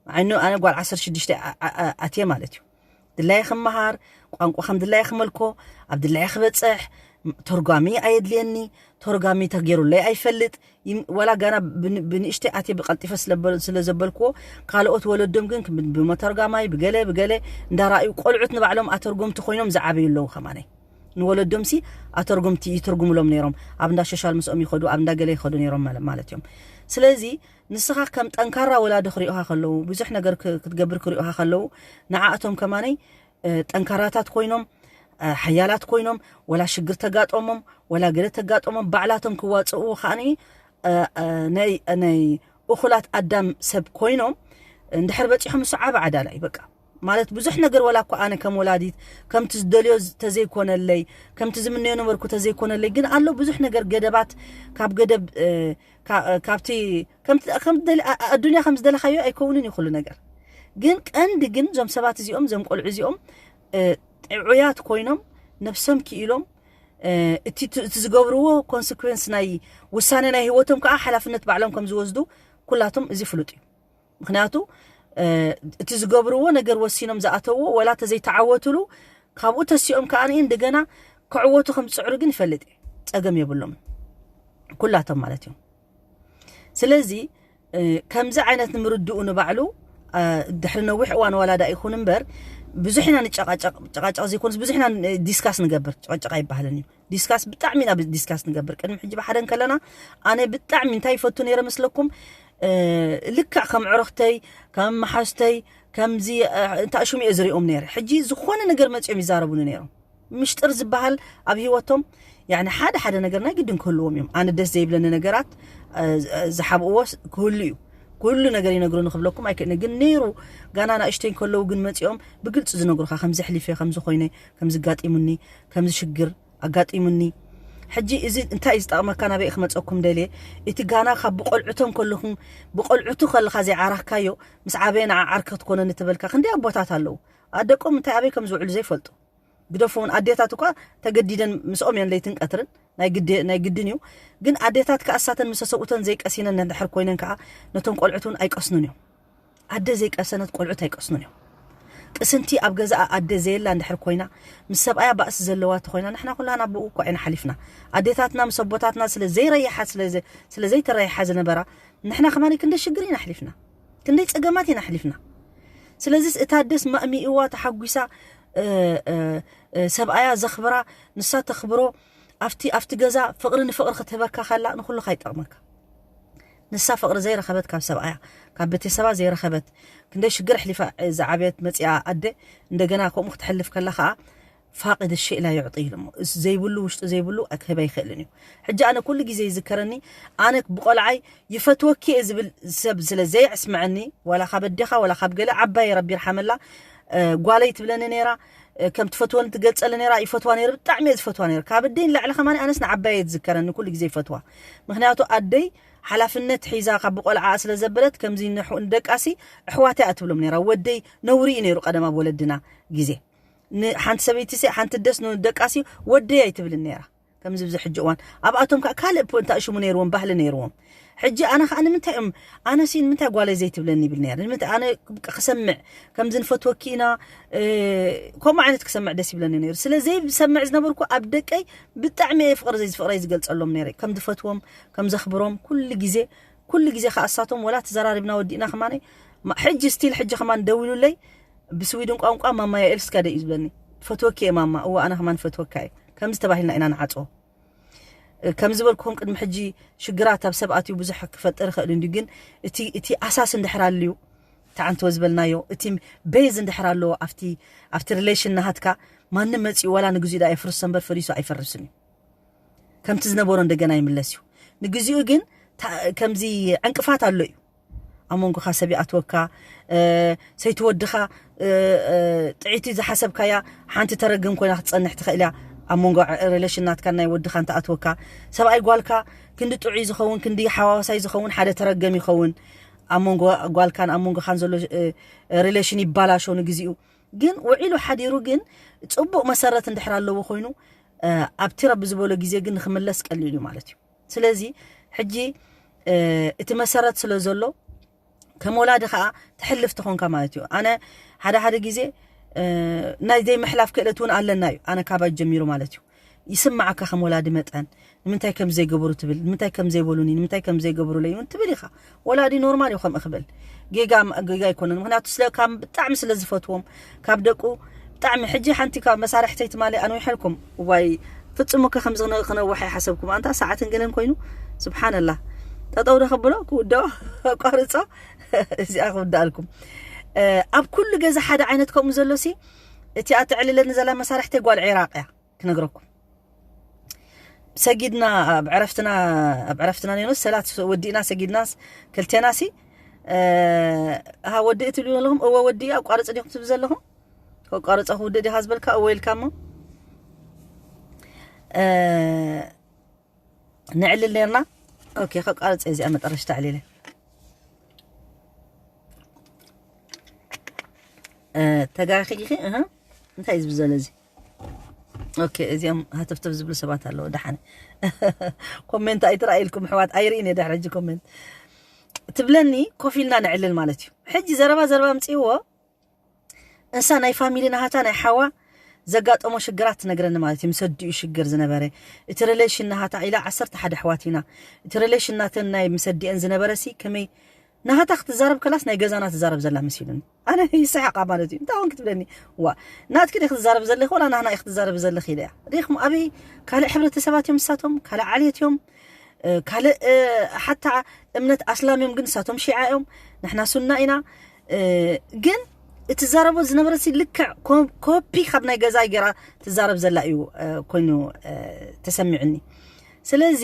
ዓይኑ ኣነ ጓል ዓሰርተ ሽዱሽተ ኣ-፣ ኣ-፣ ኣ-፣ ኣትየ ማለት እዩ። ድላየ ክመሃር፣ ቋንቋ ከም ድላየ ክመልኮ፣ ኣብ ድላየ ክበጽሕ፣ ም-፣ ተርጓሚ ኣየድልየኒ፣ ተርጓሚ ተገይሩለይ ኣይፈልጥ። ይም-፣ ወላ ጋና ብን-፣ ብንእሽተይ ኣትየ ብቐልጢፈ ስለበል-፣ ስለ ዘበልክዎ፣ ካልኦት ወለዶም ግን ብ-፣ ብመተርጋማይ፣ ብገለ፣ ብገለ እንዳረኣዩ ቆልዑት ንባዕሎም ኣተርጎምቲ ኮይኖም ዝዓበዩ ኣለዉ ከማነይ። ንወለዶምሲ ኣተርጉምቲ ይትርጉምሎም ነይሮም። ኣብ እንዳ ሸሻል ምስኦም ይኸዱ፣ ኣብ እንዳ ገለ ይኸዱ ነይሮም ማለት ማለት እዮም። ስለዚ ንስኻ ከም ጠንካራ ወላዲ ክሪኦኻ ከለዉ፣ ብዙሕ ነገር ክ- ክትገብር ክሪኦኻ ከለዉ፣ ንዓኣቶም ከማነይ እ፣ ጠንካራታት ኮይኖም፣ እ፣ ሓያላት ኮይኖም፣ ወላ ሽግር ተጋጠሞም፣ ወላ ገለ ተጋጠሞም፣ ባዕላቶም ክዋፅእዎ ከዓኒ እ፣ እ፣ ናይ ናይ እኹላት ኣዳም ሰብ ኮይኖም እንድሕር በፂሖም፣ እሱ ዓብ ዓዳላ እዩ። በቃ ማለት ብዙሕ ነገር፣ ወላ እኮ ኣነ ከም ወላዲት ከምቲ ዝደልዮ ተዘይኮነለይ፣ ከምቲ ዝምነዮ ነበርኩ ተዘይኮነለይ፣ ግን ኣሎ ብዙሕ ነገር ገደባት፣ ካብ ገደብ እ፣ ካ- ካብቲ ከምቲ ከምቲ ደሊ- ኣ- ኣዱንያ ከም ዝደለኻዮ ኣይከውንን እዩ ኩሉ ነገር። ግን ቀንዲ ግን እዞም ሰባት እዚኦም፣ እዞም ቆልዑ እዚኦም እ፣ ጥዑያት ኮይኖም፣ ነብሶም ክኢሎም፣ እ፣ እቲ እቲ ዝገብርዎ ኮንስኩዌንስ፣ ናይ ውሳነ ናይ ህይወቶም ከዓ ሓላፍነት ባዕሎም ከም ዝወስዱ ኩላቶም እዚ ፍሉጥ እዩ። ምክንያቱ እ፣ እቲ ዝገብርዎ ነገር ወሲኖም ዝኣተውዎ ወላ ተዘይተዓወትሉ፣ ካብኡ ተሲኦም ከዓ እንደገና ክዕወቱ ከም ዝፅዕሩ ግን ይፈልጥ እየ። ፀገም የብሎም ኩላቶም ማለት እዮም። ስለዚ እ፣ ከምዚ ዓይነት ንምርድኡ ንባዕሉ እ፣ ድሕሪ ነዊሕ እዋን ዋላ ዳ ይኹን እምበር ብዙሕ ኢና ንጨቃጨቅ፣ ጨቃጨቅ ዘይኮንስ ብዙሕ ኢና ን- ዲስካስ ንገብር። ጨቃጨቅ ኣይበሃልን እዩ። ዲስካስ ብጣዕሚ ኢና ብ- ዲስካስ ንገብር። ቅድሚ ሕጂ ብሓደ እንከለና ኣነ ብጣዕሚ እንታይ ይፈቱ ነይረ መስለኩም? እ፣ ልክዕ ከም ዕረኽተይ፣ ከም መሓዝተይ፣ ከምዚ እ፣ እንታ ሽሙ እየ ዝሪኦም ነይረ። ሕጂ ዝኾነ ነገር መፂኦም ይዛረቡኒ ነይሮም። ምሽጥር ዝበሃል ኣብ ህይወቶም ያኒ ሓደ ሓደ ነገር ናይ ግድን ክህልዎም እዮም። ኣነ ደስ ዘይብለኒ ነገራት እ፣ ዝ- ዝሓብእዎ ስ- ክህሉ እዩ። ኩሉ ነገር ይነግሩኒ ክብለኩም ኣይክእልን፣ ግን ነይሩ ጋና ናእሽተይ ከለዉ ግን መፂኦም ብግልፂ ዝነግሩኻ፣ ከምዚ ሕሊፈ፣ ከምዚ ኮይነ፣ ከምዚ ጋጢሙኒ፣ ከምዚ ሽግር ኣጋጢሙኒ። ሕጂ እዚ እንታይ እዩ ዝጠቕመካ? ናበይ ክመፀኩም ደልየ? እቲ ጋና ካብ ብቆልዑቶም ከለኹም፣ ብቆልዑቱ ከለኻ ዘይዓራኽካዮ ምስ ዓበየ ንዓ ዓርኪ ክትኮነኒ ትበልካ ክንደይ ኣቦታት ኣለዉ። ኣደቆም እንታይ ኣበይ ከም ዝውዕሉ ዘይፈልጡ። ግደፉ እውን ኣዴታት እኳ ተገዲደን ምስኦም እየን ለይትን ቀትርን ናይ ግዲ- ናይ ግድን እዩ። ግን ኣዴታት ከኣ እሳተን ምስ ሰብኡተን ዘይቀሲነን እንድሕር ኮይነን ከኣ ነቶም ቆልዑት እውን ኣይቀስኑን እዮም። ኣደ ዘይቀሰነት ቆልዑት ኣይቀስኑን እዮም። ቅስንቲ ኣብ ገዛኣ ኣደ ዘየላ እንድሕር ኮይና፣ ምስ ሰብኣያ ባእሲ ዘለዋ ተኮይና፣ ንሕና ኩላና ብኡ እኮ ኢና ሓሊፍና። ኣዴታትና ምስ ኣቦታትና ስለ ዘይረይሓ፣ ስለ ዘ- ስለ ዘይተረይሓ ዝነበራ፣ ንሕና ከማን ክንደይ ሽግር ኢና ኣሕሊፍና፣ ክንደይ ጸገማት ኢና ኣሕሊፍና። ስለዚስ እታ ኣደስ ማእሚእዋ ተሓጒሳ እ፣ እ፣ እ፣ ሰብኣያ ዘኽብራ፣ ንሳ ተኽብሮ፣ ኣብቲ ኣብቲ ገዛ ፍቕሪ ንፍቕሪ ክትህበካ ከላ ንኹሉኻ ይጠቕመካ። ንሳ ፍቕሪ ዘይረኸበት ካብ ሰብኣያ፣ ካብ ቤተሰባ ዘይረኸበት፣ ክንደይ ሽግር ኣሕሊፋ ዝዓበየት መፂኣ ኣደ እንደገና ከምኡ ክትሕልፍ ከላ ከዓ ፋቂድ ሸእላ ይዕጢ ኢሉ እሞ፣ እሱ ዘይብሉ ውሽጡ ዘይብሉ ክህብ ኣይኽእልን እዩ። ሕጂ ኣነ ኩሉ ግዜ ይዝከረኒ፣ ኣነ ብቆልዓይ ይፈትወኪ እየ ዝብል ሰብ ስለ ዘየዕስመዐኒ፣ ዋላ ካብ ኣዴኻ ዋላ ካብ ገለ ዓባይ ረቢ ይርሓመላ፣ እ፣ ጓለይ ትብለኒ ነይራ፣ እ፣ ከም ትፈትወኒ ትገልጸሊ ነይራ፣ ይፈትዋ ነይረ፣ ብጣዕሚ እየ ዝፈትዋ ነይረ። ካብ ኣደይ ንላዕሊ ከማን ኣነስ ንዓባይ እየ ዝዝከረኒ፣ ኩሉ ግዜ ይፈትዋ። ምክንያቱ ኣደይ ሓላፍነት ሒዛ ካብ ብቆልዓ ስለ ዘበለት፣ ከምዚ ንሑ- ንደቃሲ ኣሕዋተይ እያ ትብሎም ነይራ። ወደይ ነውሪ እዩ ነይሩ ቀደም ኣብ ወለድና ግዜ። ንሓንቲ ሰበይቲ ሲ ሓንቲ ደስ ንደቃሲ ወደይ ኣይትብልን ነይራ። ከምዚ ብዚ ሕጂ እዋን ኣብኣቶም ከዓ ካልእ ፖ- እንታይ ሽሙ ነይርዎም፣ ባህሊ ነይርዎም። ሕጂ ኣነ ከዓ ንምንታይ እዮም ኣነ ሲ ንምንታይ ጓለይ ዘይትብለኒ ይብል ነይረ። ንምንታይ ኣነ ብቃ ክሰምዕ ከምዚ ንፈትወኪ ኢና እ፣ ከምኡ ዓይነት ክሰምዕ ደስ ይብለኒ ነይሩ። ስለ ዘይሰምዕ ዝነበርኩ ኣብ ደቀይ ብጣዕሚ እየ ፍቕሪ ዘይ- ፍቕረይ ዝገልጸሎም ነይረ። ከም ዝፈትዎም፣ ከም ዘኽብሮም ኩሉ ግዜ ኩሉ ግዜ ከዓ እሳቶም ወላ ተዘራሪብና ወዲእና ከማን ማ- ሕጂ ስቲል ሕጂ ከማን ደዊሉለይ ብስዊድን ቋንቋ ማማ የኤል ስካ ደይ እዩ ዝብለኒ። ፈትወኪ እየ ማማ። እወ ኣነ ከማን ፈትወካ እየ። ከምዚ ተባሂልና ኢና ንዓፅዎ። ከም ዝበልኩኹም ቅድሚ ሕጂ ሽግራት ኣብ ሰብ ኣትዩ ብዙሕ ክፈጥር ይኽእል እንድዩ፣ ግን እቲ እቲ ኣሳስ እንድሕር ኣልዩ፣ እቲ ዓንተወ ዝበልናዮ፣ እቲ ቤዝ እንድሕር ኣለዎ ኣብቲ ኣብቲ ሪሌሽን ናሃትካ፣ ማንም መጺኡ ዋላ ንግዚኡ ደኣ የፍርሶ እምበር ፈሪሱ ኣይፈርስን እዩ። ከምቲ ዝነበሮ እንደገና ይምለስ እዩ። ንግዚኡ ግን ታ- ከምዚ ዕንቅፋት ኣሎ እዩ። ኣብ መንጎኻ ሰብ ይኣትወካ፣ እ፣ ሰይቲ ወድኻ እ፣ እ፣ ጥዕይቲ ዝሓሰብካያ ሓንቲ ተረግም ኮይና ክትጸንሕ ትኽእል እያ። ኣብ መንጎ ሪሌሽን ናትካ ናይ ወድኻ እንተኣትወካ፣ ሰብኣይ ጓልካ ክንዲ ጥዑይ ዝኸውን፣ ክንዲ ሓዋሳይ ዝኸውን ሓደ ተረገም ይኸውን። ኣብ መንጎ ጓልካን ኣብ መንጎኻን ዘሎ እ፣ ሪሌሽን ይባላሾ ንግዚኡ። ግን ውዒሉ ሓዲሩ ግን ጽቡቕ መሰረት እንድሕር ኣለዎ ኮይኑ እ፣ ኣብቲ ረቢ ዝበሎ ግዜ ግን ንክምለስ ቀሊል እዩ ማለት እዩ። ስለዚ ሕጂ እ፣ እቲ መሰረት ስለ ዘሎ ከም ወላዲ ከዓ ተሕልፍ ተኾንካ ማለት እዩ። ኣነ ሓደ ሓደ ግዜ እ፣ ናይ ዘይምሕላፍ ክእለት እውን ኣለና እዩ። ኣነ ካባይ ጀሚሩ ማለት እዩ። ይስማዓካ ከም ወላዲ መጠን ንምንታይ ከም ዘይገበሩ ትብል፣ ንምንታይ ከም ዘይበሉኒ፣ ንምንታይ ከም ዘይገብሩለይ እውን ትብል ኢኻ። ወላዲ ኖርማል እዩ ከምኡ ክብል። ጌጋ ጌጋ ኣይኮነን። ምክንያቱ ስለ ካብ ብጣዕሚ ስለ ዝፈትዎም ካብ ደቁ ብጣዕሚ ሕጂ ሓንቲ ካብ መሳርሕተይ ትማሊ ኣንዊሐልኩም። ዋይ፣ ፍጹም እኮ ከምዚ ክነ-፣ ክነውሕ ኣይሓሰብኩም። ኣንታ ሰዓትን ገለን ኮይኑ፣ ስብሓንላህ። ጠጠው ዶ ከብሎ፣ ክውደኦ፣ ኣቋርጾ፣ እዚኣ ክውዳኣልኩም። እ፣ ኣብ ኩሉ ገዛ ሓደ ዓይነት ከምኡ ዘሎሲ፣ እቲ ኣተዕልለኒ ዘላ መሳርሕተይ ጓል ዒራቕ እያ፣ ክነግረኩም። ሰጊድና ኣብ ዕረፍትና፣ ኣብ ዕረፍትና ነይኖስ ሰላት ወዲእና ሰጊድናስ ክልቴናሲ፣ እ፣ ሃ ወዲ ትብሉ ዘለኹም፣ እወ ወዲ ኣቋርጽ ዲኹም ትብሉ ዘለኹም? ከቋርጸ ክውድእ ዲኻ ዝበልካ? እወ ኢልካ እሞ፣ እ፣ ነዕልል ነርና። ኦኬ፣ ከቋርጸ እዚኣ መጠረሽታ ዕሊለ። እ፣ ተጋኺ ኢኺ? እህ፣ እንታይ እዩ ዝብል ዘሎ እዚ? ኦኬ፣ እዚኦም ሃተፍተፍ ዝብሉ ሰባት ኣለዉ። ደሓነ። ኮሜንት ኣይትረኣይልኩም ኣሕዋት፣ ኣይርእን እየ ድሕሪ ሕጂ ኮሜንት። ትብለኒ ኮፍ ኢልና ነዕልል ማለት እዩ። ሕጂ ዘረባ ዘረባ ኣምጽእዎ። እንሳ ናይ ፋሚሊ ናሃታ ናይ ሓዋ ዘጋጠሞ ሽግራት ትነግረኒ ማለት እዩ። ምስ ኣዲኡ ሽግር ዝነበረ፣ እቲ ሪሌሽን ናሃታ ኢላ ዓሰርተ ሓደ ኣሕዋት ኢና። እቲ ሪሌሽን ናተን ናይ ምስ ኣዲአን ዝነበረ ሲ ከመይ ናሃታ ክትዛረብ ከላስ ናይ ገዛና ትዛረብ ዘላ መሲሉኒ። ኣነ ይስሕቓ ማለት እዩ። እንታይ ኾንክ ትብለኒ? ዋ፣ ናትኪ ዲኺ ክትዛረብ ዘለኺ ወላ ናህና ኢኺ ክትዛረብ ዘለኺ ኢለያ። ሪኢኹም ኣበይ ካልእ ሕብረተሰባት እዮም ንሳቶም፣ ካልእ ዓሌት እዮም፣ እ፣ ካልእ፣ እ፣ ሓታ እምነት ኣስላም እዮም፣ ግን ንሳቶም ሺዓ እዮም፣ ንሕና ሱና ኢና። እ፣ ግን እትዛረቦ ዝነበረሲ ልክዕ ኮ-፣ ኮፒ ካብ ናይ ገዛይ ገይራ ትዛረብ ዘላ እዩ፣ እ፣ ኮይኑ፣ እ፣ ተሰሚዑኒ። ስለዚ፣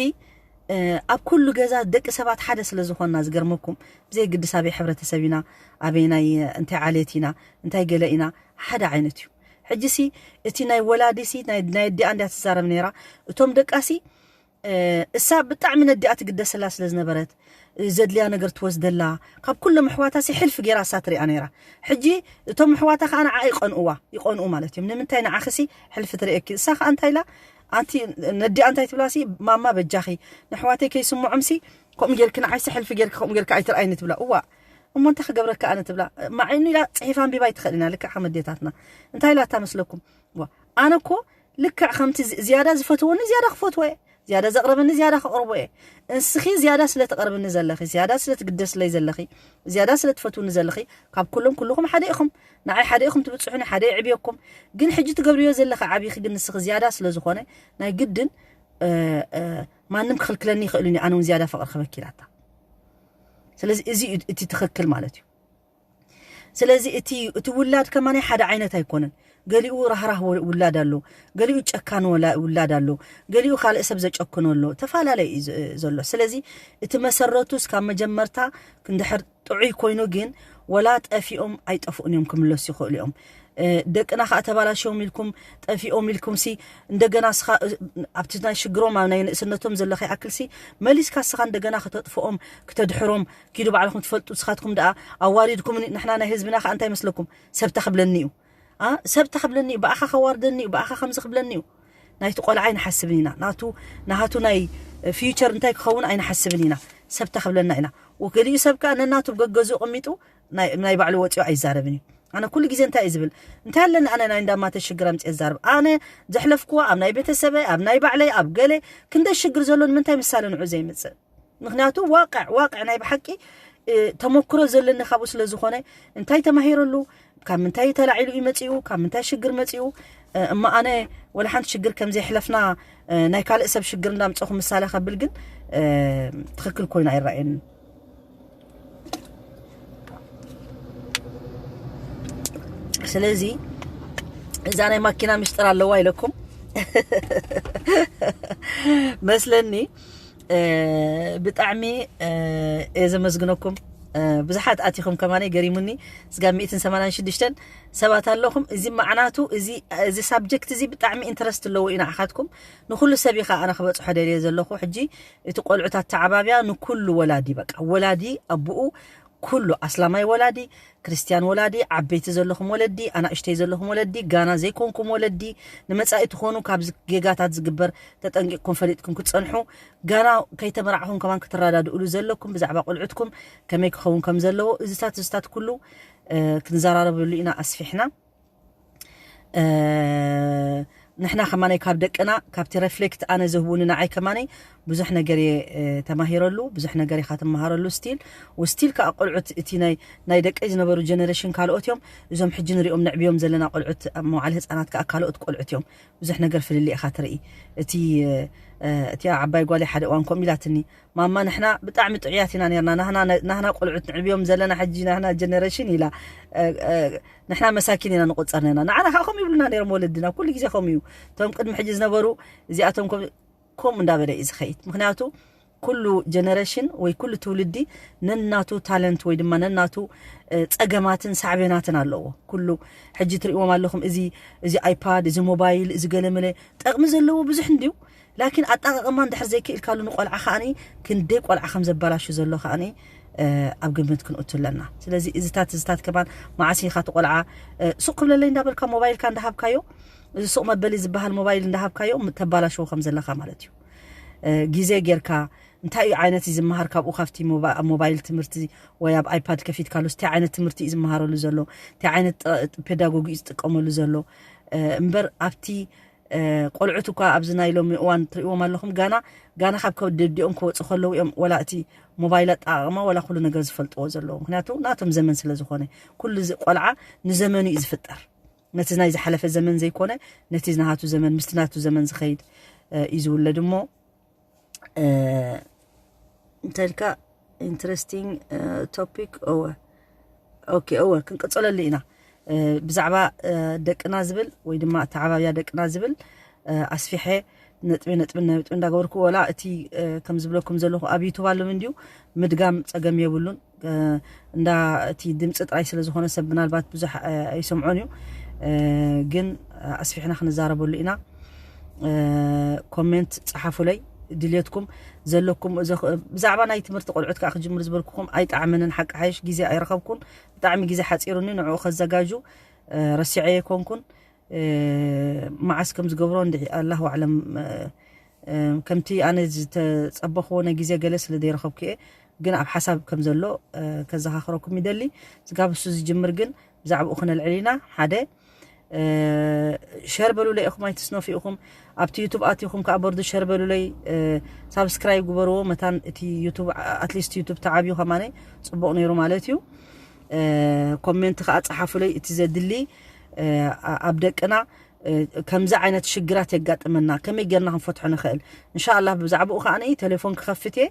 እ፣ ኣብ ኩሉ ገዛ ደቂ ሰባት ሓደ ስለ ዝኾንና ዝገርመኩም፣ ብዘይ ግድስ ኣበይ ሕብረተሰብ ኢና፣ ኣበይ ናይ፣ እንታይ ዓሌት ኢና፣ እንታይ ገለ ኢና፣ ሓደ ዓይነት እዩ። ሕጂሲ እቲ ናይ ወላዲሲ ናይ፣ ናይ ኣዲኣ እንድያ ትዛረብ ነይራ። እቶም ደቃሲ፣ እ፣ እሳ ብጣዕሚ ነዲኣ ትግደሰላ ስለ ዝነበረት፣ እ፣ ዘድልያ ነገር ትወስደላ። ካብ ኩሎም ኣሕዋታሲ ሕልፊ ገይራ እሳ ትሪኣ ነይራ። ሕጂ እቶም ኣሕዋታ ከኣ ንዓ ይቐንኡዋ፣ ይቐንኡ ማለት እዮም። ንምንታይ ንዓኽሲ ሕልፊ ትርእየኪ? እሳ ከኣ እንታይ ኢላ? ኣንቲ ነዲኣ እንታይ ትብላሲ? ማማ በጃኺ፣ ንኣሕዋተይ ከይስምዖምሲ፣ ከምኡ ጌርኪ ንዓይሲ ሕልፊ ጌርኪ፣ ከምኡ ጌርኪ ኣይትርኣይኒ ትብላ። እዋ፣ እሞ እንታይ ክገብረካ ኣነ ትብላ። ማዕኑ ኢላ ጽሒፋ ኣንቢባ ኣይትኽእልን እያ፣ ልክዕ ከም ኣዴታትና። እንታይ ኢላታ መስለኩም? ዋ፣ ኣነ እኮ ልክዕ ከምቲ ዝ-፣ ዝያዳ ዝፈትወኒ ዝያዳ ክፈትዎ እየ፣ ዝያዳ ዘቕረበኒ ዝያዳ ከቕርቦ እየ። እንስኺ ዝያዳ ስለ ትቐርብኒ ዘለኺ፣ ዝያዳ ስለ ትግደስለይ ዘለኺ፣ ዝያዳ ስለ ትፈትውኒ ዘለኺ፣ ካብ ኩሎም ኩልኹም ሓደ ኢኹም። ንዓይ ሓደ ኢኹም ትብጽሑኒ፣ ሓደ የዕብየኩም። ግን ሕጂ ትገብርዮ ዘለኺ ዓብይኺ ግን ንስኺ ዝያዳ ስለ ዝኾነ፣ ናይ ግድን፣ እ፣ እ፣ ማንም ክኽልክለኒ ይኽእልን እዩ፣ ኣነ እውን ዝያዳ ፍቕሪ ክበኪ ኢላታ። ስለዚ እዚ እዩ እቲ ትኽክል ማለት እዩ። ስለዚ እቲ፣ እቲ ውላድ ከማን ሓደ ዓይነት ኣይኮነን። ገሊኡ ራህራህ ወ-፣ ውላድ ኣሎ፣ ገሊኡ ጨካን ወላ-፣ ውላድ ኣሎ፣ ገሊኡ ካልእ ሰብ ዘጨክኖ ኣሎ፣ ተፈላለየ እዩ ዘ-፣ ዘሎ። ስለዚ እቲ መሰረቱ እስካብ መጀመርታ ክንድሕር ጥዑይ ኮይኑ ግን ወላ ጠፊኦም ኣይጠፍኡን እዮም፣ ክምለሱ ይኽእሉ እዮም። እ፣ ደቅና ከኣ ተባላሽዮም ኢልኩም ጠፊኦም ኢልኩምሲ እንደገና እስኻ፣ እ፣ ኣብቲ ናይ ሽግሮም ኣብ ናይ ንእስነቶም ዘሎ ከይኣክልሲ መሊስካ እስኻ እንደገና ክተጥፍኦም ክተድሕሮም ኪዱ ባዕልኹም ትፈልጡ ንስኻትኩም ደኣ ኣዋሪድኩም ንሕና ናይ ህዝብና ከኣ እንታይ መስለኩም ሰብ ተኽብለኒ እዩ። ኣ፣ ሰብ ተኽብለኒ እዩ፣ ብኣኻ ከዋርደኒ እዩ፣ ብኣኻ ከምዚ ክብለኒ እዩ። ናይቲ ቆልዓ ኣይንሓስብን ኢና። ናቱ፣ ናሃቱ ናይ ፊውቸር እንታይ ክኸውን ኣይንሓስብን ኢና። ሰብ ተኽብለና ኢና። ወገሊኡ ሰብ ከኣ ነናቱ ገገዝኡ ኣቐሚጡ ናይ፣ ናይ ባዕሉ ወፂኡ ኣይዛረብን እዩ። ኣነ ኩሉ ግዜ እንታይ እዩ ዝብል? እንታይ ኣለኒ ኣነ ናይ እንዳማተ ሽግር ኣምፅኤ ዝዛረብ? ኣነ ዘሕለፍክዎ ኣብ ናይ ቤተሰበይ፣ ኣብ ናይ ባዕለይ፣ ኣብ ገለ ክንደይ ሽግር ዘሎ ንምንታይ ምሳሌ ንዑ ዘይምፅእ? ምኽንያቱ ዋቅዕ፣ ዋቅዕ ናይ ብሓቂ፣ እ፣ ተመክሮ ዘለኒ ካብኡ ስለ ዝኾነ እንታይ ተማሂረሉ፣ ካብ ምንታይ ተላዒሉ እዩ መፂኡ፣ ካብ ምንታይ ሽግር መፂኡ፣ እ፣ እማ ኣነ ወላ ሓንቲ ሽግር ከም ዘይሕለፍና፣ እ፣ ናይ ካልእ ሰብ ሽግር እንዳምፀኹ ምሳሌ ከብል ግን፣ እ፣ ትኽክል ኮይኑ ኣይረኣየንን። ስለዚ እዛ ናይ ማኪና ምሽጥር ኣለዋ ኢለኩም መስለኒ። እ፣ ብጣዕሚ፣ እ፣ እየ ዘመስግነኩም። እ፣ ብዙሓት ኣቲኹም ከማነይ ገሪሙኒ። ስጋብ ሚእትን ሰማንያን ሽዱሽተን ሰባት ኣለኹም። እዚ ማዕናቱ፣ እዚ፣ እዚ ሳብጀክት እዚ ብጣዕሚ ኢንተረስት ኣለዎ እዩ ንዓኻትኩም። ንኹሉ ሰብ እዩ ኸዓ ኣነ ክበጽሖ ደልየ ዘለኹ። ሕጂ እቲ ቆልዑት ኣተዓባብያ ንኩሉ ወላዲ፣ በቃ ወላዲ ኣቦኡ፣ ኩሉ ኣስላማይ ወላዲ፣ ክርስትያን ወላዲ፣ ዓበይቲ ዘለኹም ወለዲ፣ ኣናእሽተይ ዘለኹም ወለዲ፣ ጋና ዘይኮንኩም ወለዲ፣ ንመጻኢ ትኾኑ ካብዚ ጌጋታት ዝግበር ተጠንቂቕኩም ፈሊጥኩም ክትጸንሑ፣ ጋና ከይተመራዕኹም ከማን ክትረዳድእሉ ዘለኩም ብዛዕባ ቆልዑትኩም ከመይ ክኸውን ከም ዘለዎ፣ እዚታት፣ እዚታት ኩሉ፣ እ፣ ክንዘራረበሉ ኢና ኣስፊሕና። እ፣ ንሕና ከማነይ ካብ ደቅና ካብቲ ሬፍሌክት ኣነ ዝህቡኒ ንዓይ ከማነይ ብዙሕ ነገር እየ ተማሂረሉ። ብዙሕ ነገር ኢኻ ትመሃረሉ ስቲል ወስቲል ከዓ ቆልዑት እቲ ናይ ናይ ደቀይ ዝነበሩ ጀነሬሽን ካልኦት እዮም። እዞም ሕጂ ንሪኦም ንዕብዮም ዘለና ቆልዑት ኣብ መዋዕለ ህፃናት ከዓ ካልኦት ቆልዑት እዮም። ብዙሕ ነገር ፍልልይ ኢኻ ትርኢ። እቲ እቲ ዓባይ ጓለይ ሓደ እዋን ከምኡ ኢላትኒ፣ ማማ ንሕና ብጣዕሚ ጥዑያት ኢና ነርና፣ ናህና ቆልዑት ንዕብዮም ዘለና ሕጂ ናህና ጀነሬሽን ኢላ። ንሕና መሳኪን ኢና ንቆፀር ነና። ንዓና ከዓ ከምኡ ይብሉና ነይሮም ወለድና፣ ኩሉ ግዜ ከምኡ እዩ። እቶም ቅድሚ ሕጂ ዝነበሩ እዚኣቶም ከምኡ እንዳበለ እዩ ዝኸይድ። ምክንያቱ ኩሉ ጀነሬሽን ወይ ኩሉ ትውልዲ ነናቱ ታለንት ወይ ድማ ነናቱ ፀገማትን ሳዕቤናትን ኣለዎ። ኩሉ ሕጂ ትሪእዎም ኣለኹም፣ እዚ እዚ ኣይፓድ፣ እዚ ሞባይል፣ እዚ ገለመለ ጠቕሚ ዘለዎ ብዙሕ እንድዩ። ላኪን ኣጠቃቕማ እንድሕር ዘይክኢልካሉ ንቆልዓ ከዓኒ ክንደይ ቆልዓ ከም ዘባላሹ ዘሎ ከዓኒ ኣብ ግምት ክንእቱ ኣለና። ስለዚ እዚታት እዚታት ከማን መዓስ ኢኻ እቲ ቆልዓ ሱቕ ክብለለይ እንዳበልካ ሞባይልካ እንዳሃብካዮ፣ እዚ ሱቕ መበሊ ዝበሃል ሞባይል እንዳሃብካዮ ተባላሽዎ ከም ዘለኻ ማለት እዩ። ግዜ ጌርካ እንታይ እዩ ዓይነት እዩ ዝመሃር ካብኡ ካብቲ ሞባይል ትምህርቲ ወይ ኣብ ኣይፓድ ከፊትካሉስ እንታይ ዓይነት ትምህርቲ እዩ ዝመሃረሉ ዘሎ፣ እንታይ ዓይነት ፔዳጎጊ እዩ ዝጥቀመሉ ዘሎ እምበር ኣብቲ ቆልዑት እኳ ኣብዚ ናይ ሎሚ እዋን ትሪእዎም ኣለኹም ጋና ጋና ካብ ከደዲኦም ክወፁ ከለዉ እዮም ወላ እቲ ሞባይል ኣጠቃቅማ ወላ ኩሉ ነገር ዝፈልጥዎ ዘለዉ። ምክንያቱ ናቶም ዘመን ስለ ዝኾነ ኩሉ እዚ ቆልዓ ንዘመኑ እዩ ዝፍጠር። ነቲ ናይ ዝሓለፈ ዘመን ዘይኮነ ነቲ ዝናሃቱ ዘመን ምስቲ ናቱ ዘመን ዝኸይድ እዩ ዝውለድ እሞ እንተልካ ኢንትረስቲንግ ቶፒክ። እወ ኦኬ እወ ክንቅፅለሉ ኢና። ብዛዕባ ደቅና ዝብል ወይ ድማ ኣተዓባብያ ደቅና ዝብል ኣስፊሐ ነጥቢ ነጥቢ ነጥቢ እንዳገበርኩ ወላ እቲ ከም ዝብለኩም ዘለኹ ኣብ ዩቱብ ኣለዉ እንድዩ ምድጋም ፀገም የብሉን። እንዳ እቲ ድምፂ ጥራይ ስለ ዝኾነ ሰብ ምናልባት ብዙሕ ኣይሰምዖን እዩ። ግን ኣስፊሕና ክንዛረበሉ ኢና። ኮሜንት ፀሓፉለይ ድልየትኩም ዘለኩም። ብዛዕባ ናይ ትምህርቲ ቆልዑት ከዓ ክጅምር ዝበልኩኹም ኣይጠዓመንን። ሓቂ ሓይሽ ግዜ ኣይረኸብኩን። ብጣዕሚ ግዜ ሓፂሩኒ ንዕኡ ከዘጋጁ ረሲዐ የኮንኩን። መዓስ ከም ዝገብሮ እንድዒ ኣላሁ ኣዕለም። ከምቲ ኣነ ዝተፀበኽዎ ናይ ግዜ ገለ ስለ ዘይረኸብኩ እየ። ግን ኣብ ሓሳብ ከም ዘሎ ከዘኻኽረኩም ይደሊ። ስጋብ እሱ ዝጅምር ግን ብዛዕባኡ ክነልዕል ኢና። ሓደ ሸር በሉለይ ኢኹም ኣይትስነፉ ኢኹም። ኣብቲ ዩቱብ ኣቲኹም ከዓ በርዱ ሸር በሉለይ። ሳብስክራይብ ግበርዎ መታን እቲ ዩቱብ ኣትሊስት ዩቱብ ተዓብዩ ከማነ ፅቡቕ ነይሩ ማለት እዩ። ኮሜንት ከዓ ፀሓፉለይ እቲ ዘድሊ ኣብ ደቅና ከምዚ ዓይነት ሽግራት የጋጥመና ከመይ ጌርና ክንፈትሖ ንኽእል። እንሻላ ብዛዕባኡ ከዓ ቴሌፎን ክኸፍት እየ።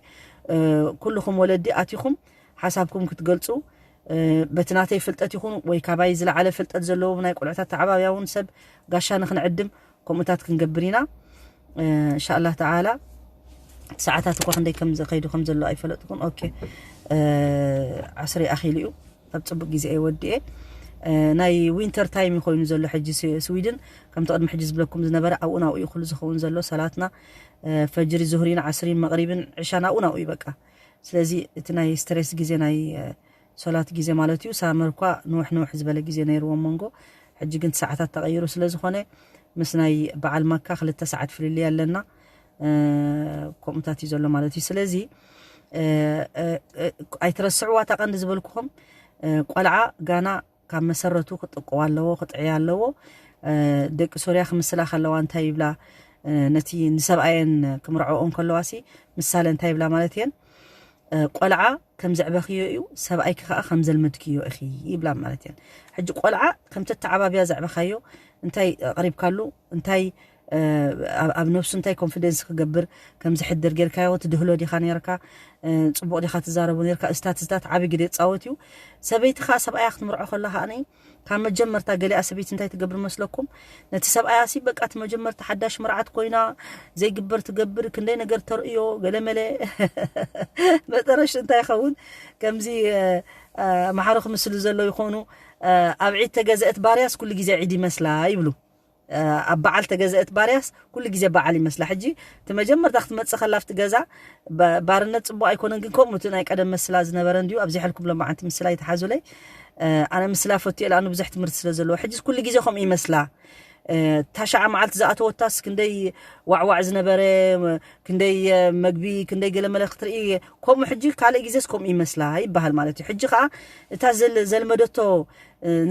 ኩልኹም ወለዲ ኣቲኹም ሓሳብኩም ክትገልፁ በቲ ናተይ ፍልጠት ይኹን ወይ ካባይ ዝለዓለ ፍልጠት ዘለዎም ናይ ቆልዑታት ተዓባብያ እውን ሰብ ጋሻ ንክንዕድም ከምኡታት ክንገብር ኢና። እንሻላ ተዓላ ሰዓታት እኳ ክንደይ ከም ዝኸይዱ ከም ዘሎ ኣይፈለጥኩን። ኦኬ ዓስሪ ኣኺሉ እዩ። ኣብ ፅቡቅ ግዜ እየ ወዲኤ። ናይ ዊንተር ታይም ኮይኑ ዘሎ ሕጂ ስዊድን ከምቲ ቅድሚ ሕጂ ዝብለኩም ዝነበረ ኣብኡ ናብኡ እዩ ኩሉ ዝኸውን ዘሎ ሰላትና ፈጅሪ ዙህሪን ዓስሪን መቕሪብን ዕሻን ኣብኡ ናብኡ እዩ በቃ። ስለዚ እቲ ናይ ስትሬስ ግዜ ናይ ሶላት ግዜ ማለት እዩ ሳመር እኳ ንውሕ ንውሕ ዝበለ ግዜ ነይርዎ መንጎ። ሕጂ ግን ሰዓታት ተቐይሩ ስለ ዝኾነ ምስ ናይ በዓል ማካ ክልተ ሰዓት ፍልልይ ኣለና። ከምኡታት እዩ ዘሎ ማለት እዩ። ስለዚ ኣይትረስዕዋ እታ ቀንዲ ዝበልኩኹም ቆልዓ ጋና ካብ መሰረቱ ክጥቅዋ ኣለዎ ክጥዕያ ኣለዎ። ደቂ ሶርያ ክምስላ ከለዋ እንታይ ይብላ ነቲ ንሰብኣየን ክምርዐኦ እንከለዋ ሲ ምሳለ እንታይ ይብላ ማለት እየን። ቆልዓ ከም ዘዕበኽዮ እዩ ሰብኣይኪ ከዓ ከም ዘልመድክዮ ኢኺ ይብላ ማለት እየን። ሕጂ ቆልዓ ከምቲ ኣተዓባብያ ዘዕበኻዮ እንታይ ኣቕሪብካሉ እንታይ ኣብ ነብሱ እንታይ ኮንፊደንስ ክገብር ከም ዝሕድር ጌርካዮ ትድህሎ ዲኻ ነርካ? ፅቡቅ ዲኻ ትዛረቡ ነርካ? እስታት እስታት ዓቢ ግደ ይፃወት እዩ። ሰበይቲ ከዓ ሰብኣያ ክትምርዖ ከላ ከዓኒ ካብ መጀመርታ ገሊኣ ሰበይቲ እንታይ ትገብር መስለኩም? ነቲ ሰብኣያ ሲ በቃ እቲ መጀመርታ ሓዳሽ መርዓት ኮይና ዘይግበር ትገብር ክንደይ ነገር ተርእዮ ገለመለ መጠረሽ እንታይ ይኸውን ከምዚ ማሕሮ ክምስሉ ዘሎ ይኾኑ። ኣብ ዒድ ተገዘአት ባርያስ ኩሉ ግዜ ዒድ ይመስላ ይብሉ። ኣብ በዓል ተገዘአት ባርያስ ኩሉ ግዜ በዓል ይመስላ። ሕጂ እቲ መጀመርታ ክትመፅእ ከላ ኣብቲ ገዛ ባርነት ፅቡቅ ኣይኮነን፣ ግን ከምኡ እቲ ናይ ቀደም መስላ ዝነበረ እንድዩ። ኣብዚ ሕልኩም ሎማዓንቲ ምስላ ይተሓዙለይ። ኣነ ምስላ ፈትየ ለኣኑ ብዙሕ ትምህርቲ ስለ ዘለዎ ሕጂ ኩሉ ግዜ ከምኡ ይመስላ። ታሽዓ መዓልቲ ዝኣተወታስ ክንደይ ዋዕዋዕ ዝነበረ፣ ክንደይ መግቢ፣ ክንደይ ገለመለ ክትርኢ። ከምኡ ሕጂ ካልእ ግዜስ ከምኡ ይመስላ ይበሃል ማለት እዩ። ሕጂ ከዓ እታ ዘልመደቶ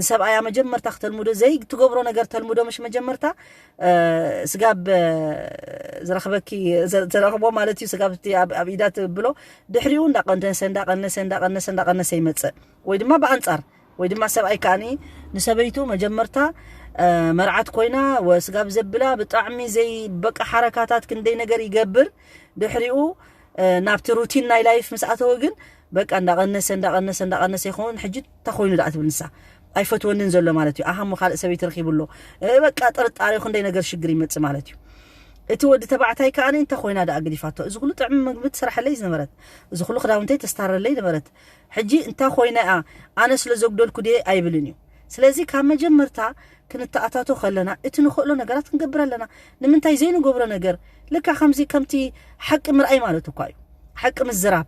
ንሰብኣያ መጀመርታ ክተልምዶ ዘይትገብሮ ነገር ተልምዶ። ምሽ መጀመርታ ስጋብ ዝረኽበኪ፣ ዘረኽቦ ማለት እዩ። ስጋብ ኣብ ኢዳ ትብሎ፣ ድሕሪኡ እንዳቀነሰ እንዳቀነሰ እንዳቀነሰ እንዳቀነሰ ይመፅእ። ወይ ድማ ብኣንፃር ወይ ድማ ሰብኣይ ከዓኒ ንሰበይቱ መጀመርታ መርዓት ኮይና ወስጋብ ዘብላ ብጣዕሚ ዘይበቃ ሓረካታት ክንደይ ነገር ይገብር። ድሕሪኡ ናብቲ ሩቲን ናይ ላይፍ ምስ ኣተወ ግን በቃ እንዳቐነሰ እንዳቐነሰ እንዳቐነሰ ይኸውን። ሕጂ እንታይ ኮይኑ ደኣ ትብል ንሳ? ኣይፈትወንን ዘሎ ማለት እዩ። ኣሃ እሞ ካልእ ሰበይቲ ረኺቡ ኣሎ። በቃ ጥርጣሬ፣ ክንደይ ነገር ሽግር ይመጽእ ማለት እዩ። እቲ ወዲ ተባዕታይ ከዓኒ እንታይ ኮይና ደኣ ገዲፋቶ? እዚ ኩሉ ጥዕሚ ምግቢ ትሰርሐለይ ዝነበረት፣ እዚ ኩሉ ክዳውንተይ ተስታረለይ ነበረት፣ ሕጂ እንታይ ኮይና እያ? ኣነ ስለ ዘጉደልኩ ድየ ኣይብልን እዩ። ስለዚ ካብ መጀመርታ ክንተኣታቶ ከለና እቲ ንኽእሎ ነገራት ክንገብር ኣለና። ንምንታይ ዘይንገብሮ ነገር ልካ ከምዚ ከምቲ ሓቂ ምርኣይ ማለት እኳ እዩ። ሓቂ ምዝራብ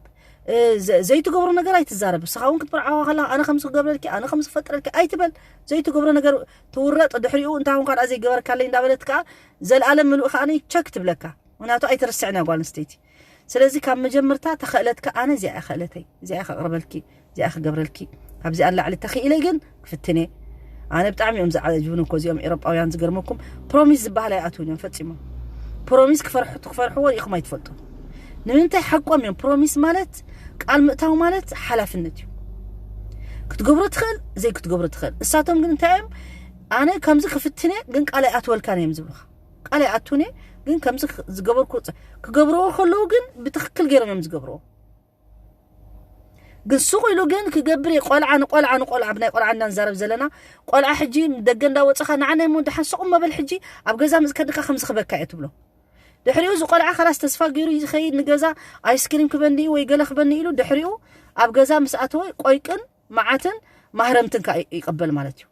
ዘይትገብሮ ነገር ኣይትዛረብ። ንስኻ እውን ክትብርዓዋ ከላ ኣነ ከምዚ ክገብረልኪ፣ ኣነ ከምዚ ክፈጥረልኪ ኣይትበል። ዘይትገብሮ ነገር ትውረጥ። ድሕሪኡ እንታይ ኹን ካልኣ ዘይገበርካለይ እንዳበለት ከዓ ዘልኣለም ምሉእ ከዓ ቸክ ትብለካ። ምክንያቱ ኣይትርስዕን እያ ጓል ኣንስተይቲ። ስለዚ ካብ መጀመርታ ተኸእለትካ ኣነ እዚኣ እያ ኸእለተይ፣ እዚኣ እያ ከቕርበልኪ፣ እዚኣ ክገብረልኪ፣ ካብዚኣ ንላዕሊ ተኽኢለ ግን ክፍትነ። ኣነ ብጣዕሚ እዮም ዝዓጅቡን እኮ እዚኦም ኤሮጳውያን ዝገርመኩም። ፕሮሚስ ዝበሃል ኣይኣትውን እዮም ፈጺሞም። ፕሮሚስ ክፈርሑ ክፈርሕዎ ርኢኹም ኣይትፈልጡ። ንምንታይ ሓቆም እዮም። ፕሮሚስ ማለት ቃል ምእታው ማለት ሓላፍነት እዩ። ክትገብሮ ትኽእል፣ ዘይክትገብሮ ትኽእል። እሳቶም ግን እንታይ እዮም? ኣነ ከምዚ ክፍትነ ግን ቃል ኣይኣትወልካን እዮም ዝብሉኻ። ቃል ኣይኣቱን እየ፣ ግን ከምዚ ዝገበርኩ ክገብርዎ ከለዉ ግን ብትኽክል ገይሮም እዮም ዝገብርዎ። ግን ሱቕ ኢሉ ግን ክገብር እየ። ቆልዓ ንቆልዓ ንቆልዓ ብናይ ቆልዓ እንዳንዛረብ ዘለና። ቆልዓ ሕጂ ደገ እንዳወፅኻ ንዓናይ ሞ ደሓን ሱቕ መበል ሕጂ ኣብ ገዛ ምስ ከድካ ከምዚ ክበካ እየ ትብሎ። ድሕሪኡ እዚ ቆልዓ ከላስ ተስፋ ገይሩ ይኸይድ ንገዛ፣ ኣይስክሪም ክበኒ ወይ ገለ ክበኒ ኢሉ ድሕሪኡ ኣብ ገዛ ምስ ኣተወ ቆይቅን መዓትን ማህረምትን ከ ይቀበል ማለት እዩ።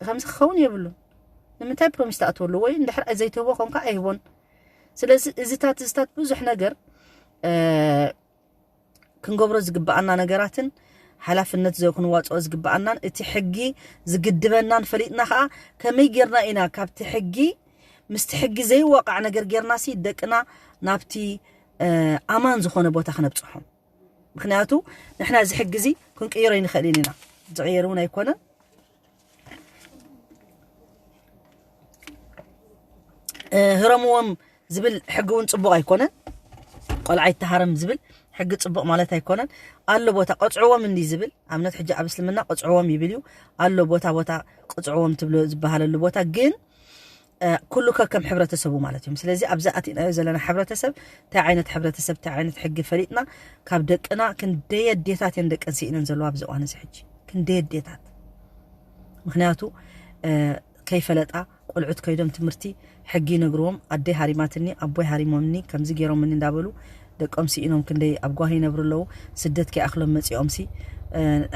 ከምዚ ክኸውን የብሉን። ንምንታይ ፕሮሚስ ትኣትወሉ? ወይ እንድሕር ዘይትህቦ ኮንካ ኣይህቦን። ስለዚ እዚታት እዚታት ብዙሕ ነገር ክንገብሮ ዝግብኣና ነገራትን ሓላፍነት ዘ ክንዋፅኦ ዝግብኣናን እቲ ሕጊ ዝግድበናን ፈሊጥና ከዓ ከመይ ጌርና ኢና ካብቲ ሕጊ ምስቲ ሕጊ ዘይዋቃዕ ነገር ጌርና ሲ ደቅና ናብቲ ኣማን ዝኾነ ቦታ ክነብፅሖም። ምክንያቱ ንሕና እዚ ሕጊ እዚ ክንቅይሮ ይንኽእል ኢና። ዝቕየር እውን ኣይኮነን። ህረምዎም ዝብል ሕጊ እውን ፅቡቕ ኣይኮነን። ቆልዓ ይተሃረም ዝብል ሕጊ ፅቡቕ ማለት ኣይኮነን። ኣሎ ቦታ ቀፅዕዎም እንዲ ዝብል ኣብነት ሕጂ ኣብ እስልምና ቀፅዕዎም ይብል እዩ። ኣሎ ቦታ ቦታ ቀፅዕዎም ትብሎ ዝበሃለሉ ቦታ ግን ኩሉ ከከም ሕብረተሰቡ ማለት እዮም። ስለዚ ኣብዚ ኣቲናዮ ዘለና ሕብረተሰብ እንታይ ዓይነት ሕብረተሰብ እንታይ ዓይነት ሕጊ ፈሊጥና ካብ ደቅና ክንደይ ኣዴታት እየን ደቀን ስኢነን ዘለዋ ኣብዚ እዋን እዚ ሕጂ ክንደይ ኣዴታት ምክንያቱ ከይፈለጣ ቆልዑት ከይዶም ትምህርቲ ሕጊ ይነግርዎም ኣደይ ሃሪማትኒ ኣቦይ ሃሪሞምኒ ከምዚ ገይሮምኒ እንዳበሉ ደቆም ስኢኖም ክንደይ ኣብ ጓሂ ይነብሩ ኣለዉ። ስደት ከይኣኽሎም መፂኦም ሲ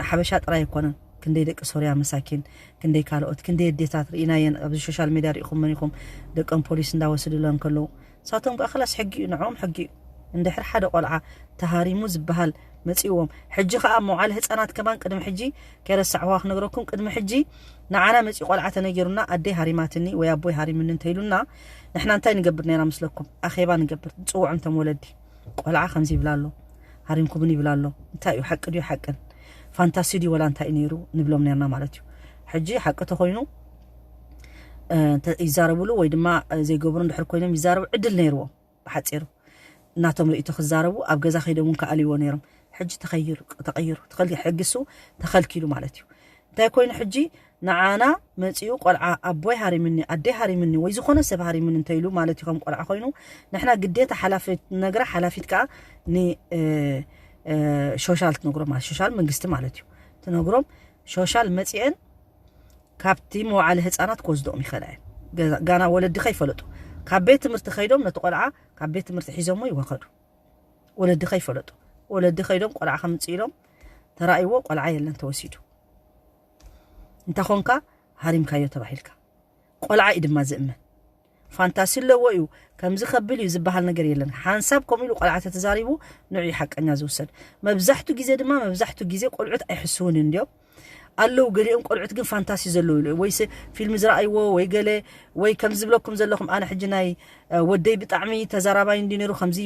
ሓበሻ ጥራይ ኣይኮነን። ክንደይ ደቂ ሶርያ መሳኪን ክንደይ ካልኦት ክንደይ ኣዴታት ርኢናየን ኣብዚ ሶሻል ሚድያ ርኢኹም መን ኢኹም ደቆም ፖሊስ እንዳወስድሎም ከለዉ ንሳቶም ከዓ ክላስ ሕጊ እዩ ንዕኦም ሕጊ እዩ። እንድሕር ሓደ ቆልዓ ተሃሪሙ ዝበሃል መፂዎም ሕጂ ከዓ መውዓል ህፃናት ከማን ቅድሚ ሕጂ ከይረሳዕዋ ክነግረኩም ቅድሚ ሕጂ ንዓና መፂ ቆልዓ ተነጊሩና ኣደይ ሃሪማትኒ ወይ ኣቦይ ሃሪምኒ እንተኢሉና ንሕና እንታይ ንገብር ነይራ ምስለኩም ኣኼባ ንገብር ንፅውዖም ቶም ወለዲ ቆልዓ ከምዚ ይብላ ኣሎ ሃሪምኩምን ይብላ ኣሎ እንታይ እዩ ሓቂ ድዩ ሓቅን ፋንታሲ ድዩ ወላ እንታይ እዩ ነይሩ ንብሎም ነርና ማለት እዩ። ሕጂ ሓቂ ተኮይኑ ይዛረብሉ ወይ ድማ ዘይገብሩ እንድሕር ኮይኖም ይዛረቡ ዕድል ነይርዎም ብሓፂሩ እናቶም ርእቶ ክዛረቡ ኣብ ገዛ ከይዶም እውን ከኣልይዎ ነይሮም። ሕጂ ተኸይሩ ተቐይሩ ሕጊ እሱ ተኸልኪሉ ማለት እዩ። እንታይ ኮይኑ ሕጂ ንዓና መፂኡ ቆልዓ ኣቦይ ሃሪምኒ ኣደይ ሃሪምኒ ወይ ዝኾነ ሰብ ሃሪምኒ እንተኢሉ ማለት እዩ ከም ቆልዓ ኮይኑ ንሕና ግዴታ ሓላፊት ነግራ ሓላፊት ከዓ ንሾሻል ትነግሮም ማለት ሾሻል መንግስቲ ማለት እዩ ትነግሮም ሾሻል መፂአን ካብቲ መውዓሊ ህፃናት ክወስድኦም ይኸእላ እየን። ጋና ወለዲ ከይፈለጡ ካብ ቤት ትምህርቲ ከይዶም ነቲ ቆልዓ ካብ ቤት ትምህርቲ ሒዞሞ ይወኸዱ። ወለዲ ከይፈለጡ ወለዲ ከይዶም ቆልዓ ከምፅእ ኢሎም ተራእይዎ ቆልዓ የለን ተወሲዱ እንተኾንካ ሃሪምካዮ ተባሂልካ ቆልዓ እዩ ድማ ዝእመን ፋንታሲ ኣለዎ እዩ ከምዚ ከብል እዩ ዝበሃል ነገር የለን ሓንሳብ ከምኡ ኢሉ ቆልዓ ተተዛሪቡ ንዑ ሓቀኛ ዝውሰድ መብዛሕቱ ግዜ ድማ መብዛሕቱ ግዜ ቆልዑት ኣይሕስውን እንዲዮም ኣለዉ። ገሊኦም ቆልዑት ግን ፋንታሲ ዘለዉ ኢሉ፣ ወይ ፊልም ዝረኣይዎ ወይ ገለ፣ ወይ ከምዚ ዝብለኩም ዘለኹም፣ ኣነ ሕጂ ናይ ወደይ ብጣዕሚ ተዛራባይ እንዲ ነይሩ፣ ከምዚ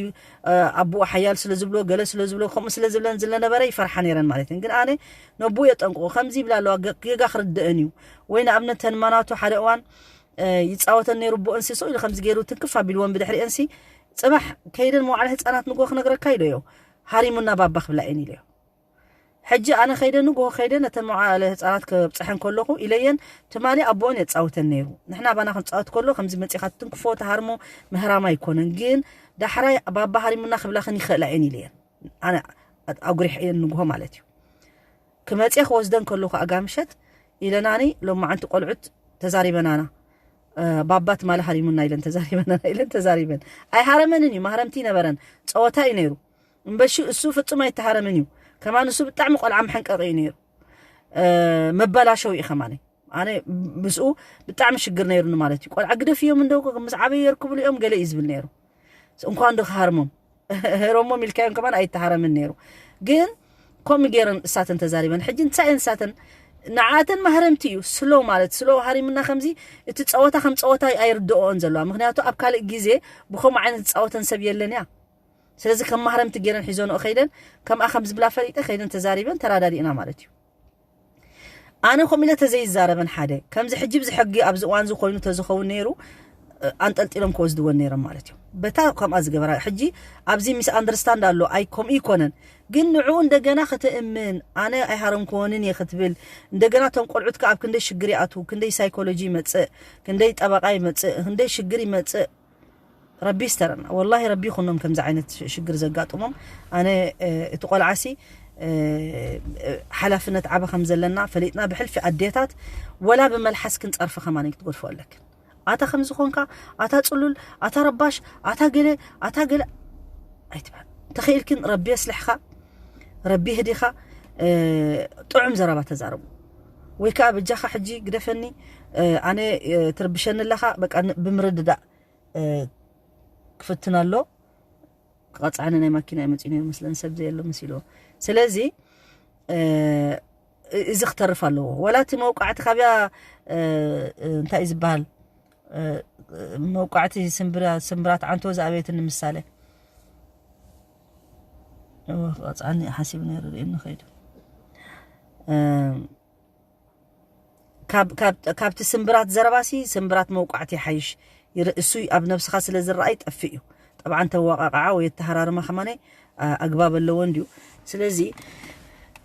ኣቦኡ ሓያል ስለ ዝብሎ፣ ገለ ስለ ዝብሎ፣ ከምኡ ስለ ዝብለን ዝለነበረ ይፈርሓ ነይረን ማለት እየን። ግን ኣነ ነቦኡ የጠንቅቑ፣ ከምዚ ይብላ ኣለዋ፣ ጌጋ ክርድአን እዩ። ወይ ንኣብነት ተንማናቱ ሓደ እዋን ይፃወተን ነይሩ፣ ብኦንሲ ሰው ኢሉ ከምዚ ገይሩ ትንክፍ ኣቢልዎን ብድሕሪአንሲ፣ ፅባሕ ከይደን መዋዕለ ህፃናት ንጎ ክነግረካ ኢለዮ፣ ሃሪሙና ባባ ክብላ እየን ኢለዮ። ሕጂ ኣነ ከይደ ንጎ ከይደ ነተን መዋዕለ ህፃናት ከብፅሐን ከለኹ ኢለየን፣ ትማሊ ኣቦኦን የፃውተን ነይሩ። ንሕና ባና ክንፃወት ከሎ ከምዚ መፂኻ ትንክፎ ተሃርሞ ምህራም ኣይኮነን፣ ግን ዳሕራይ ባባ ሃሪሙና ክብላኽን ይኽእላ እየን ኢለየን። ኣነ ኣጉሪሕ እየን ንግሆ ማለት እዩ። ክመፅየ ክወስደን ከለኹ ኣጋምሸት ኢለናኒ፣ ሎማዓንቲ ቆልዑት ተዛሪበናና፣ ባባ ትማሊ ሃሪሙና ኢለን ተዛሪበናና ኢለን ተዛሪበን። ኣይሃረመንን እዩ፣ ማህረምቲ ይነበረን፣ ፀወታ እዩ ነይሩ። እምበሺ እሱ ፍጹም ኣይተሃረምን እዩ። ከማን እሱ ብጣዕሚ ቆልዓ መሐንቀቂ እዩ ነይሩ። መባላሸው እዩ ከማን። ኣነ ምስኡ ብጣዕሚ ሽግር ነይሩኒ ማለት እዩ። ቆልዓ ግደፍ እዮም እንደው ምስ ዓበየ የርክብሉ እዮም ገለ እዩ ዝብል ነይሩ። እንኳን ዶ ክሃርሞም ህሮሞም ኢልካዮም ከማን ኣይተሃረምን ነይሩ። ግን ከምኡ ገይረን እሳተን ተዛሪበን። ሕጂ እንታይ እየን እሳተን ንዓተን ማህረምቲ እዩ። ስሎ ማለት ስሎ ሃሪምና ከምዚ እቲ ፀወታ ከም ፀወታ ኣይርድኦን ዘለዋ። ምክንያቱ ኣብ ካልእ ግዜ ብከምኡ ዓይነት ዝፃወተን ሰብ የለን እያ። ስለዚ ከም ማህረምቲ ገይረን ሒዞንኦ ከይደን ከምኣ ከም ዝብላ ፈሊጠ ከይደን ተዛሪበን ተራዳዲእና ማለት እዩ። ኣነ ከምኡ ኢለ ተዘይዛረበን ሓደ ከምዚ ሕጂ ብዚ ሕጊ ኣብዚ እዋን እዚ ኮይኑ ተዝኸውን ነይሩ ኣንጠልጢሎም ክወስድወን ነይሮም ማለት እዩ። በታ ከምኣ ዝገበራ ሕጂ ኣብዚ ሚስ ኣንደርስታንድ ኣሎ ኣይ ከምኡ ይኮነን ግን ንዕኡ እንደገና ከተእምን ኣነ ኣይሃረምክዎንን እየ ክትብል እንደገና እቶም ቆልዑት ከ ኣብ ክንደይ ሽግር ይኣትዉ ክንደይ ሳይኮሎጂ ይመፅእ ክንደይ ጠበቃ ይመፅእ ክንደይ ሽግር ይመፅእ ረቢ ይስተረና ወላሂ ረቢ ይኹኖም ከምዚ ዓይነት ሽግር ዘጋጥሞም ኣነ እቲ ቆልዓሲ ሓላፍነት ዓበ ከም ዘለና ፈሊጥና ብሕልፊ ኣዴታት ወላ ብመልሓስ ክንፀርፊ ከማን ክትገድፎ ኣለክን ኣታ ከም ዝኾንካ ኣታ ፅሉል ኣታ ረባሽ ኣታ ገለ ኣታ ገለ ኣይትበል ተኽኢልክን ረቢ የስልሕኻ ረቢ ህዲኻ ጥዑም ዘረባ ተዛረቡ ወይ ከዓ በጃኻ ሕጂ ግደፈኒ ኣነ ትርብሸኒ ኣለኻ በቃ ብምርድዳእ ክፍትን ኣሎ ክቐፅዓኒ ናይ ማኪና ይመፅኡ ነይሩ መስለን ሰብ ዘየሎ መሲልዎ ስለዚ እዚ ክተርፍ ኣለዎ ወላ እቲ መውቃዕቲ ካብያ እንታይ እዩ ዝበሃል መውቃዕቲ ስምብራት ዓንቶ ዝኣበየትኒ ምሳሌ ክቐፅዓኒ ሓሲብ ነይሩ ርእኒ ከይዱ ካብቲ ስምብራት ዘረባሲ ስምብራት መውቃዕቲ ይሓይሽ እሱ ኣብ ነብስኻ ስለ ዝረኣይ ጠፍእ እዩ ጠብዓ እንተዋቃቃዓ ወይ የተሃራርማ ከማነ ኣግባብ ኣለዎ እንድዩ ስለዚ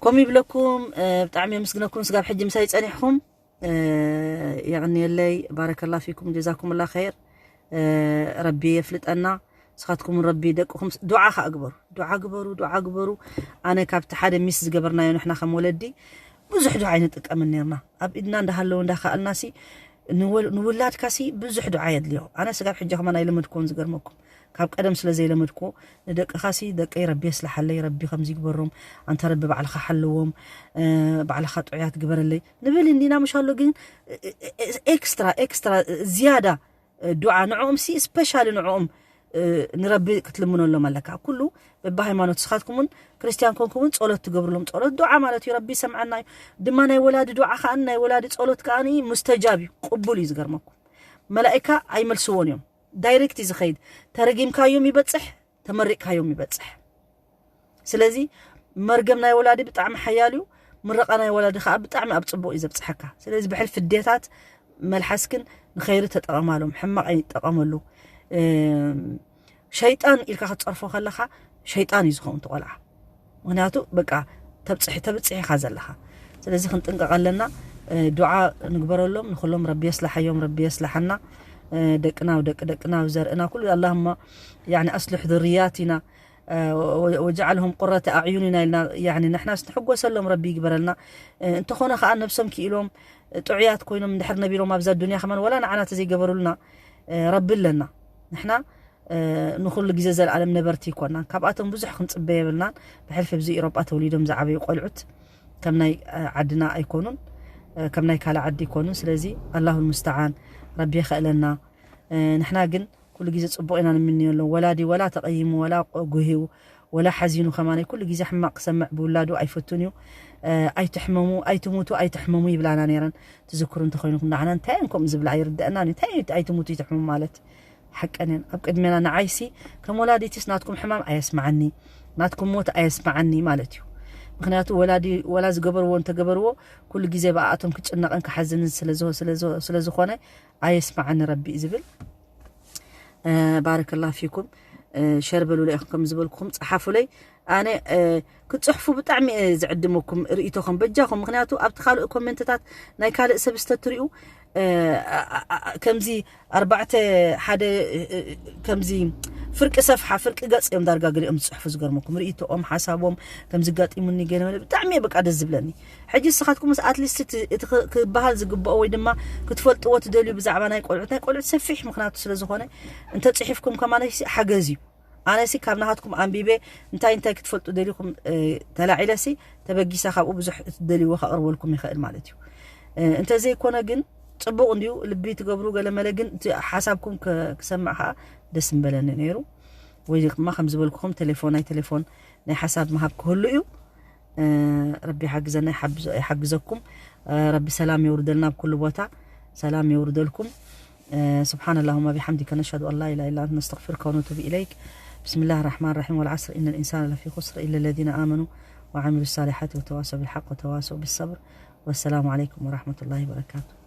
ከም ይብለኩም ብጣዕሚ የመስግነኩም ስጋብ ሕጂ ምሳይ ፀኒሕኩም የቕንየለይ ባረከላ ፊኩም ጀዛኩም ላ ኸይር ረቢ የፍልጠና ስኻትኩም ረቢ ደቅኹም ዱዓ ከዓ ግበሩ ዱዓ ግበሩ ዱዓ ግበሩ ኣነ ካብቲ ሓደ ሚስ ዝገበርናዮ ንሕና ከም ወለዲ ብዙሕ ዱዓ ኣይንጥቀምን ነርና ኣብ ኢድና እንዳሃለዉ እንዳኸኣልናሲ ንውላድካሲ ብዙሕ ዱዓ የድልዮ ኣነ ስጋብ ሕጂ ከማን ኣይለመድክዎን ዝገርመኩም ካብ ቀደም ስለ ዘይለመድክዎ ንደቅኻሲ ደቀይ ረቢ የስልሓለይ ረቢ ከምዚ ይግበሮም ኣንታ ረቢ ባዕልኻ ሓለዎም ባዕልኻ ጥዑያት ግበረለይ ንብል እንዲና ምሽ ኣሎ ግን ኤክስትራ ኤክስትራ ዝያዳ ዱዓ ንዕኦም ሲ ስፔሻሊ ንዕኦም ንረቢ ክትልምነሎም ኣለካ ኩሉ በብሃይማኖት ስኻትኩምን ክርስቲያን ኮንኩምን ጸሎት ትገብርሎም ጸሎት ዱዓ ማለት እዩ ረቢ ይሰምዓና እዩ ድማ ናይ ወላዲ ዱዓ ከኣ ናይ ወላዲ ጸሎት ከኣ ሙስተጃብ እዩ ቅቡል እዩ ዝገርመኩም መላእካ ኣይመልስዎን እዮም ዳይሬክት እዩ ዝኸይድ ተረጊምካዮም ይበጽሕ ተመሪቕካዮም ይበጽሕ ስለዚ መርገም ናይ ወላዲ ብጣዕሚ ሓያል እዩ ምረቓ ናይ ወላዲ ከዓ ብጣዕሚ ኣብ ፅቡቅ እዩ ዘብፅሐካ ስለዚ ብሕልፊ ዴታት መልሓስክን ንኸይሪ ተጠቐማሎም ሕማቕ ኣይጠቐመሉ ሸይጣን ኢልካ ክትፀርፎ ከለኻ ሸይጣን እዩ ዝኸውን ትቆልዓ ምክንያቱ በቃ ተብፅሒ ተብፅሒኻ ዘለኻ ስለዚ ክንጥንቀቕ ኣለና ዱዓ ንግበረሎም ንኩሎም ረቢ የስላሓዮም ረቢ የስላሓና ደቅና ደቂ ደቅና ዘርእና ኩሉ ኣላማ ኣስልሕ ذرياتنا وجعلهم قرة أعين ኢና ኢልና ንሕናስ ንሕጎሰሎም ረቢ ይግበረልና እንተኾነ ከዓ ነብሶም ክኢሎም ጥዑያት ኮይኖም እንድሕር ነቢሮም ኣብዛ ዱንያ ከማን ወላ ንዓና ተዘይገበሩልና ረቢ ኣለና ንሕና ንኹሉ ግዜ ዘለኣለም ነበርቲ ይኮና ካብኣቶም ብዙሕ ክንፅበ የብልናን ብሕልፊ ብዚ ኢሮጳ ተወሊዶም ዝዓበዩ ቆልዑት ከም ናይ ዓድና ኣይኮኑን ከም ናይ ካልእ ዓዲ ይኮኑን ስለዚ ኣላሁ ልሙስተዓን ረቢ የኸእለና ንሕና ግን ኩሉ ግዜ ፅቡቅ ኢና ንምንየሎም ወላ ድዩ ወላ ተቀይሙ ወላ ጉሂው ወላ ሓዚኑ ከማን ኩሉ ግዜ ሕማቕ ክሰምዕ ብውላዱ ኣይፈቱን እዩ። ኣይትሕመሙ፣ ኣይትሙቱ፣ ኣይትሕመሙ ይብላና ነይረን። ትዝክሩ እንተኮይንኩም ንዓና እንታይ እየን ከምኡ ዝብላ ኣይርደአናን እዩ። እንታይ ኣይትሙቱ ኣይትሕመሙ ማለት ሓቀንን ኣብ ቅድሜና ንዓይሲ ከም ወላዲትስ ናትኩም ሕማም ኣየስማዓኒ፣ ናትኩም ሞት ኣየስማዓኒ ማለት እዩ። ምክንያቱ ወላ ዝገበርዎ እንተገበርዎ ኩሉ ግዜ ብኣኣቶም ክጭነቕን ክሓዝንን ስለዝኾነ ኣየስማዓኒ ረቢ ዝብል። ባረከላ ፊኩም። ሸር በሉለ ኢኹም ከም ዝበልኩኹም ጸሓፉለይ። ኣነ ክትጽሕፉ ብጣዕሚ እየ ዝዕድመኩም ርእይቶኹም በጃኹም። ምክንያቱ ኣብቲ ካልእ ኮሜንትታት ናይ ካልእ ሰብ ዝተትሪኡ ከምዚ ኣርባዕተ ሓደ ከምዚ ፍርቂ ሰፍሓ ፍርቂ ገጽ እዮም ዳርጋ ገሊኦም ዝጽሕፉ ዝገርመኩም ርእይቶኦም ሓሳቦም ከምዚ ጋጢሙኒ ገለ መለ ብጣዕሚ እየ በቃ ደስ ዝብለኒ። ሕጂ ንስኻትኩም ኣትሊስት እቲ ክበሃል ዝግብኦ ወይ ድማ ክትፈልጥዎ ትደልዩ ብዛዕባ ናይ ቆልዑት ናይ ቆልዑት ሰፊሕ ምክንያቱ ስለ ዝኾነ እንተ ጽሒፍኩም ከማለሲ ሓገዝ እዩ። ኣነሲ ካብ ናሃትኩም ኣንቢበ እንታይ እንታይ ክትፈልጡ ደሊኹም ተላዒለሲ ተበጊሰ ካብኡ ብዙሕ ትደልይዎ ከቕርበልኩም ይኽእል ማለት እዩ። እንተዘይኮነ ግን ጽቡቕ እንድዩ ልቢ ትገብሩ ገለመለ ግን እቲ ሓሳብኩም ክሰምዕ ከዓ ደስ ምበለኒ ነይሩ። ወይ ድማ ከም ዝበልኩኹም ቴሌፎን ናይ ቴሌፎን ናይ ሓሳብ ምሃብ ክህሉ እዩ። ረቢ ይሓግዘና ይሓግዘኩም። ረቢ ሰላም የውርደልና ኣብ ኩሉ ቦታ ሰላም የውርደልኩም። سبحان اللهم بحمدك نشهد أن لا إله إلا أنت نستغفرك ونتوب إليك. بسم الله الرحمن الرحيم. والعصر إن الإنسان لفي خسر إلا الذين آمنوا وعملوا الصالحات وتواصوا بالحق وتواصوا بالصبر. والسلام عليكم ورحمة الله وبركاته.